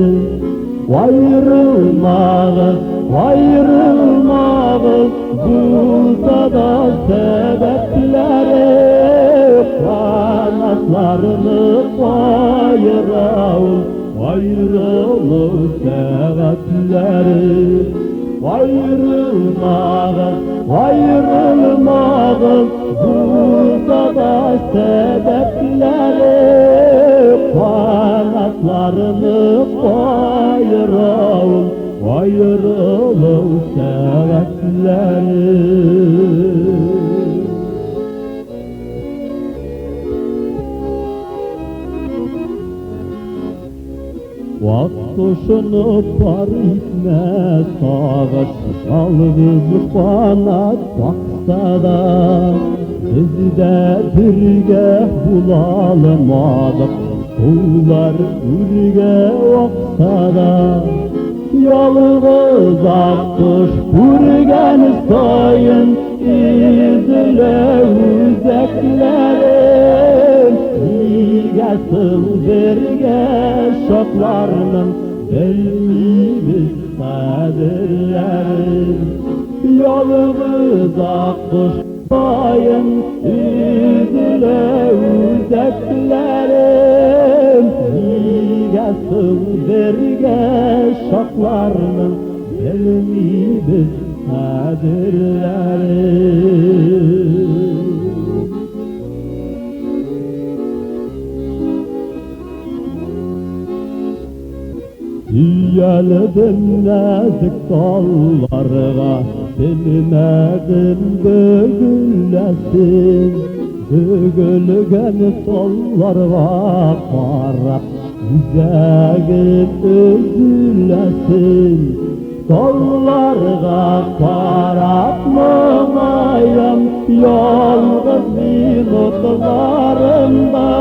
Аерылмагыз, аерылмагыз, Булса да сәбәпләре, Канатларны каера ул, Аерылу сәгатьләре. Аерылмагыз, аерылмагыз, Булса да сәбәпләре, Канатларны каера ул, Аерылу сәгатьләре. Аккошны пар итмәс сагыш, Ялгыз канат какса да, Без дә бергә була алмадык, Сулар үргә акса да. Ялгыз аккош күргән саен Өзелә үзәкләрем, Нигә соң бергә чакларның Белмибез кадерләрен. Ялгыз аккош саен Өзелә үзәкләрем, Нигә соң бергә чакларның Белмибез кадерләрен. Сөялдем нәзек талларга, Белмәдем бөгеләсен. Бөгелгән талларга карап, Үзәгем өзеләсен. Талларга карап моңаям, ялгыз минутларымда.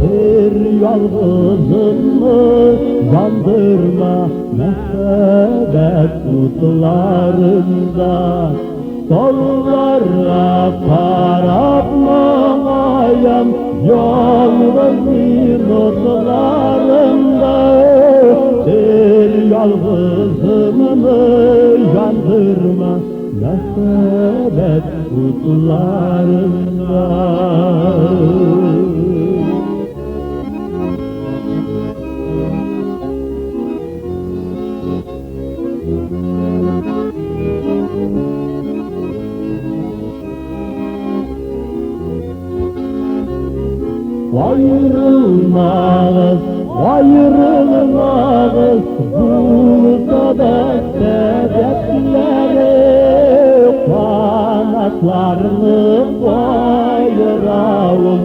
Бер ялгызымны яндырма мәхәббәт утларында. Талларга карап моңаям, ялгыз минутларымда. Бер ялгызымны яндырма мәхәббәт утларында. Ayrılmağız, ayrılmağız, bulsa da sebepleri, kanatlarını ayıralım,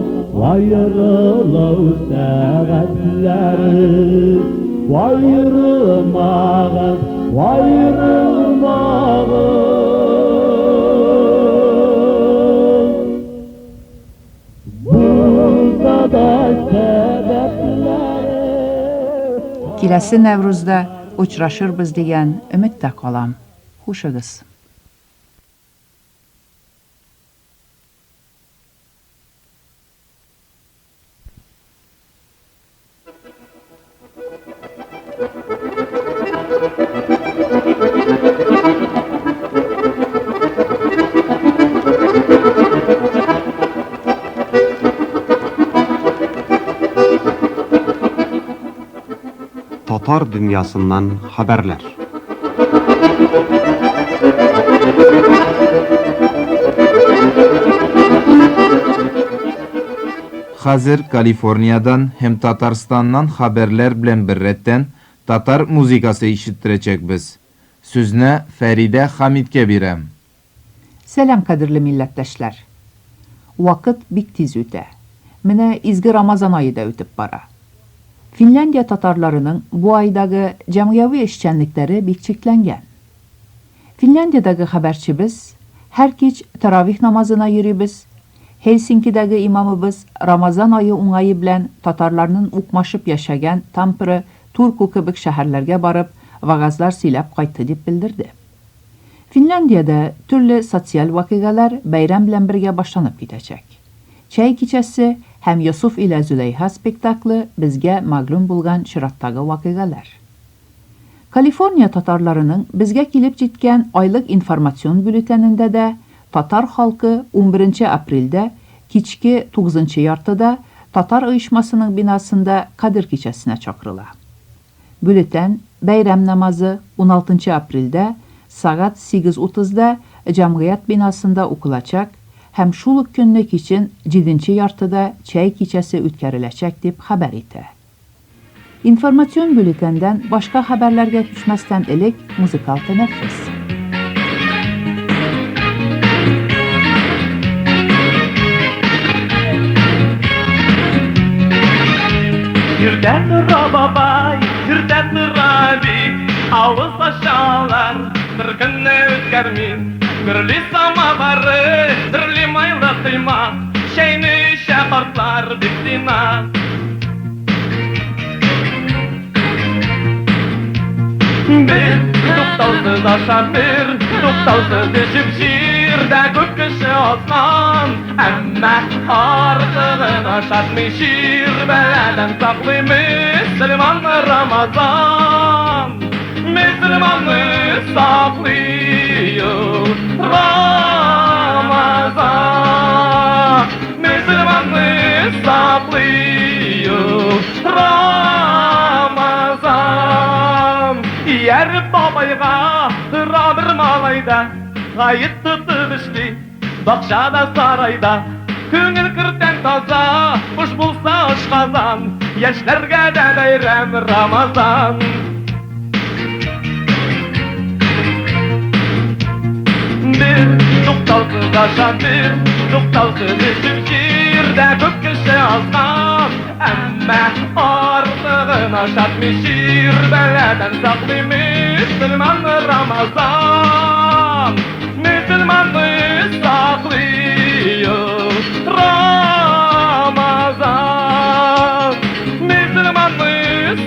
ayrılav sebepleri. Ayrılmağız, ayrılmağız. Bulsa da sebepleri. Киләсе Нәврузда очрашырбыз дигән өметтә калам. Хушыгыз. Татар дөньясыннан хәбәрләр. Хәзер Калифорниядән һәм Татарстаннан хәбәрләр белән беррәттән татар музыкасы ишеттерәчәкбез. Сүзне Фәридә Хамиткә бирәм. Сәлам, кадерле милләттәшләр! Вакыт бик тиз үтә. Менә изге Рамазан ае да үтеп бара. Финляндия татарларының бу айдагы җәмгыяви эшчәнлекләре бик чикләнгән. Финляндиядәге хәбәрчебез, Һәр кич тәравих намазына йөрибез, Һельсинкидагы имамыбыз Рамазан ае уңае белән татарларнын укмашып яшәгән Тампере, Турку кебек шәһәрләргә барып, вәгазьләр сөйләп кайтты, дип белдерде. Финляндиядә төрле социаль вакыйгалар бәйрәм белән бергә башланып китәчәк. Чәй кичәсе һәм Йосыф илә Зөләйха спектакле безгә мәгълүм булган чираттагы вакыйгалар. Калифорния татарларының безгә килеп җиткән айлык информацион бюллетенендә дә татар халкы 11 апрельдә кичке тугызынчы яртыда татар оешмасының бинасында Кадер кичәсенә чакырыла. Бюллетень бәйрәм намазы 16 апрельдә сәгать 8:30да җәмгыять бинасында укылачак һәм шул ук көнне кичен җиденче яртыда чәй кичәсе үткәреләчәк дип хәбәр итә. Информацион бюллетеньдән башка хәбәрләргә күчмәстән элек музыкаль тәнәфес. Иртә тора бабай, иртә тора әби, авыз ачалар, бер көнне үткәрми. Гөрли самавары, дөрли майлы коймак, чәйне эчә картлар бик тыйнак. Бер туктаусыз ашап, бер туктаусыз эчеп, җирдә күп кеше азган, әмма артыгын ашатмый, чир бәладән саклый мөселманны Рамазан. Мөселманны саклый ул Рамазан. Мөселманны саклый ул Рамазан. Ияреп бабайга тора бер малай да, гает тотып эшли, бакчада, сарайда. Күңел кертән таза, буш булса ашказан, яшьләргә дә бәйрәм Рамазан. Бер туктаусыз ашап, бер туктаусыз эчеп, җирдә күп кеше азган, әмма артыгын Артыгын ашатмый чир бәладән саклый мөселманны Рамазан. Мөселманны саклый Рамазан. Мөселманны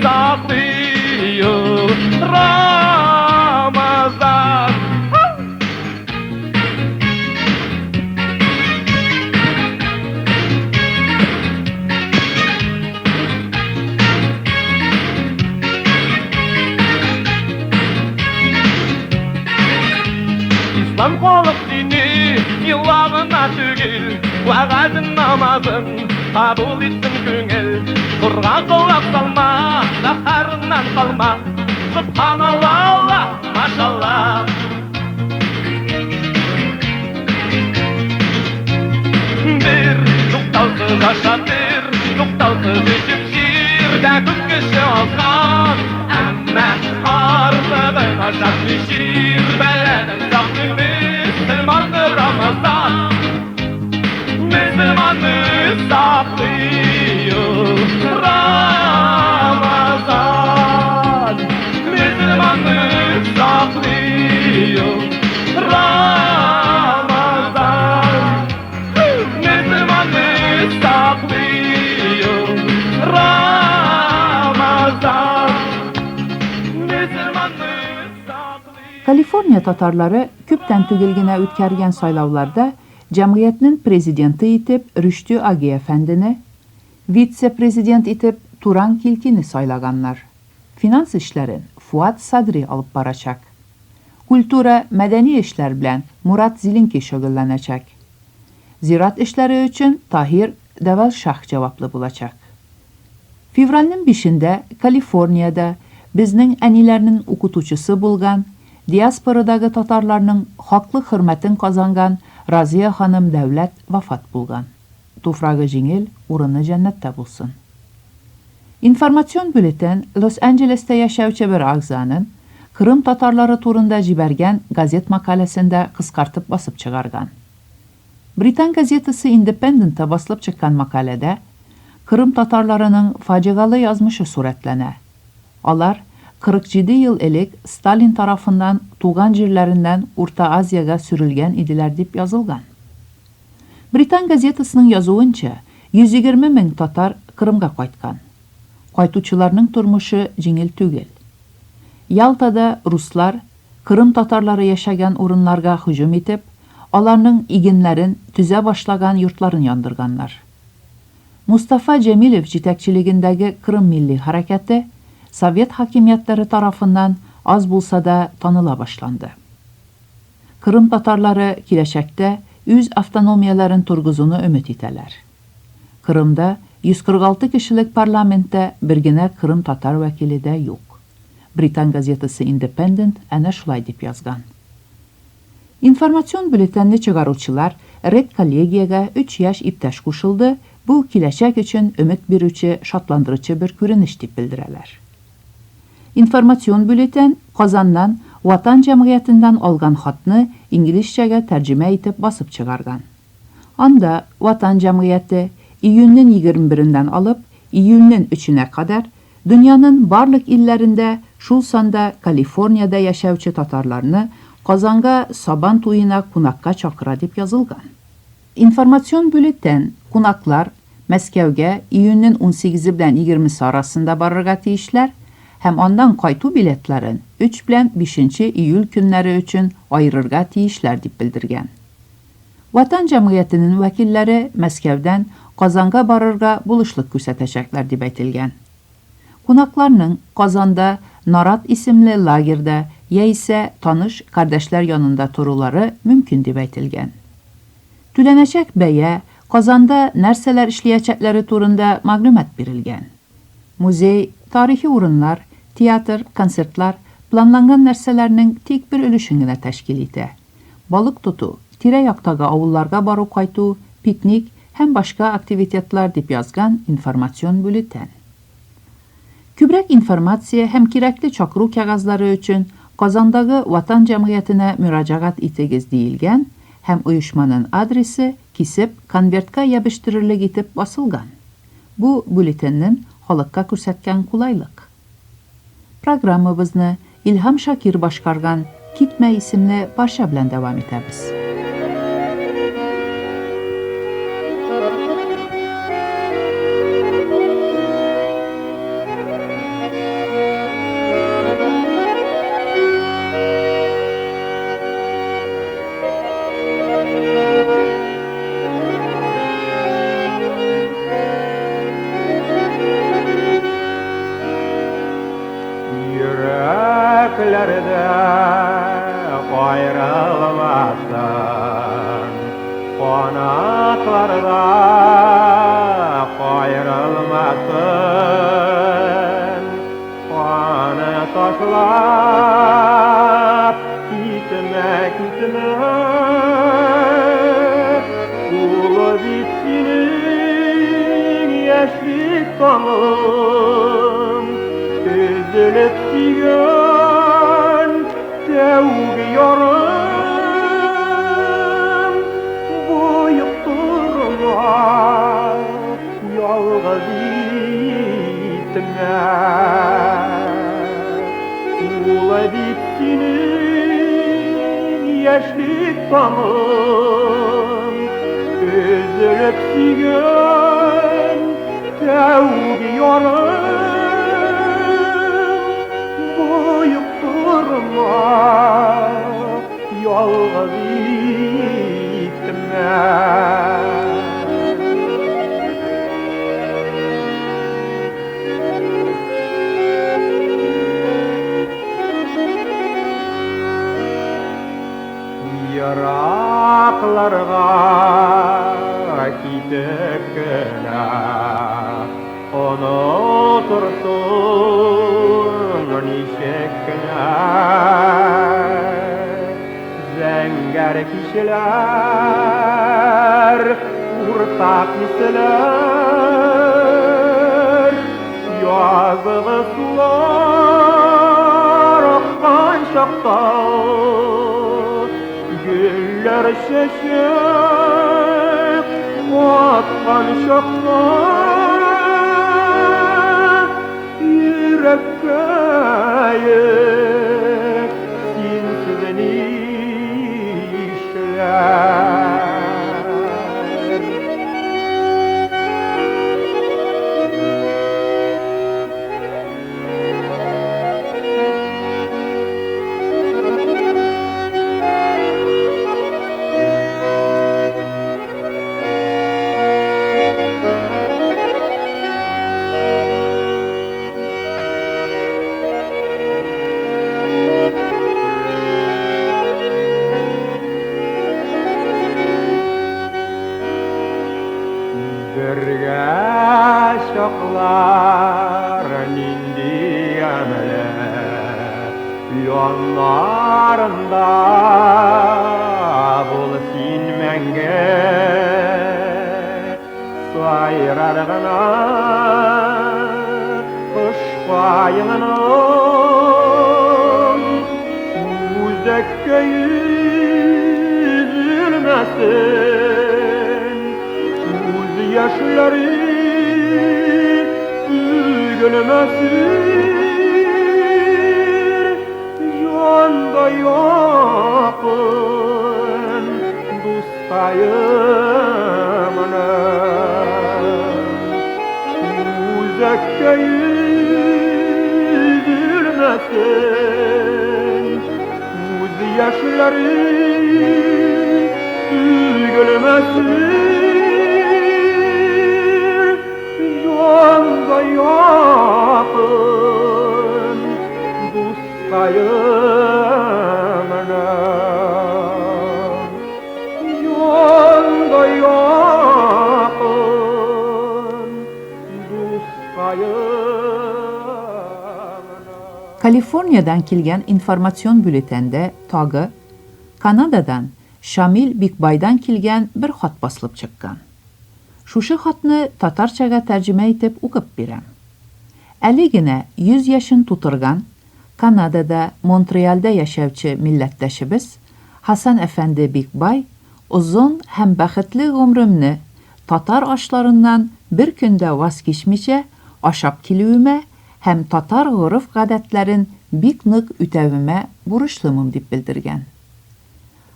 саклый Рамазан. Ислам халык дине иллагына түгел, вәгазен намазын кабул итсен күңел. Нурга колак салма, сәхәреннән калма. Субханалла, Алла, машалла. Бер туктаусыз аша, бер туктаусыз эчеп җирдә күп кеше азган. Әмма артыгын ашатмый чир бәладән саклый мөселманны Рамазан. Мөселманны саклый Рамазан. Мөселманны саклый Рамазан. Мөселманны саклый Рамазан. Мөселманны Калифорния татарлары күптән түгел генә үткәргән сайлауларда җәмгыятьнең президенты итеп Рөштү Аги әфәндене, вице-президент итеп Туран Килкине сайлаганнар. Финанс эшләрен Фуат Садри алып барачак. Культура, мәдәни эшләр белән Мурат Зилинки шөгыльләнәчәк. Зират эшләре өчен Таһир Дәвалшах җаваплы булачак. Февральнең бишендә Калифорниядә безнең әниләрнең укытучысы булган, диаспорадагы татарларның хаклы хөрмәтен казанган Разия ханым Дәүләт вафат булган. Туфрагы җиңел, урыны җәннәттә булсын. Информацион бюллетень Лос-Анджелеста яшәүче бер әгъзаның Кырым татарлары турында җибәргән газет мәкаләсен дә кыскартып басып чыгарган. Британ газетасы Индепендентта басылып чыккан мәкаләдә Кырым татарларының фаҗигале язмышы сурәтләнә. Алар 47 ел элек Сталин тарафыннан туган җирләреннән Урта Азиягә сөрелгән иделәр дип язылган. Британ газетасының язуынча, 120 мең татар Кырымга кайткан. Кайтучыларның тормышы җиңел түгел. Ялтада руслар Кырым татарлары яшәгән урыннарга һөҗүм итеп, аларның игеннәрен, төзә башлаган йортларын яндырганнар. Мустафа Җәмилев җитәкчелегендәге Кырым милли хәрәкәте совет хакимиятләре тарафыннан аз булса да таныла башланды. Кырым татарлары киләчәктә үз автономияләрен торгызуны өмет итәләр. Кырымда 146 кешелек парламентта бер генә кырым татар вәкиле дә юк. Британ газетасы Independent әнә шулай дип язган. Информацион бюллетеньне чыгаручылар редколлегиягә өч яшь иптәш кушылды, бу киләчәк өчен өмет бирүче, шатландыручы бер күренеш дип белдерәләр. Информацион бюллетень Казаннан Ватан җәмгыятеннән алган хатны инглизчәгә тәрҗемә итеп басып чыгарган. Анда Ватан җәмгыяте июньнең 21-ннән алып июльнең 3-енә кадәр дөньяның барлык илләрендә, шул санда Калифорниядә яшәүче татарларны Казанга Сабан туена кунакка чакыра дип язылган. Информацион бюллетень кунаклар Мәскәүгә июньнең 18-е белән 20-се арасында барырга тиешләр һәм аннан кайту билетларын 3 белән 5 июль көннәре өчен аерырга тиешләр дип белдергән. Ватан җәмгыятенең вәкилләре Мәскәүдән Казанга барырга булышлык күрсәтәчәкләр дип әйтелгән. Кунакларның Казанда Нарат исемле лагерьда яисә таныш кардәшләр янында торулары мөмкин дип әйтелгән. Түләнәчәк бәя, Казанда нәрсәләр эшләячәкләре турында мәгълүмат бирелгән. Музей, тарихи урыннар, театр, концертлар планланган нәрсәләрнең тик бер өлешен генә тәшкил итә. Балык тоту, тирә-яктагы авылларга бару-кайту, пикник һәм башка активитетлар, дип язган информацион бюллетень. Күбрәк информация һәм кирәкле чакыру кәгазьләре өчен Казандагы Ватан җәмгыятенә мөрәҗәгать итегез диелгән һәм оешманың адресы кисеп конвертка ябештерерлек итеп басылган. Бу бюллетеньнең халыкка күрсәткән кулайлык. Программабызны Илһам Шакир башкарган Китмә исемле парча белән дәвам итәбез. Йөрәкләрдә аерылмасын, Канатларда каерылмасын. Аны ташлап китмә, китмә. Ул бит синең яшьлек таңың, Өзелеп сөйгән тәүге ярың. Боектырма, ялгыз итмә. Ул бит синең яшьлек таңың, Өзелеп сөйгән тәүге ярың. Боектырма, ялгыз итмә. Еракларга китеп кенә онытырсың ничек кенә. Зәңгәр кичләр, уртак исләр, язгы сулар аккан чакта, гөлләр чәчәк аткан чакта, йөрәккәем, синсез нишләр? Бергә чаклар нинди ямьле, Яннарында бул син мәңге. Сайрар гына кошкаеңның Үзәккә өзелмәсен, Күз яшьләре түгелмәсен. Җанда якын дускаемны, Үзәккә өзелмәсен, Күз яшьләре түгелмәсен. Җанга якын дускаемны, Җанга якын дускаемны. Калифорниядән килгән информацион бюллетеньдә тагы Канададан Шамил Бикбайдан килгән бер хат басылып чыккан. Шушы хатны татарчага тәрҗемә итеп укып бирәм. Әле генә 100 яшен тутырган, Канадада, Монтреальдә яшәүче милләттәшебез Хасан әфәнде Бикбай озын һәм бәхетле гомремне татар ашларыннан бер көн дә ваз кичмичә ашап килүемә һәм татар гореф-гадәтләрен бик нык үтәвемә бурычлымым дип белдергән.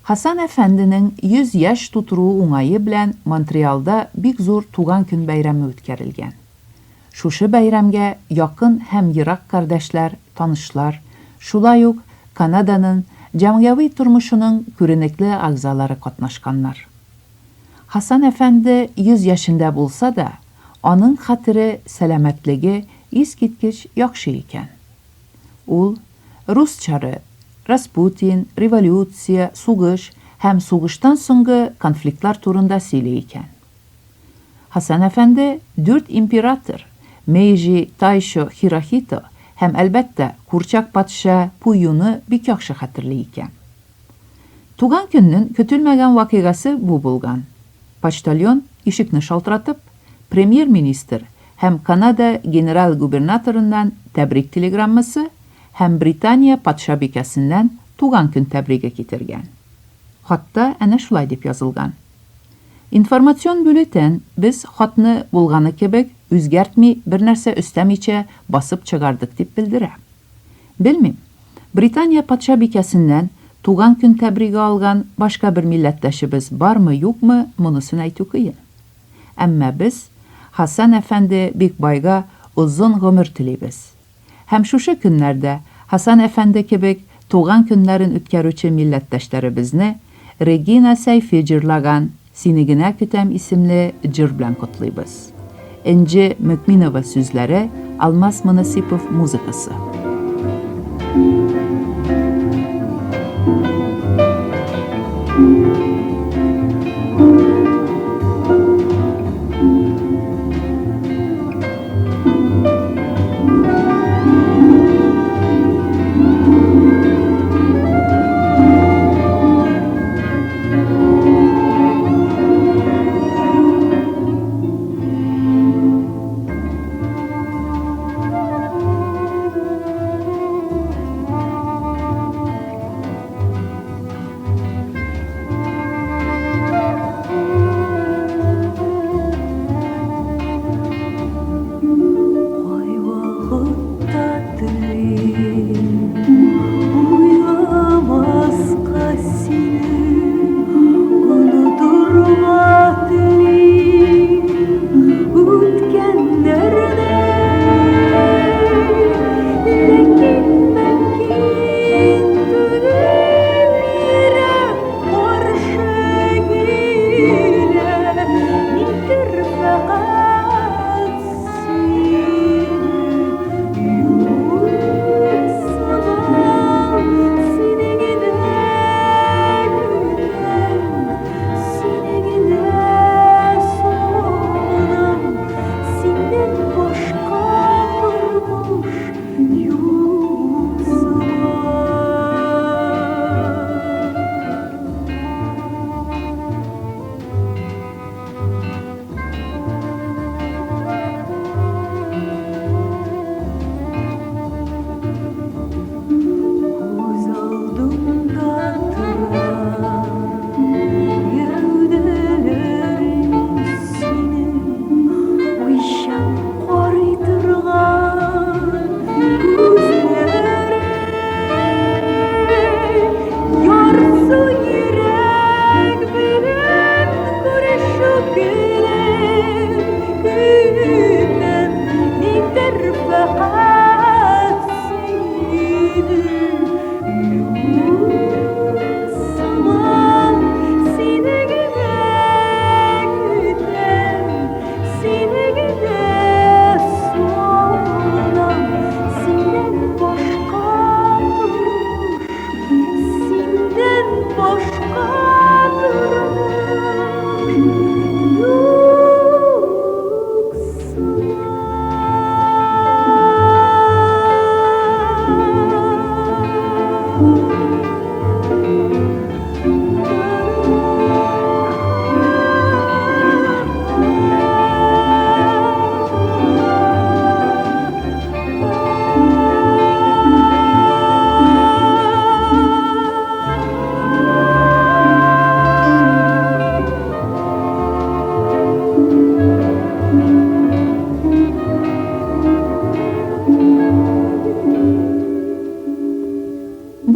Хасан әфәнденең 100 яшь тутыруы уңае белән Монтреалда бик зур туган көн бәйрәме үткәрелгән. Шушы бәйрәмгә якын һәм ерак кардәшләр, танышлар, шулай ук Канаданын җәмгыяви тормышының күренекле әгъзалары катнашканнар. Хасан әфәнде 100 яшендә булса да, аның хәтере, сәламәтлеге искиткеч яхшы икән. Ул рус чары, Распутин, революция, сугыш һәм сугыштан соңгы конфликтлар турында сөйли икән. Хасан әфәнде дүрт император, Мейҗи, Тайшо, Хирохито һәм, әлбәттә, курчак патша Пуюны бик яхшы хәтерли икән. Туган көннен көтелмәгән вакыйгасы бу булган. Почтальон, ишекне шалтыратып, премьер-министр һәм Канада генерал-губернаторыннан тәбрик телеграммасы һәм Британия патшабикәсеннән туган көн тәбриге китергән. Хатта әнә шулай дип язылган. Информацион бюллетень, без хатны булганы кебек, үзгәртми, бернәрсә өстәмичә басып чыгардык дип белдерә. Белмим, Британия патшабикәсеннән туган көн тәбриге алган башка бер милләттәшебез бармы-юкмы, монысын әйтү кыен. Әмма без Хәсән әфәнде Бикбайга озын гомер телибез. Һәм шушы көннәрдә Хәсән әфәнде кебек туган көннәрен үткәрүче милләттәшләребезне Регина Сәйфи җырлаган Сине генә көтәм исемле җыр белән котлыйбыз. Энҗе Мөкминова сүзләре, Алмаз Монасипов музыкасы.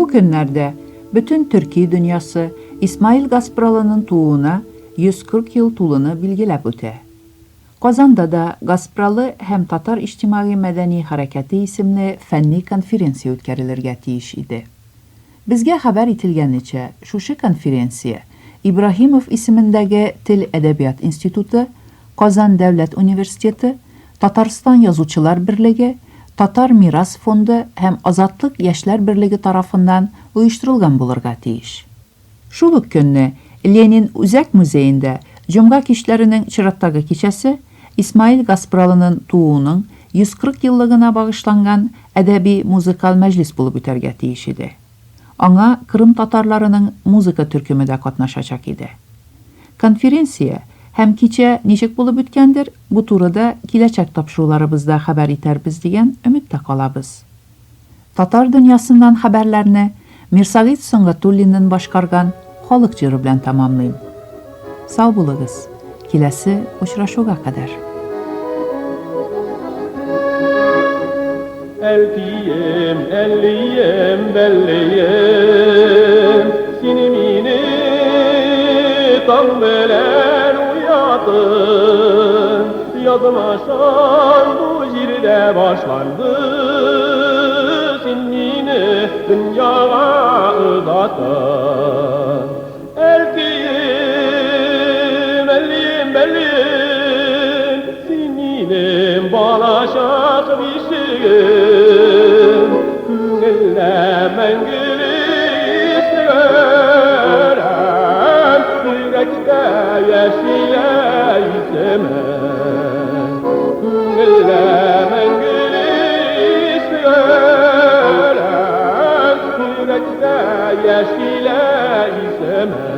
Бу көннәрдә бөтен төрки дөньясы Исмаил Гаспралының тууына 140 ел тулуны билгеләп үтә. Казанда да Гаспралы һәм татар иҗтимагый-мәдәни хәрәкәте исемле фәнни конференция үткәрелергә тиеш иде. Безгә хәбәр ителгәнечә, шушы конференция Ибраһимов исемендәге Тел-әдәбият институты, Казан дәүләт университеты, Татарстан Язучылар берлеге, Татар мирас фонды һәм Азатлык яшьләр берлеге тарафыннан оештырылган булырга тиеш. Шул ук көнне Ленин үзәк музеенда җомга кичләренең чираттагы кичәсе Исмаил Гаспралының тууының 140 еллыгына багышланган әдәби-музыкаль мәҗлес булып үтәргә тиеш иде. Аңа Кырым татарларының музыка төркеме дә катнашачак иде. Конференция һәм кичә ничек булып үткәндер, бу турыда киләчәк тапшыруларыбызда хәбәр итәрбез дигән өметтә калабыз. Татар дөньясыннан хәбәрләрне Мирсәгыйть Сөнгатуллиннын башкарган Халык җыры белән тәмамлыйм. Сау булыгыз, киләсе очрашуга кадәр. Әлкием, әллием, бәллием, Син мине таң белән уяттың. Язмышым бу җирдә башланды, Син мине дөньяга озаттың. Әлкием, әллием, бәллием, Син минем балачак бишегем, Күңелдә мәңгелек исләрем, Йөрәктә яшилә исемең. Күңелдә мәңгелек исләрем, Йөрәктә яшилә исемең.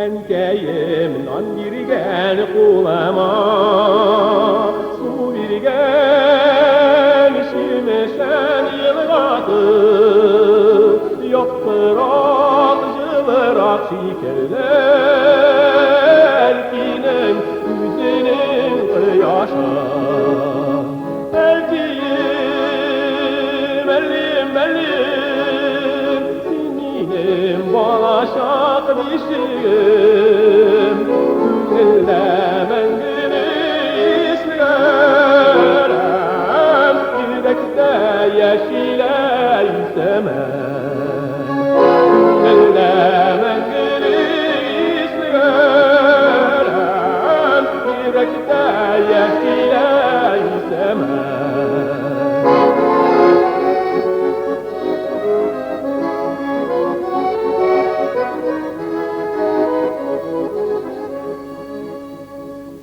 Әнкәем нан биргән кулыма, Су биргән Чирмешән елгасы, Яктырак, җылырак шикелле Әлкинең үзенең кояшы. Әлкием, әллием, бәллием, Син минем балачак бишегем, Күңелдә мәңгелек исләрем, Йөрәктә яшилә исемең. Күңелдә мәңгелек исләрем, Йөрәктә яшилә исемең.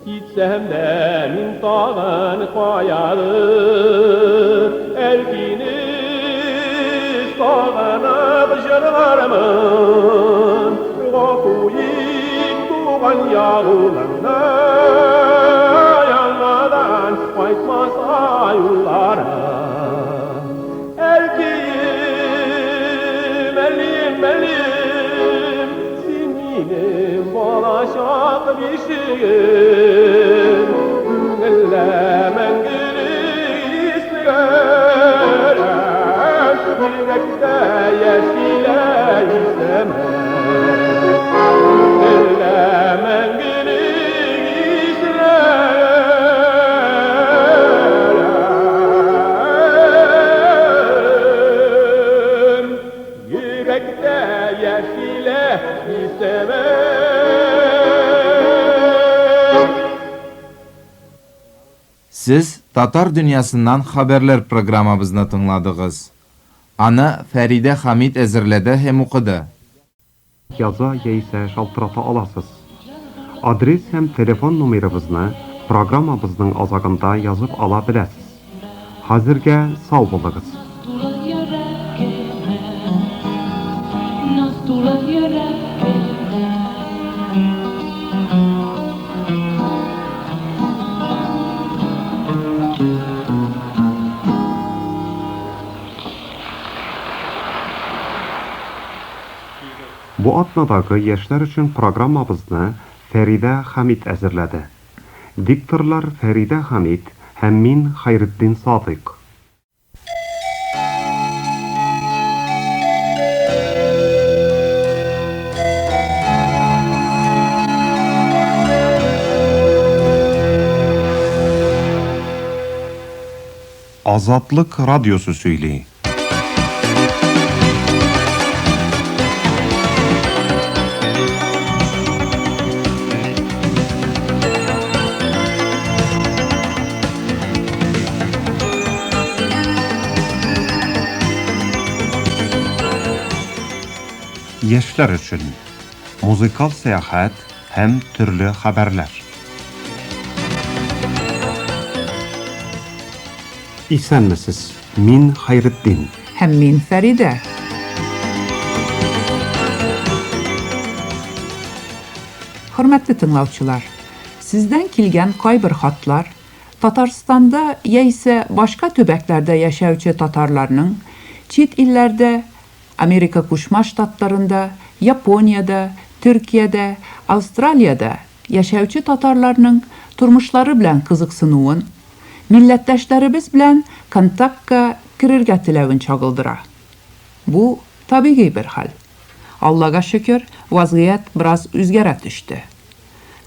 Китсәм дә мин тагын каядыр, Әлкине сагынып җырлармын. Гафу ит, туган ягуларны, Яңадан кайтмас юлларым. Әлкием, әллием, бәллием, Син минем балачак бишегем, Күңелдә мәңгелек исләрем, Йөрәктә яшилә исемең. Күңелдә мәңгелек исләрем, Йөрәктә яшилә исемең. Сез Татар дөньясыннан хәбәрләр программабызны тыңладыгыз. Аны Фәридә Хамит әзерләде һәм укыды. Яза яисә шалтырата аласыз. Адрес һәм телефон номерыбызны программабызның азагында язып ала беләсез. Хәзергә сау булыгыз. Тулы йөрәгемә, Наз тулы йөрәгемә. Бу Бу атнадагы яшьләр өчен программабызны Фәридә Хәмид әзерләде. Дикторлар Фәридә Хәмид һәм мин Хәйретдин Садыйк. Азатлык радиосы сөйли. Яшьләр өчен музыкаль сәяхәт һәм төрле хәбәрләр. Исәнмесез, мин Хәйретдин. Һәм мин Фәридә. Хөрмәтле тыңлаучылар, сездән килгән кайбер хатлар Татарстанда яисә башка төбәкләрдә яшәүче татарларның чит илләрдә, Америка Кушма Штатларында, Япониядә, Төркиядә, Австралиядә яшәүче татарларның тормышлары белән кызыксынуын, милләттәшләребез белән контактка керергә теләвен чагылдыра. Бу, табигый бер хәл. Аллага шөкер, вазгыять бераз үзгәрә төште.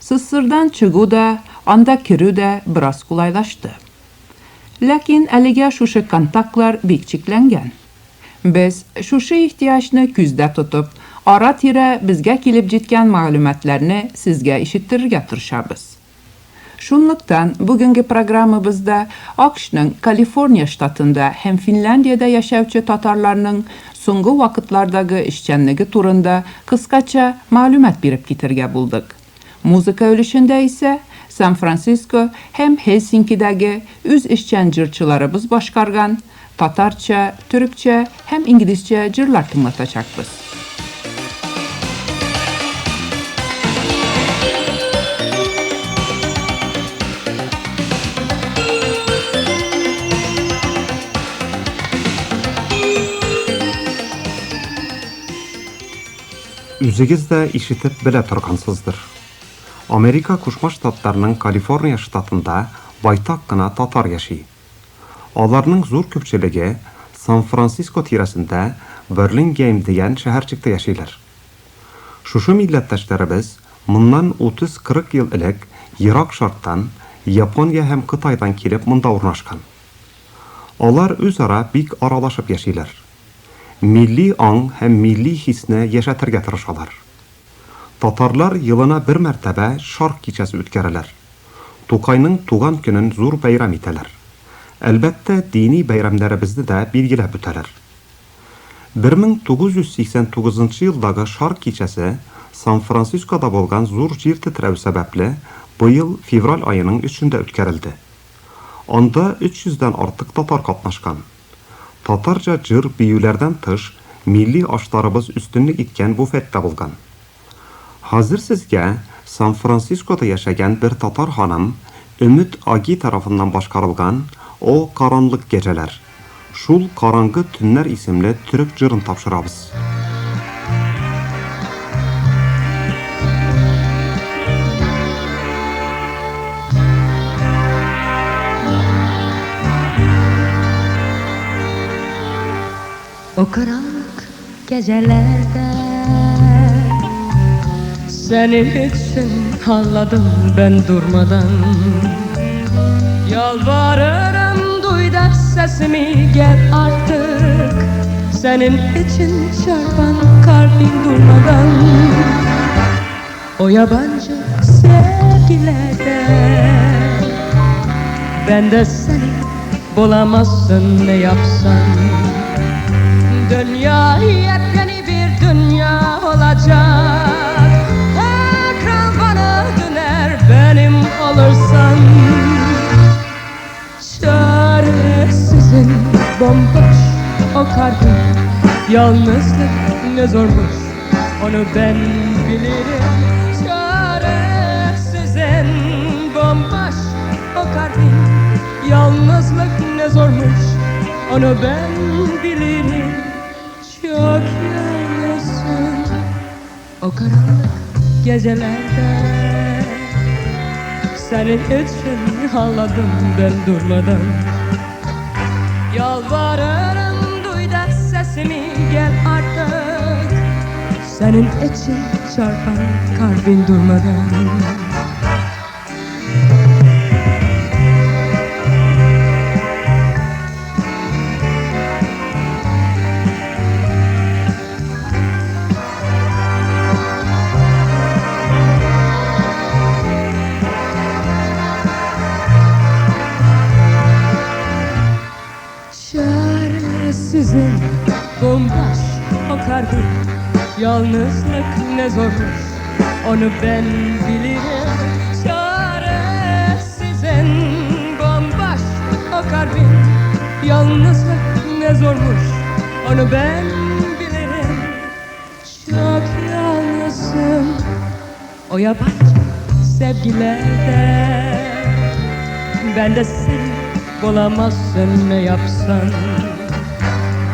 СССРдан чыгу да, анда керү дә бераз кулайлашты. Ләкин әлегә шушы контактлар бик чикләнгән. Без, шушы ихтыяҗны күздә тотып, ара-тирә безгә килеп җиткән мәгълүматларны сезгә ишеттерергә тырышабыз. Шунлыктан бүгенге программабызда АКШның Калифорния штатында һәм Финляндиядә яшәүче татарларның соңгы вакытлардагы эшчәнлеге турында кыскача мәгълүмат биреп китәргә булдык. Музыка өлешендә исә Сан-Франциско һәм Һельсинкидагы үз эшчән җырчыларыбыз башкарган татарча, төрекчә һәм инглизчә җырлар тыңлатачакбыз. Үзегез дә ишетеп белә торгансыздыр. Америка Кушма Штатларының Калифорния штатында байтак кына татар яши. Аларның зур күпчелеге Сан-Франциско тирәсендә Берлингейм дигән шәһәрчектә яшиләр. Шушы милләттәшләребез моннан 30-40 ел элек Ерак Шарктан, Япония һәм Кытайдан килеп монда урнашкан. Алар үзара бик аралашып яшиләр. Милли аң һәм милли хисне яшәтергә тырышалар. Татарлар елына бер мәртәбә Шарк кичәсе үткәрәләр. Тукайның туган көнен зур бәйрәм итәләр. Әлбәттә, дини бәйрәмнәребезне дә билгеләп үтәләр. 1989 нчы елдагы Шарк кичәсе Сан-Францискода булган зур җир тетрәү сәбәпле, быел февраль аеның өчендә үткәрелде. Анда 300 дән артык татар катнашкан. Татарча җыр-биюләрдән тыш, милли ашларыбыз өстенлек иткән буфет та булган. Хәзер сезгә Сан-Францискода яшәгән бер татар ханым Өмет Аги тарафыннан башкарылган О каранлык гәҗәләр, шул караңгы төннәр исемле төрек җырын тапшырабыз. O karanlık gecelerde Senin için ağladım ben durmadan Yalvarırım duy da sesimi gel artık Senin için çarpan kalbim durmadan O yabancı sevgilerde Ben de seni bulamazsın ne yapsan Dünya yepyeni bir dünya olacak Ekran bana döner benim olursan Çaresizim bomboş o kalbim Yalnızlık ne zormuş onu ben bilirim Çaresizim bomboş o kalbim Yalnızlık ne zormuş onu ben bilirim Çok yalnızım. karanlık gecelerde senin için ağladım ben durmadan. Yalvarırım duy da sesimi, gel artık. Senin için çarpan kalbin durmadan. Çaresizim bomboş o kalbim, yalnızlık ne zormuş onu ben bilirim. Çaresizim bomboş o kalbim, yalnızlık ne zormuş onu ben bilirim. Çok yalnızım o yabancı sevgilerde, ben de seni bulamazsın ne yapsan.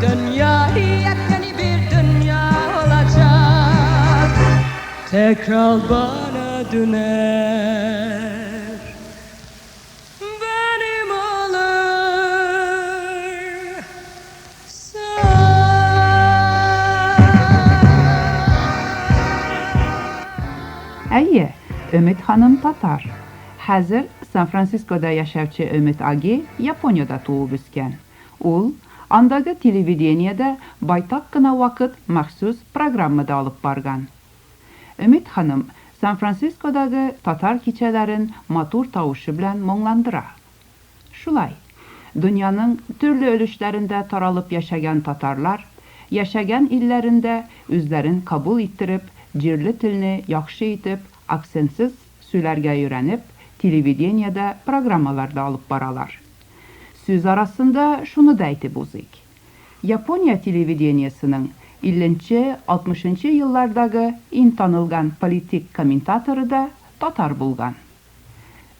Dünya yepyeni bir dünya olacak, tekrar bana döner, benim olur sen. Әйе, Өмет ханым татар. Хәзер Сан-Францискода яшәүче Өмет Аги Япониядә туып үскән. Ул андагы телевидениедә байтак кына вакыт махсус программа да алып барган. Өмет ханым Сан-Францискодагы татар кичәләрен матур тавышы белән моңландыра. Шулай, дөньяның төрле өлешләрендә таралып яшәгән татарлар, яшәгән илләрендә үзләрен кабул иттереп, җирле телне яхшы итеп, акцентсыз сөйләргә өйрәнеп, телевидениедә программалар да алып баралар. Сүз арасында шуны да әйтеп узыйк. Япония телевидениесының 50-60 еллардагы иң танылган политик комментаторы да татар булган.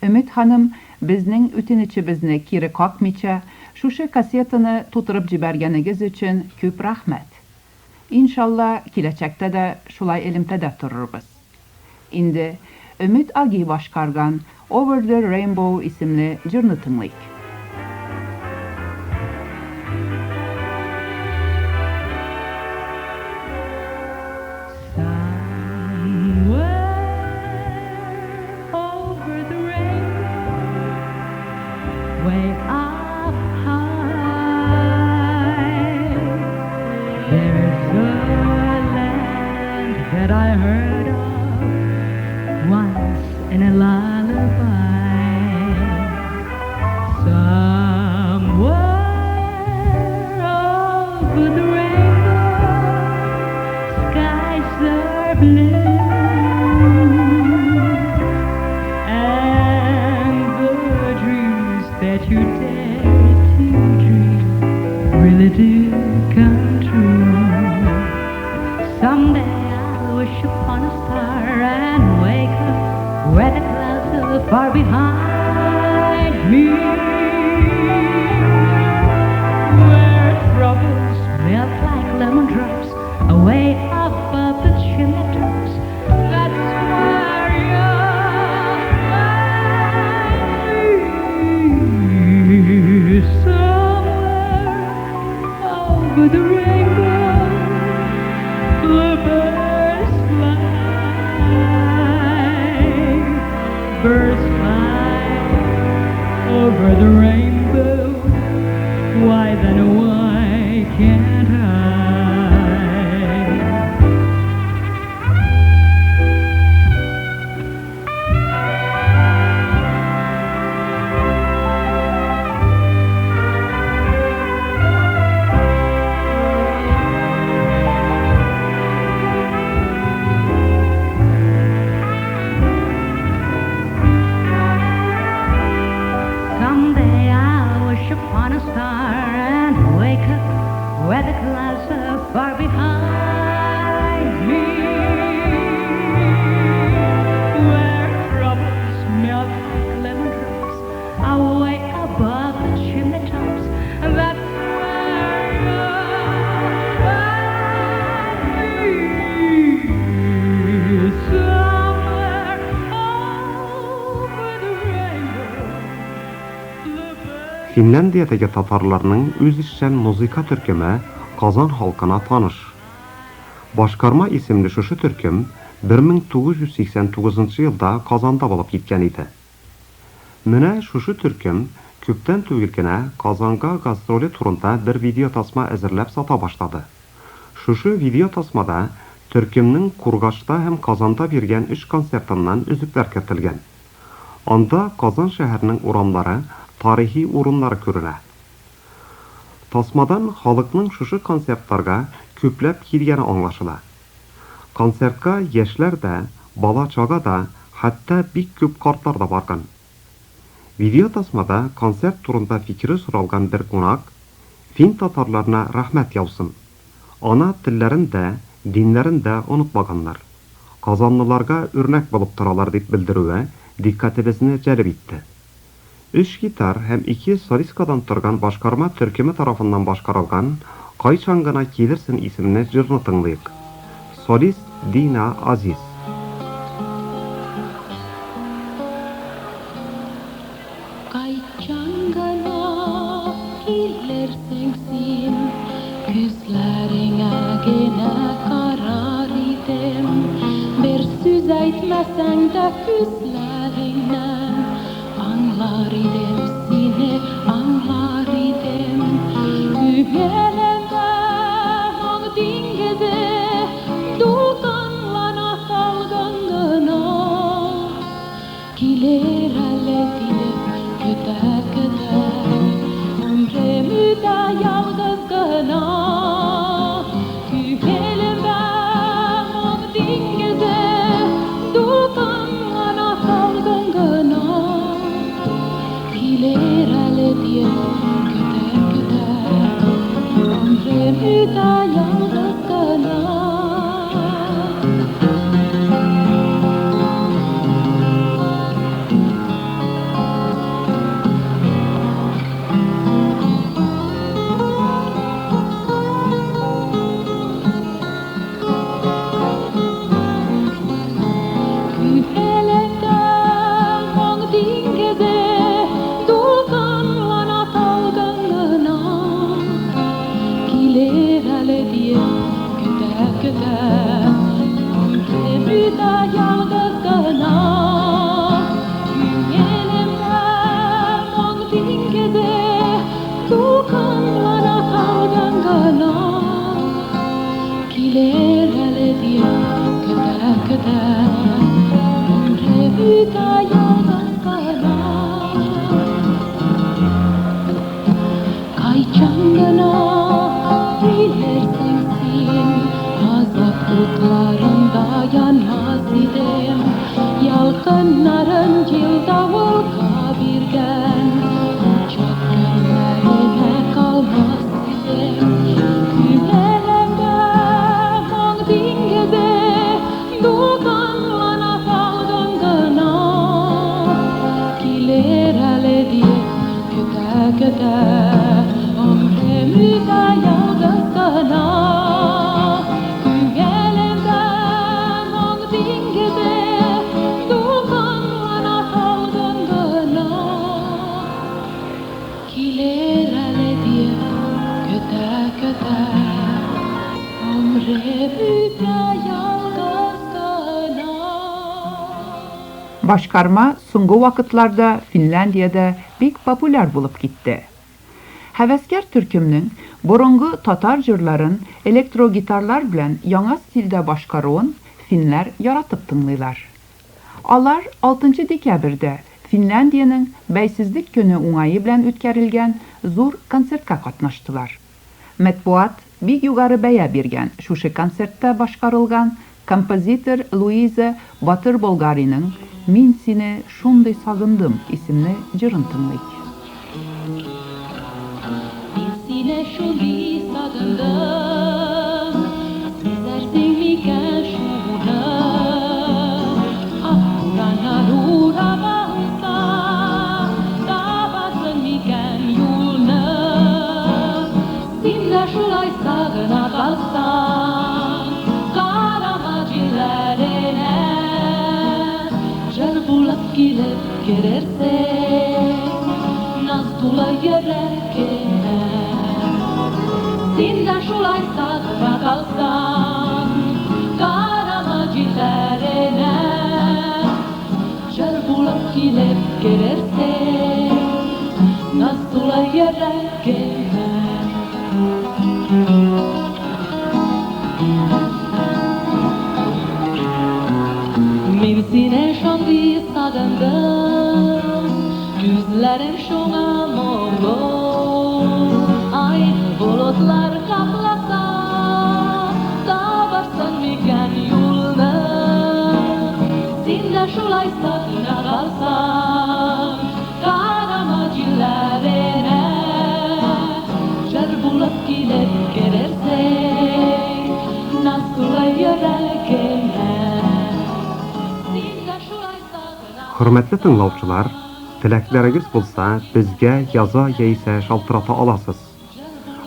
Өмет ханым безнең үтенечебезне кире какмыйча, шушы кассетаны тутырып җибәргәнегез өчен күп рәхмәт. Иншалла, киләчәктә дә шулай элемтәдә торырбыз. Инде Өмет Аги башкарган Over the Rainbow исемле җырны тыңлыйк. Somewhere over the rainbow, way up high, there's a land that I heard of once in a lullaby. Somewhere over the rainbow, skies are blue, and the dreams that you dare to dream really do come true. Someday I'll wish upon a star and wake up where the clouds are far behind me, where troubles melt like lemon drops away above the chimney tops. That's where you'll find me. Somewhere over the rainbow, bluebirds fly, birds fly over the rainbow. Why then, why can't I? Someday Финляндиядәге татарларның үзешчән музыка төркеме Казан халкына таныш. Башкарма исемле шушы төркем 1989 елда Казанда булып киткән иде. Менә шушы төркем күптән түгел генә Казанга гастроле турында бер видеотасма әзерләп сата башлады. Шушы видеотасмада төркемнең Кургашта һәм Казанда биргән өч концертыннан өзекләр кертелгән. Анда Казан шәһәренең урамнары, тарихи урыннары күренә. Тасмадан халыкның шушы концертларга күпләп килгәне аңлашыла. Концертка яшьләр дә, бала-чага да, хәтта бик күп картлар да барган. Видеотасмада концерт турында фикере соралган бер кунак, Фин татарларына рәхмәт яусын. Ана телләрен дә, диннәрен дә онытмаганнар. Казанлыларга үрнәк булып торалар, дип белдерүе дикъкатебезне җәлеп итте. Өч гитар һәм ике солисткадан торган башкарма төркеме тарафыннан башкарылган Кайчан гына килерсең исемле җырны тыңлыйк. Солист Дина Азиз. Кайчан гына килерсең син, Күзләреңә генә карар идем. Бер сүз әйтмәсәң дә күзләреңнән Аңлар идем сине, аңлар идем. Күңелемдә моң диңгезе Дулкынлана талгын гына. Килер әле диеп көтә-көтә, Гомрем үтә ялгыз гына. Күңелемдә моң диңгезе Дулкынлана талгын гына. Килер әле диеп көтә-көтә, Гомрем үтә ялгыз гына. Күңелемдә моң диңгезе Дулкынлана талгын гына. Килер әле диеп көтә-көтә, Гомрем үтә ялгыз гына. Күңелемдә моң диңгезе Дулкынлана талгын гына. Килер әле диеп көтә-көтә, Гомрем үтә ялгыз гына. Кайчан гына килерсең син, Газап утларында янмас идем, Ялкыннарын җил-давылга биргән, Учак көннәренә калмас идем. Күңелемдә моң диңгезе Дулкынлана талгын гына. Килер әле диеп көтә-көтә, Гомрем үтә ялгыз гына. Күңелемдә моң диңгезе Дулкынлана талгын гына. Килер әле диеп көтә-көтә, Гомрем үтә ялгыз гына. Башкарма соңгы вакытларда Финляндиядә бик популяр булып китте. Һәвәскәр төркемнең борынгы татар җырларын электрогитарлар белән яңа стильдә башкаруын финнәр яратып тыңлыйлар. Алар 6 декабрьдә Финляндиянең Бәйсезлек көне уңае белән үткәрелгән зур концертка катнаштылар. Матбугат бик югары бәя биргән шушы концертта башкарылган композитор Луиза Батыр-Болгариның Мин сине шундый сагындым исемле җырын тыңлыйк. Мин сине шундый сагындым, Сизәрсең микән шуны? Ак бураннар урап алса, Табасың микән юлны? Син дә шулай сагына калсаң, Карама җилләренә. Җыр булып килеп керерсең, Наз тулы йөрәгемә. Син дә шулай сагына калсаң, карама җилләренә. Җыр булып килеп керерсең, наз тулы йөрәгемә. Мин сине шундый сагындым, күзләрем шуңа моңлы. Ай, болытлар капласа, табарсың микән юлны? Син дә шулай сагына калсаң, карама җилләренә. Җыр булып килеп керерсең, наз тулы йөрәгемә. Син дә шулай сагына Хөрмәтле тыңлаучылар, теләкләрегез булса, безгә яза яисә шалтырата аласыз.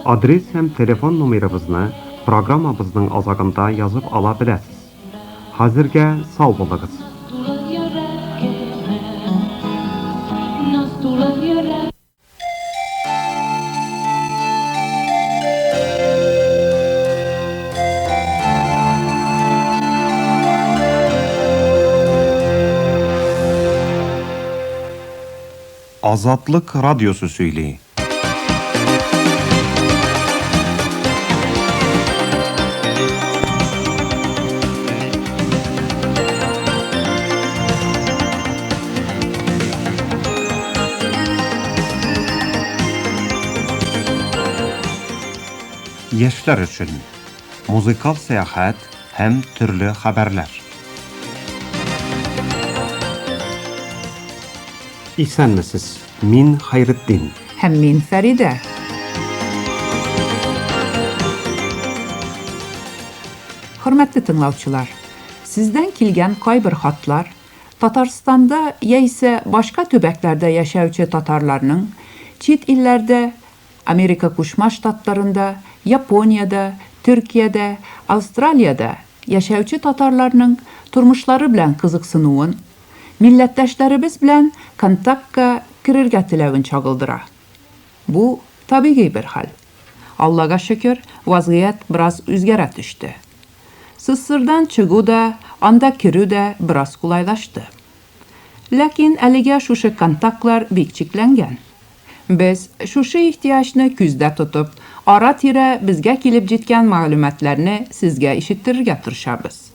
Адрес һәм телефон номерыбызны программабызның азагында язып ала беләсез. Хәзергә сау булыгыз. Тулы йөрәгемә, наз тулы йөрәгемә. Азатлык радиосы сөйли. Яшьләр өчен музыкаль сәяхәт һәм төрле хәбәрләр. Исәнмесез, мин Хәйретдин. Һәм мин Фәридә. Хөрмәтле тыңлаучылар, сездән килгән кайбер хатлар Татарстанда яисә башка төбәкләрдә яшәүче татарларның чит илләрдә, Америка Кушма Штатларында, Япониядә, Төркиядә, Австралиядә яшәүче татарларның тормышлары белән кызыксынуын, милләттәшләребез белән контактка керергә теләвен чагылдыра. Бу табигый бер хәл. Аллага шөкер, вазгыять бераз үзгәрә төште. СССРдан чыгу да, анда керү дә бераз кулайлашты. Ләкин әлегә шушы контактлар бик чикләнгән. Без шушы ихтыяҗны күздә тотып, ара-тирә безгә килеп җиткән мәгълүматларны сезгә ишеттерергә тырышабыз.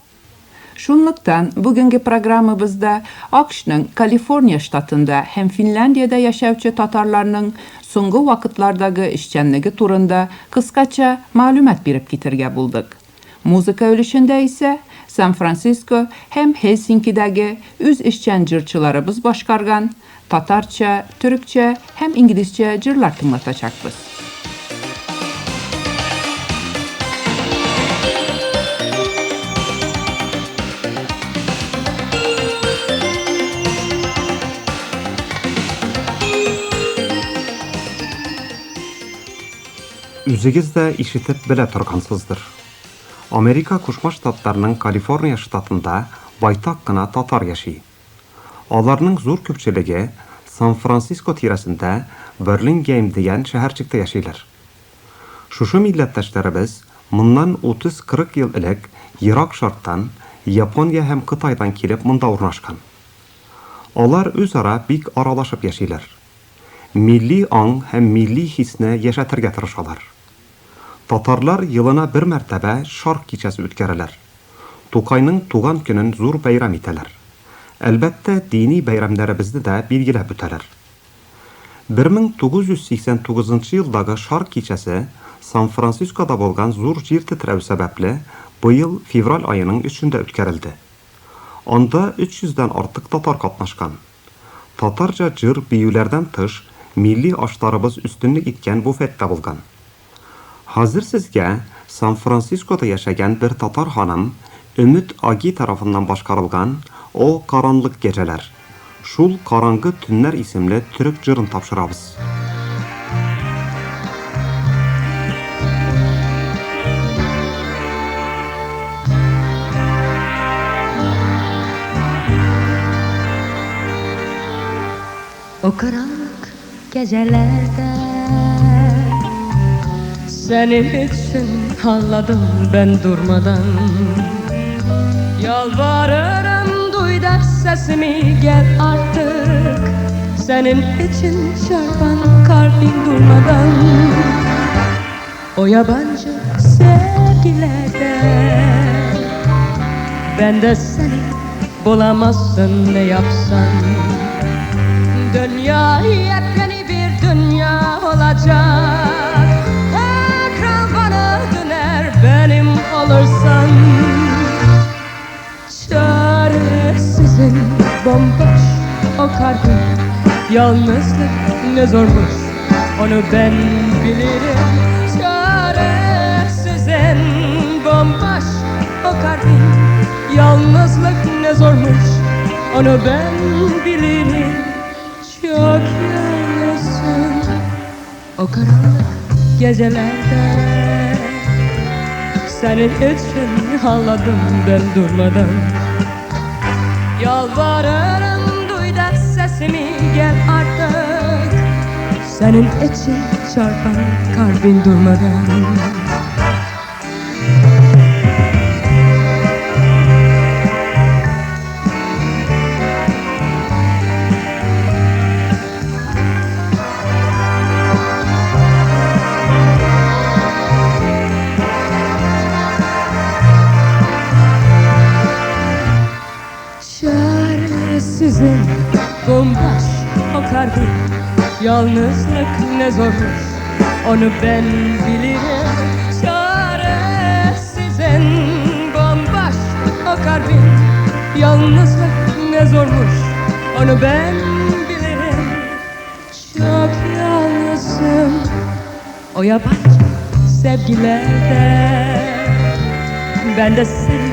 Шунлыктан бүгенге программабызда АКШның Калифорния штатында һәм Финляндиядә яшәүче татарларның соңгы вакытлардагы эшчәнлеге турында кыскача мәгълүмат биреп китергә булдык. Музыка өлешендә исә Сан-Франциско һәм Хельсинкидәге үз эшчән җырчыларыбыз башкарган татарча, төрекчә һәм инглизчә җырлар тыңлатачакбыз. Үзегез дә ишетеп белә торгансыздыр. Америка Кушма Штатларының Калифорния штатында байтак кына татар яши. Аларның зур күпчелеге Сан-Франциско тирәсендә Берлингейм дигән шәһәрчектә яшиләр. Шушы милләттәшләребез моннан 30-40 ел элек Ерак Шарктан, Япония һәм Кытайдан килеп монда урнашкан. Алар үзара бик аралашып яшиләр. Милли аң һәм милли хисне яшәтергә тырышалар. Татарлар елына бер мәртәбә Шарк кичәсе үткәрәләр. Тукайның туган көнен зур бәйрәм итәләр. Әлбәттә, дини бәйрәмнәребезне дә билгеләп үтәләр. 1989 елдагы Шарк кичәсе Сан-Францискода булган зур җир тетрәү сәбәпле быел февраль аеның 3-ндә үткәрелде. Анда 300 дән артык татар катнашкан. Татарча җыр биюләрдән тыш, милли ашларыбыз өстенлек иткән буфет та булган. Хәзер сезгә Сан-Францискода яшәгән бер татар ханым Өмет Аги тарафыннан башкарылган О Каранлык гeceler. Шул Караңгы төннәр исемле төрек җырын тапшырабыз. O karanlık gecelerde. Senin için ağladım ben durmadan. Yalvarırım duy da sesimi, gel artık. Senin için çarpan kalbim durmadan. O yabancı sevgilerde ben de seni bulamazsın ne yapsan. Dünya yepyeni bir dünya olacak. Tekrar bana döner benim olursan. Çaresizim bomboş o kalbim, yalnızlık ne zormuş onu ben bilirim. Çaresizim bomboş o kalbim, yalnızlık ne zormuş onu ben bilirim. Çok yalnızım o karanlık gecelerde. Senin için ağladım ben durmadan. Yalvarırım duy da sesimi, gel artık. Senin için çarpan kalbin durmadan. Çaresizim bomboş o kalbim, yalnızlık ne zormuş onu ben bilirim. Çaresizim bomboş o kalbim, yalnızlık ne zormuş onu ben bilirim. Çok yalnızım o yabancı sevgilerde. Ben de seni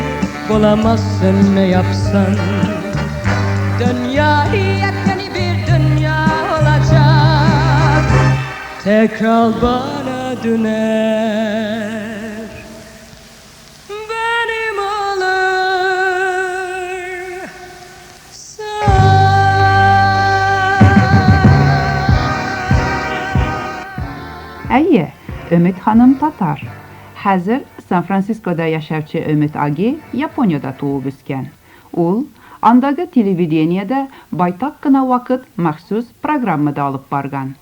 bulamazsın ne yapsan. Dünya yepyeni bir dünya olacak. Tekrar bana döner, benim olursan. Әйе, Өмет ханым татар. Хәзер Сан-Францискода яшәүче Өмет Аги Япониядә туып үскән. Ул андагы телевидениедә байтак кына вакыт махсус программа да алып барган.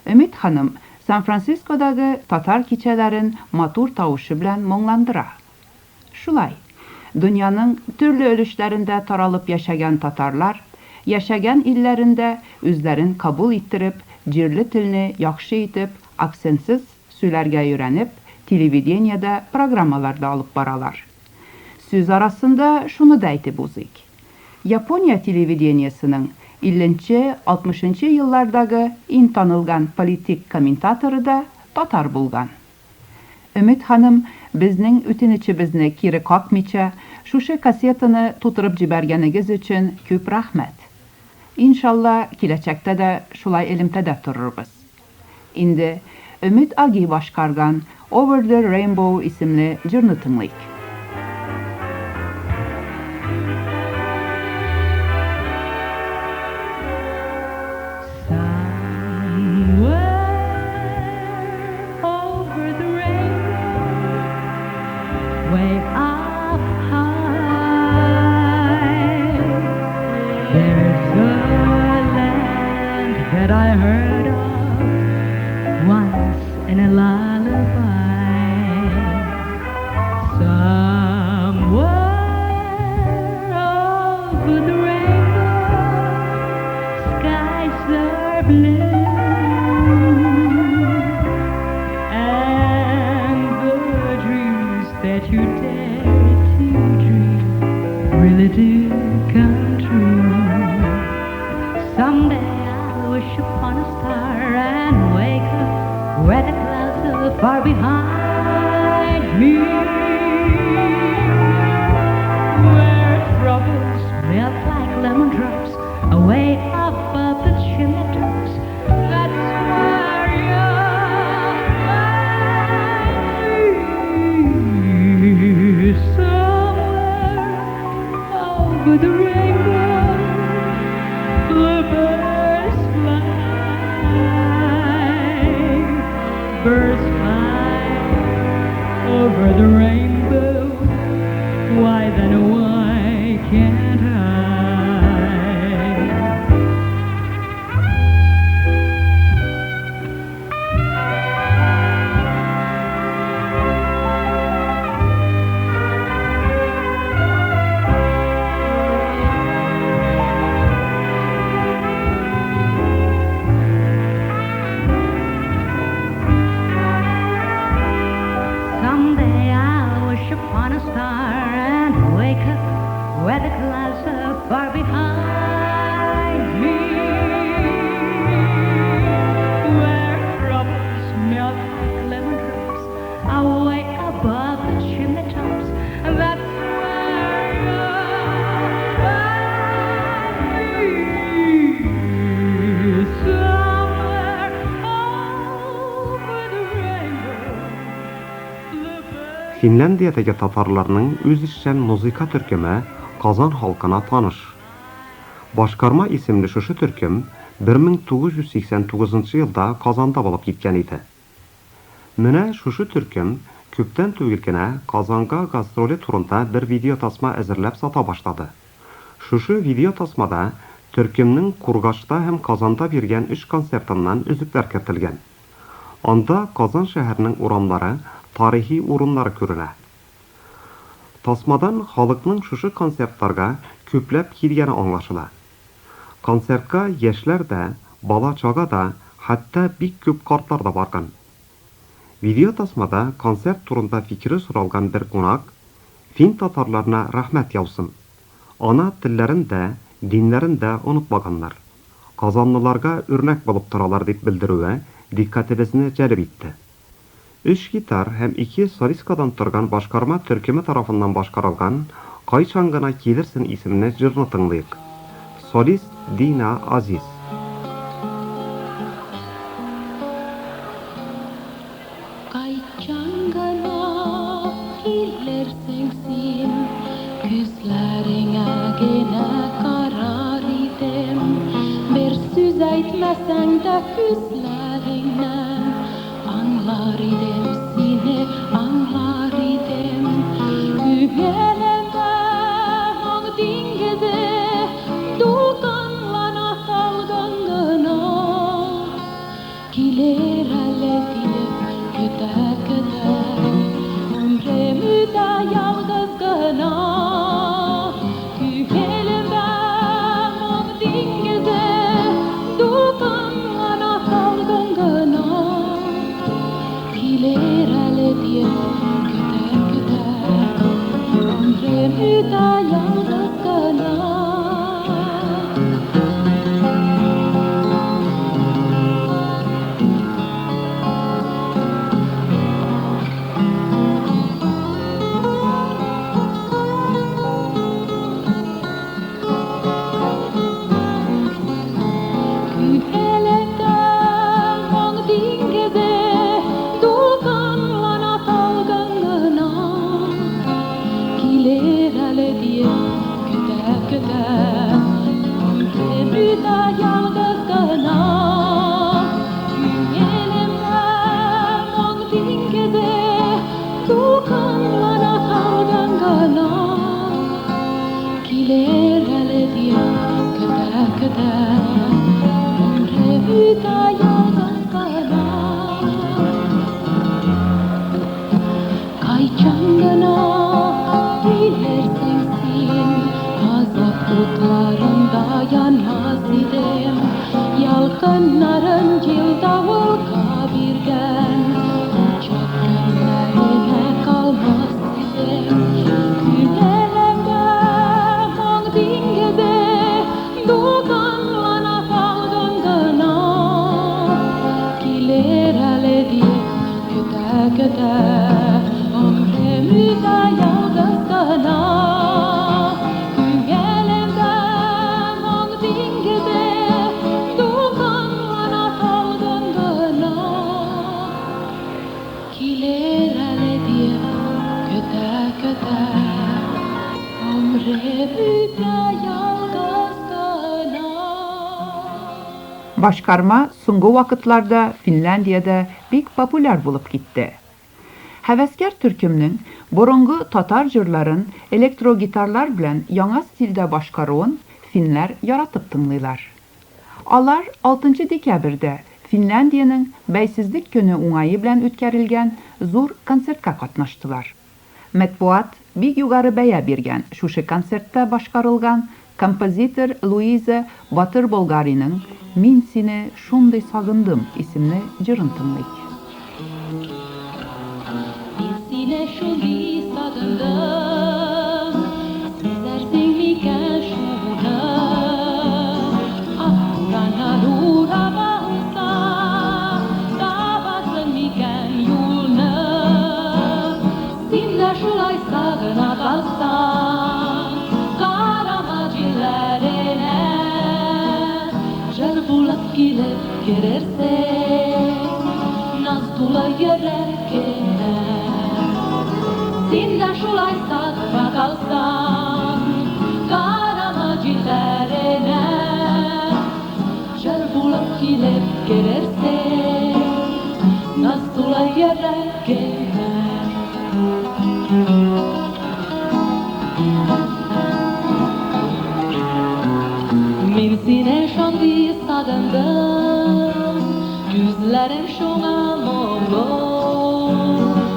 Өмет ханым Сан-Францискодагы татар кичәләрен матур тавышы белән моңландыра. Шулай, дөньяның төрле өлешләрендә таралып яшәгән татарлар, яшәгән илләрендә үзләрен кабул иттереп, җирле телне яхшы итеп, акцентсыз сөйләргә өйрәнеп, телевидениедә программалар да алып баралар. Сүз арасында шуны да әйтеп узыйк. Япония телевидениесының 50-60 еллардагы иң танылган политик комментаторы да татар булган. Өмет ханым безнең үтенечебезне кире какмыйча, шушы кассетаны тутырып җибәргәнегез өчен күп рәхмәт. Иншалла, киләчәктә дә шулай элемтәдә торырбыз. Инде Өмет Аги башкарган Over the Rainbow исемле җырны тыңлыйк. Somewhere over the rainbow, way up high, there's a land that I heard of once in a lullaby. Somewhere over the rainbow, skies are blue, and the dreams that you dare to dream really do come true. Someday I'll wish upon a star and wake up where the clouds are far behind me, where troubles melt like lemon behind me, where troubles melt like lemon drops away above the chimney tops. That's where you'll find me, somewhere over the rainbow. Финляндиядәге татарларның үзешчән музыка төркеме Казан халкына таныш. Башкарма исемле шушы төркем 1989 елда Казанда булып киткән иде. Менә шушы төркем күптән түгел генә Казанга гастроле турында бер видеотасма әзерләп сата башлады. Шушы видеотасмада төркемнең Кургашта һәм Казанда биргән өч концертыннан өзекләр кертелгән. Анда Казан шәһәренең урамнары, тарихи урыннары күренә. Тасмадан халыкның шушы концертларга күпләп килгәне аңлашыла. Концертка яшьләр дә, бала-чага да, хәтта бик күп картлар да барган. Видеотасмада концерт турында фикере соралган бер кунак, Фин татарларына рәхмәт яусын. Ана телләрен дә, диннәрен дә онытмаганнар. Казанлыларга үрнәк булып торалар, дип белдерүе дикъкатебезне җәлеп итте. Өч гитар һәм ике солисткадан торган башкарма төркеме тарафыннан башкарылган Кайчан гына килерсең исемле җырны тыңлыйк. Солист Дина Азиз. Кайчан гына килерсең син, Күзләреңә генә карар идем. Бер сүз әйтмәсәң дә күзләреңнән Аңлар идем сине, аңлар идем. Күңелемдә моң диңгезе Дулкынлана талгын гына. Килер әле диеп көтә-көтә, Гомрем үтә ялгыз гына. Күңелемдә моң диңгезе Дулкынлана талгын гына. Килер әле диеп көтә-көтә, Гомрем үтә ялгыз гына. Күңелемдә моң диңгезе Дулкынлана талгын гына. Килер әле диеп көтә-көтә, Гомрем үтә ялгыз гына. Күңелемдә моң диңгезе Дулкынлана талгын гына. Килер әле диеп көтә-көтә, Гомрем үтә ялгыз гына. Кайчан гына килерсең син, Газап утларында янмас идем. Ялкыннарын җил-давылга биргән, Учак көннәренә калмас идем. Күңелемдә моң диңгезе Дулкынлана талгын гына. Килер әле диеп көтә-көтә, Гомрем үтә ялгыз гына. Күңелемдә моң диңгезе Дулкынлана талгын гына. Килер әле диеп көтә-көтә, Гомрем үтә ялгыз гына. Башкарма соңгы вакытларда Финляндиядә бик популяр булып китте. Һәвәскәр төркемнең борынгы татар җырларын электрогитарлар белән яңа стильдә башкаруын финнәр яратып тыңлыйлар. Алар 6 декабрьдә Финляндиянең Бәйсезлек көне уңае белән үткәрелгән зур концертка катнаштылар. Матбугат бик югары бәя биргән шушы концертта башкарылган композитор Луиза Батыр-Болгариның Мин сине шундый сагындым исемле җырын тыңлыйк. Мин сине шундый сагындым, Сизәрсең микән шуны? Мин сине шундый сагындым, Күзләрем шуңа моңлы.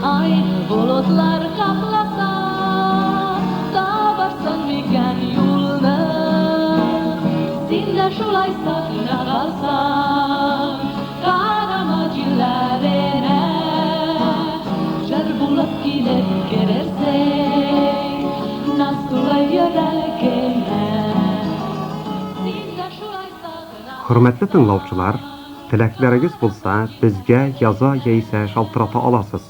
Ай, болытлар капласа, Табарсың микән юлны? Син дә шулай сагына калсаң, Карама җилләренә. Җыр булып килеп керерсең, Наз тулы йөрәгемә. Син дә шулай сагына Хөрмәтле тыңлаучылар, теләкләрегез булса, безгә яза яисә шалтырата аласыз.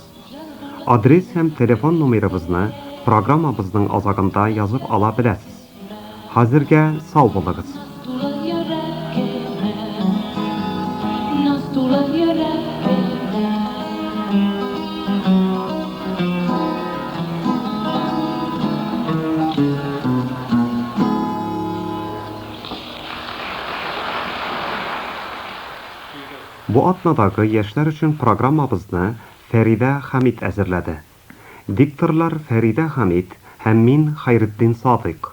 Адрес һәм телефон номерыбызны программабызның азагында язып ала беләсез. Хәзергә сау булыгыз. Тулы йөрәгемә, Наз тулы йөрәгемә. Бу атнадагы яшьләр өчен программабызны Фәридә Хәмид әзерләде. Дикторлар Фәридә Хәмид һәм мин Хәйретдин Садыйк.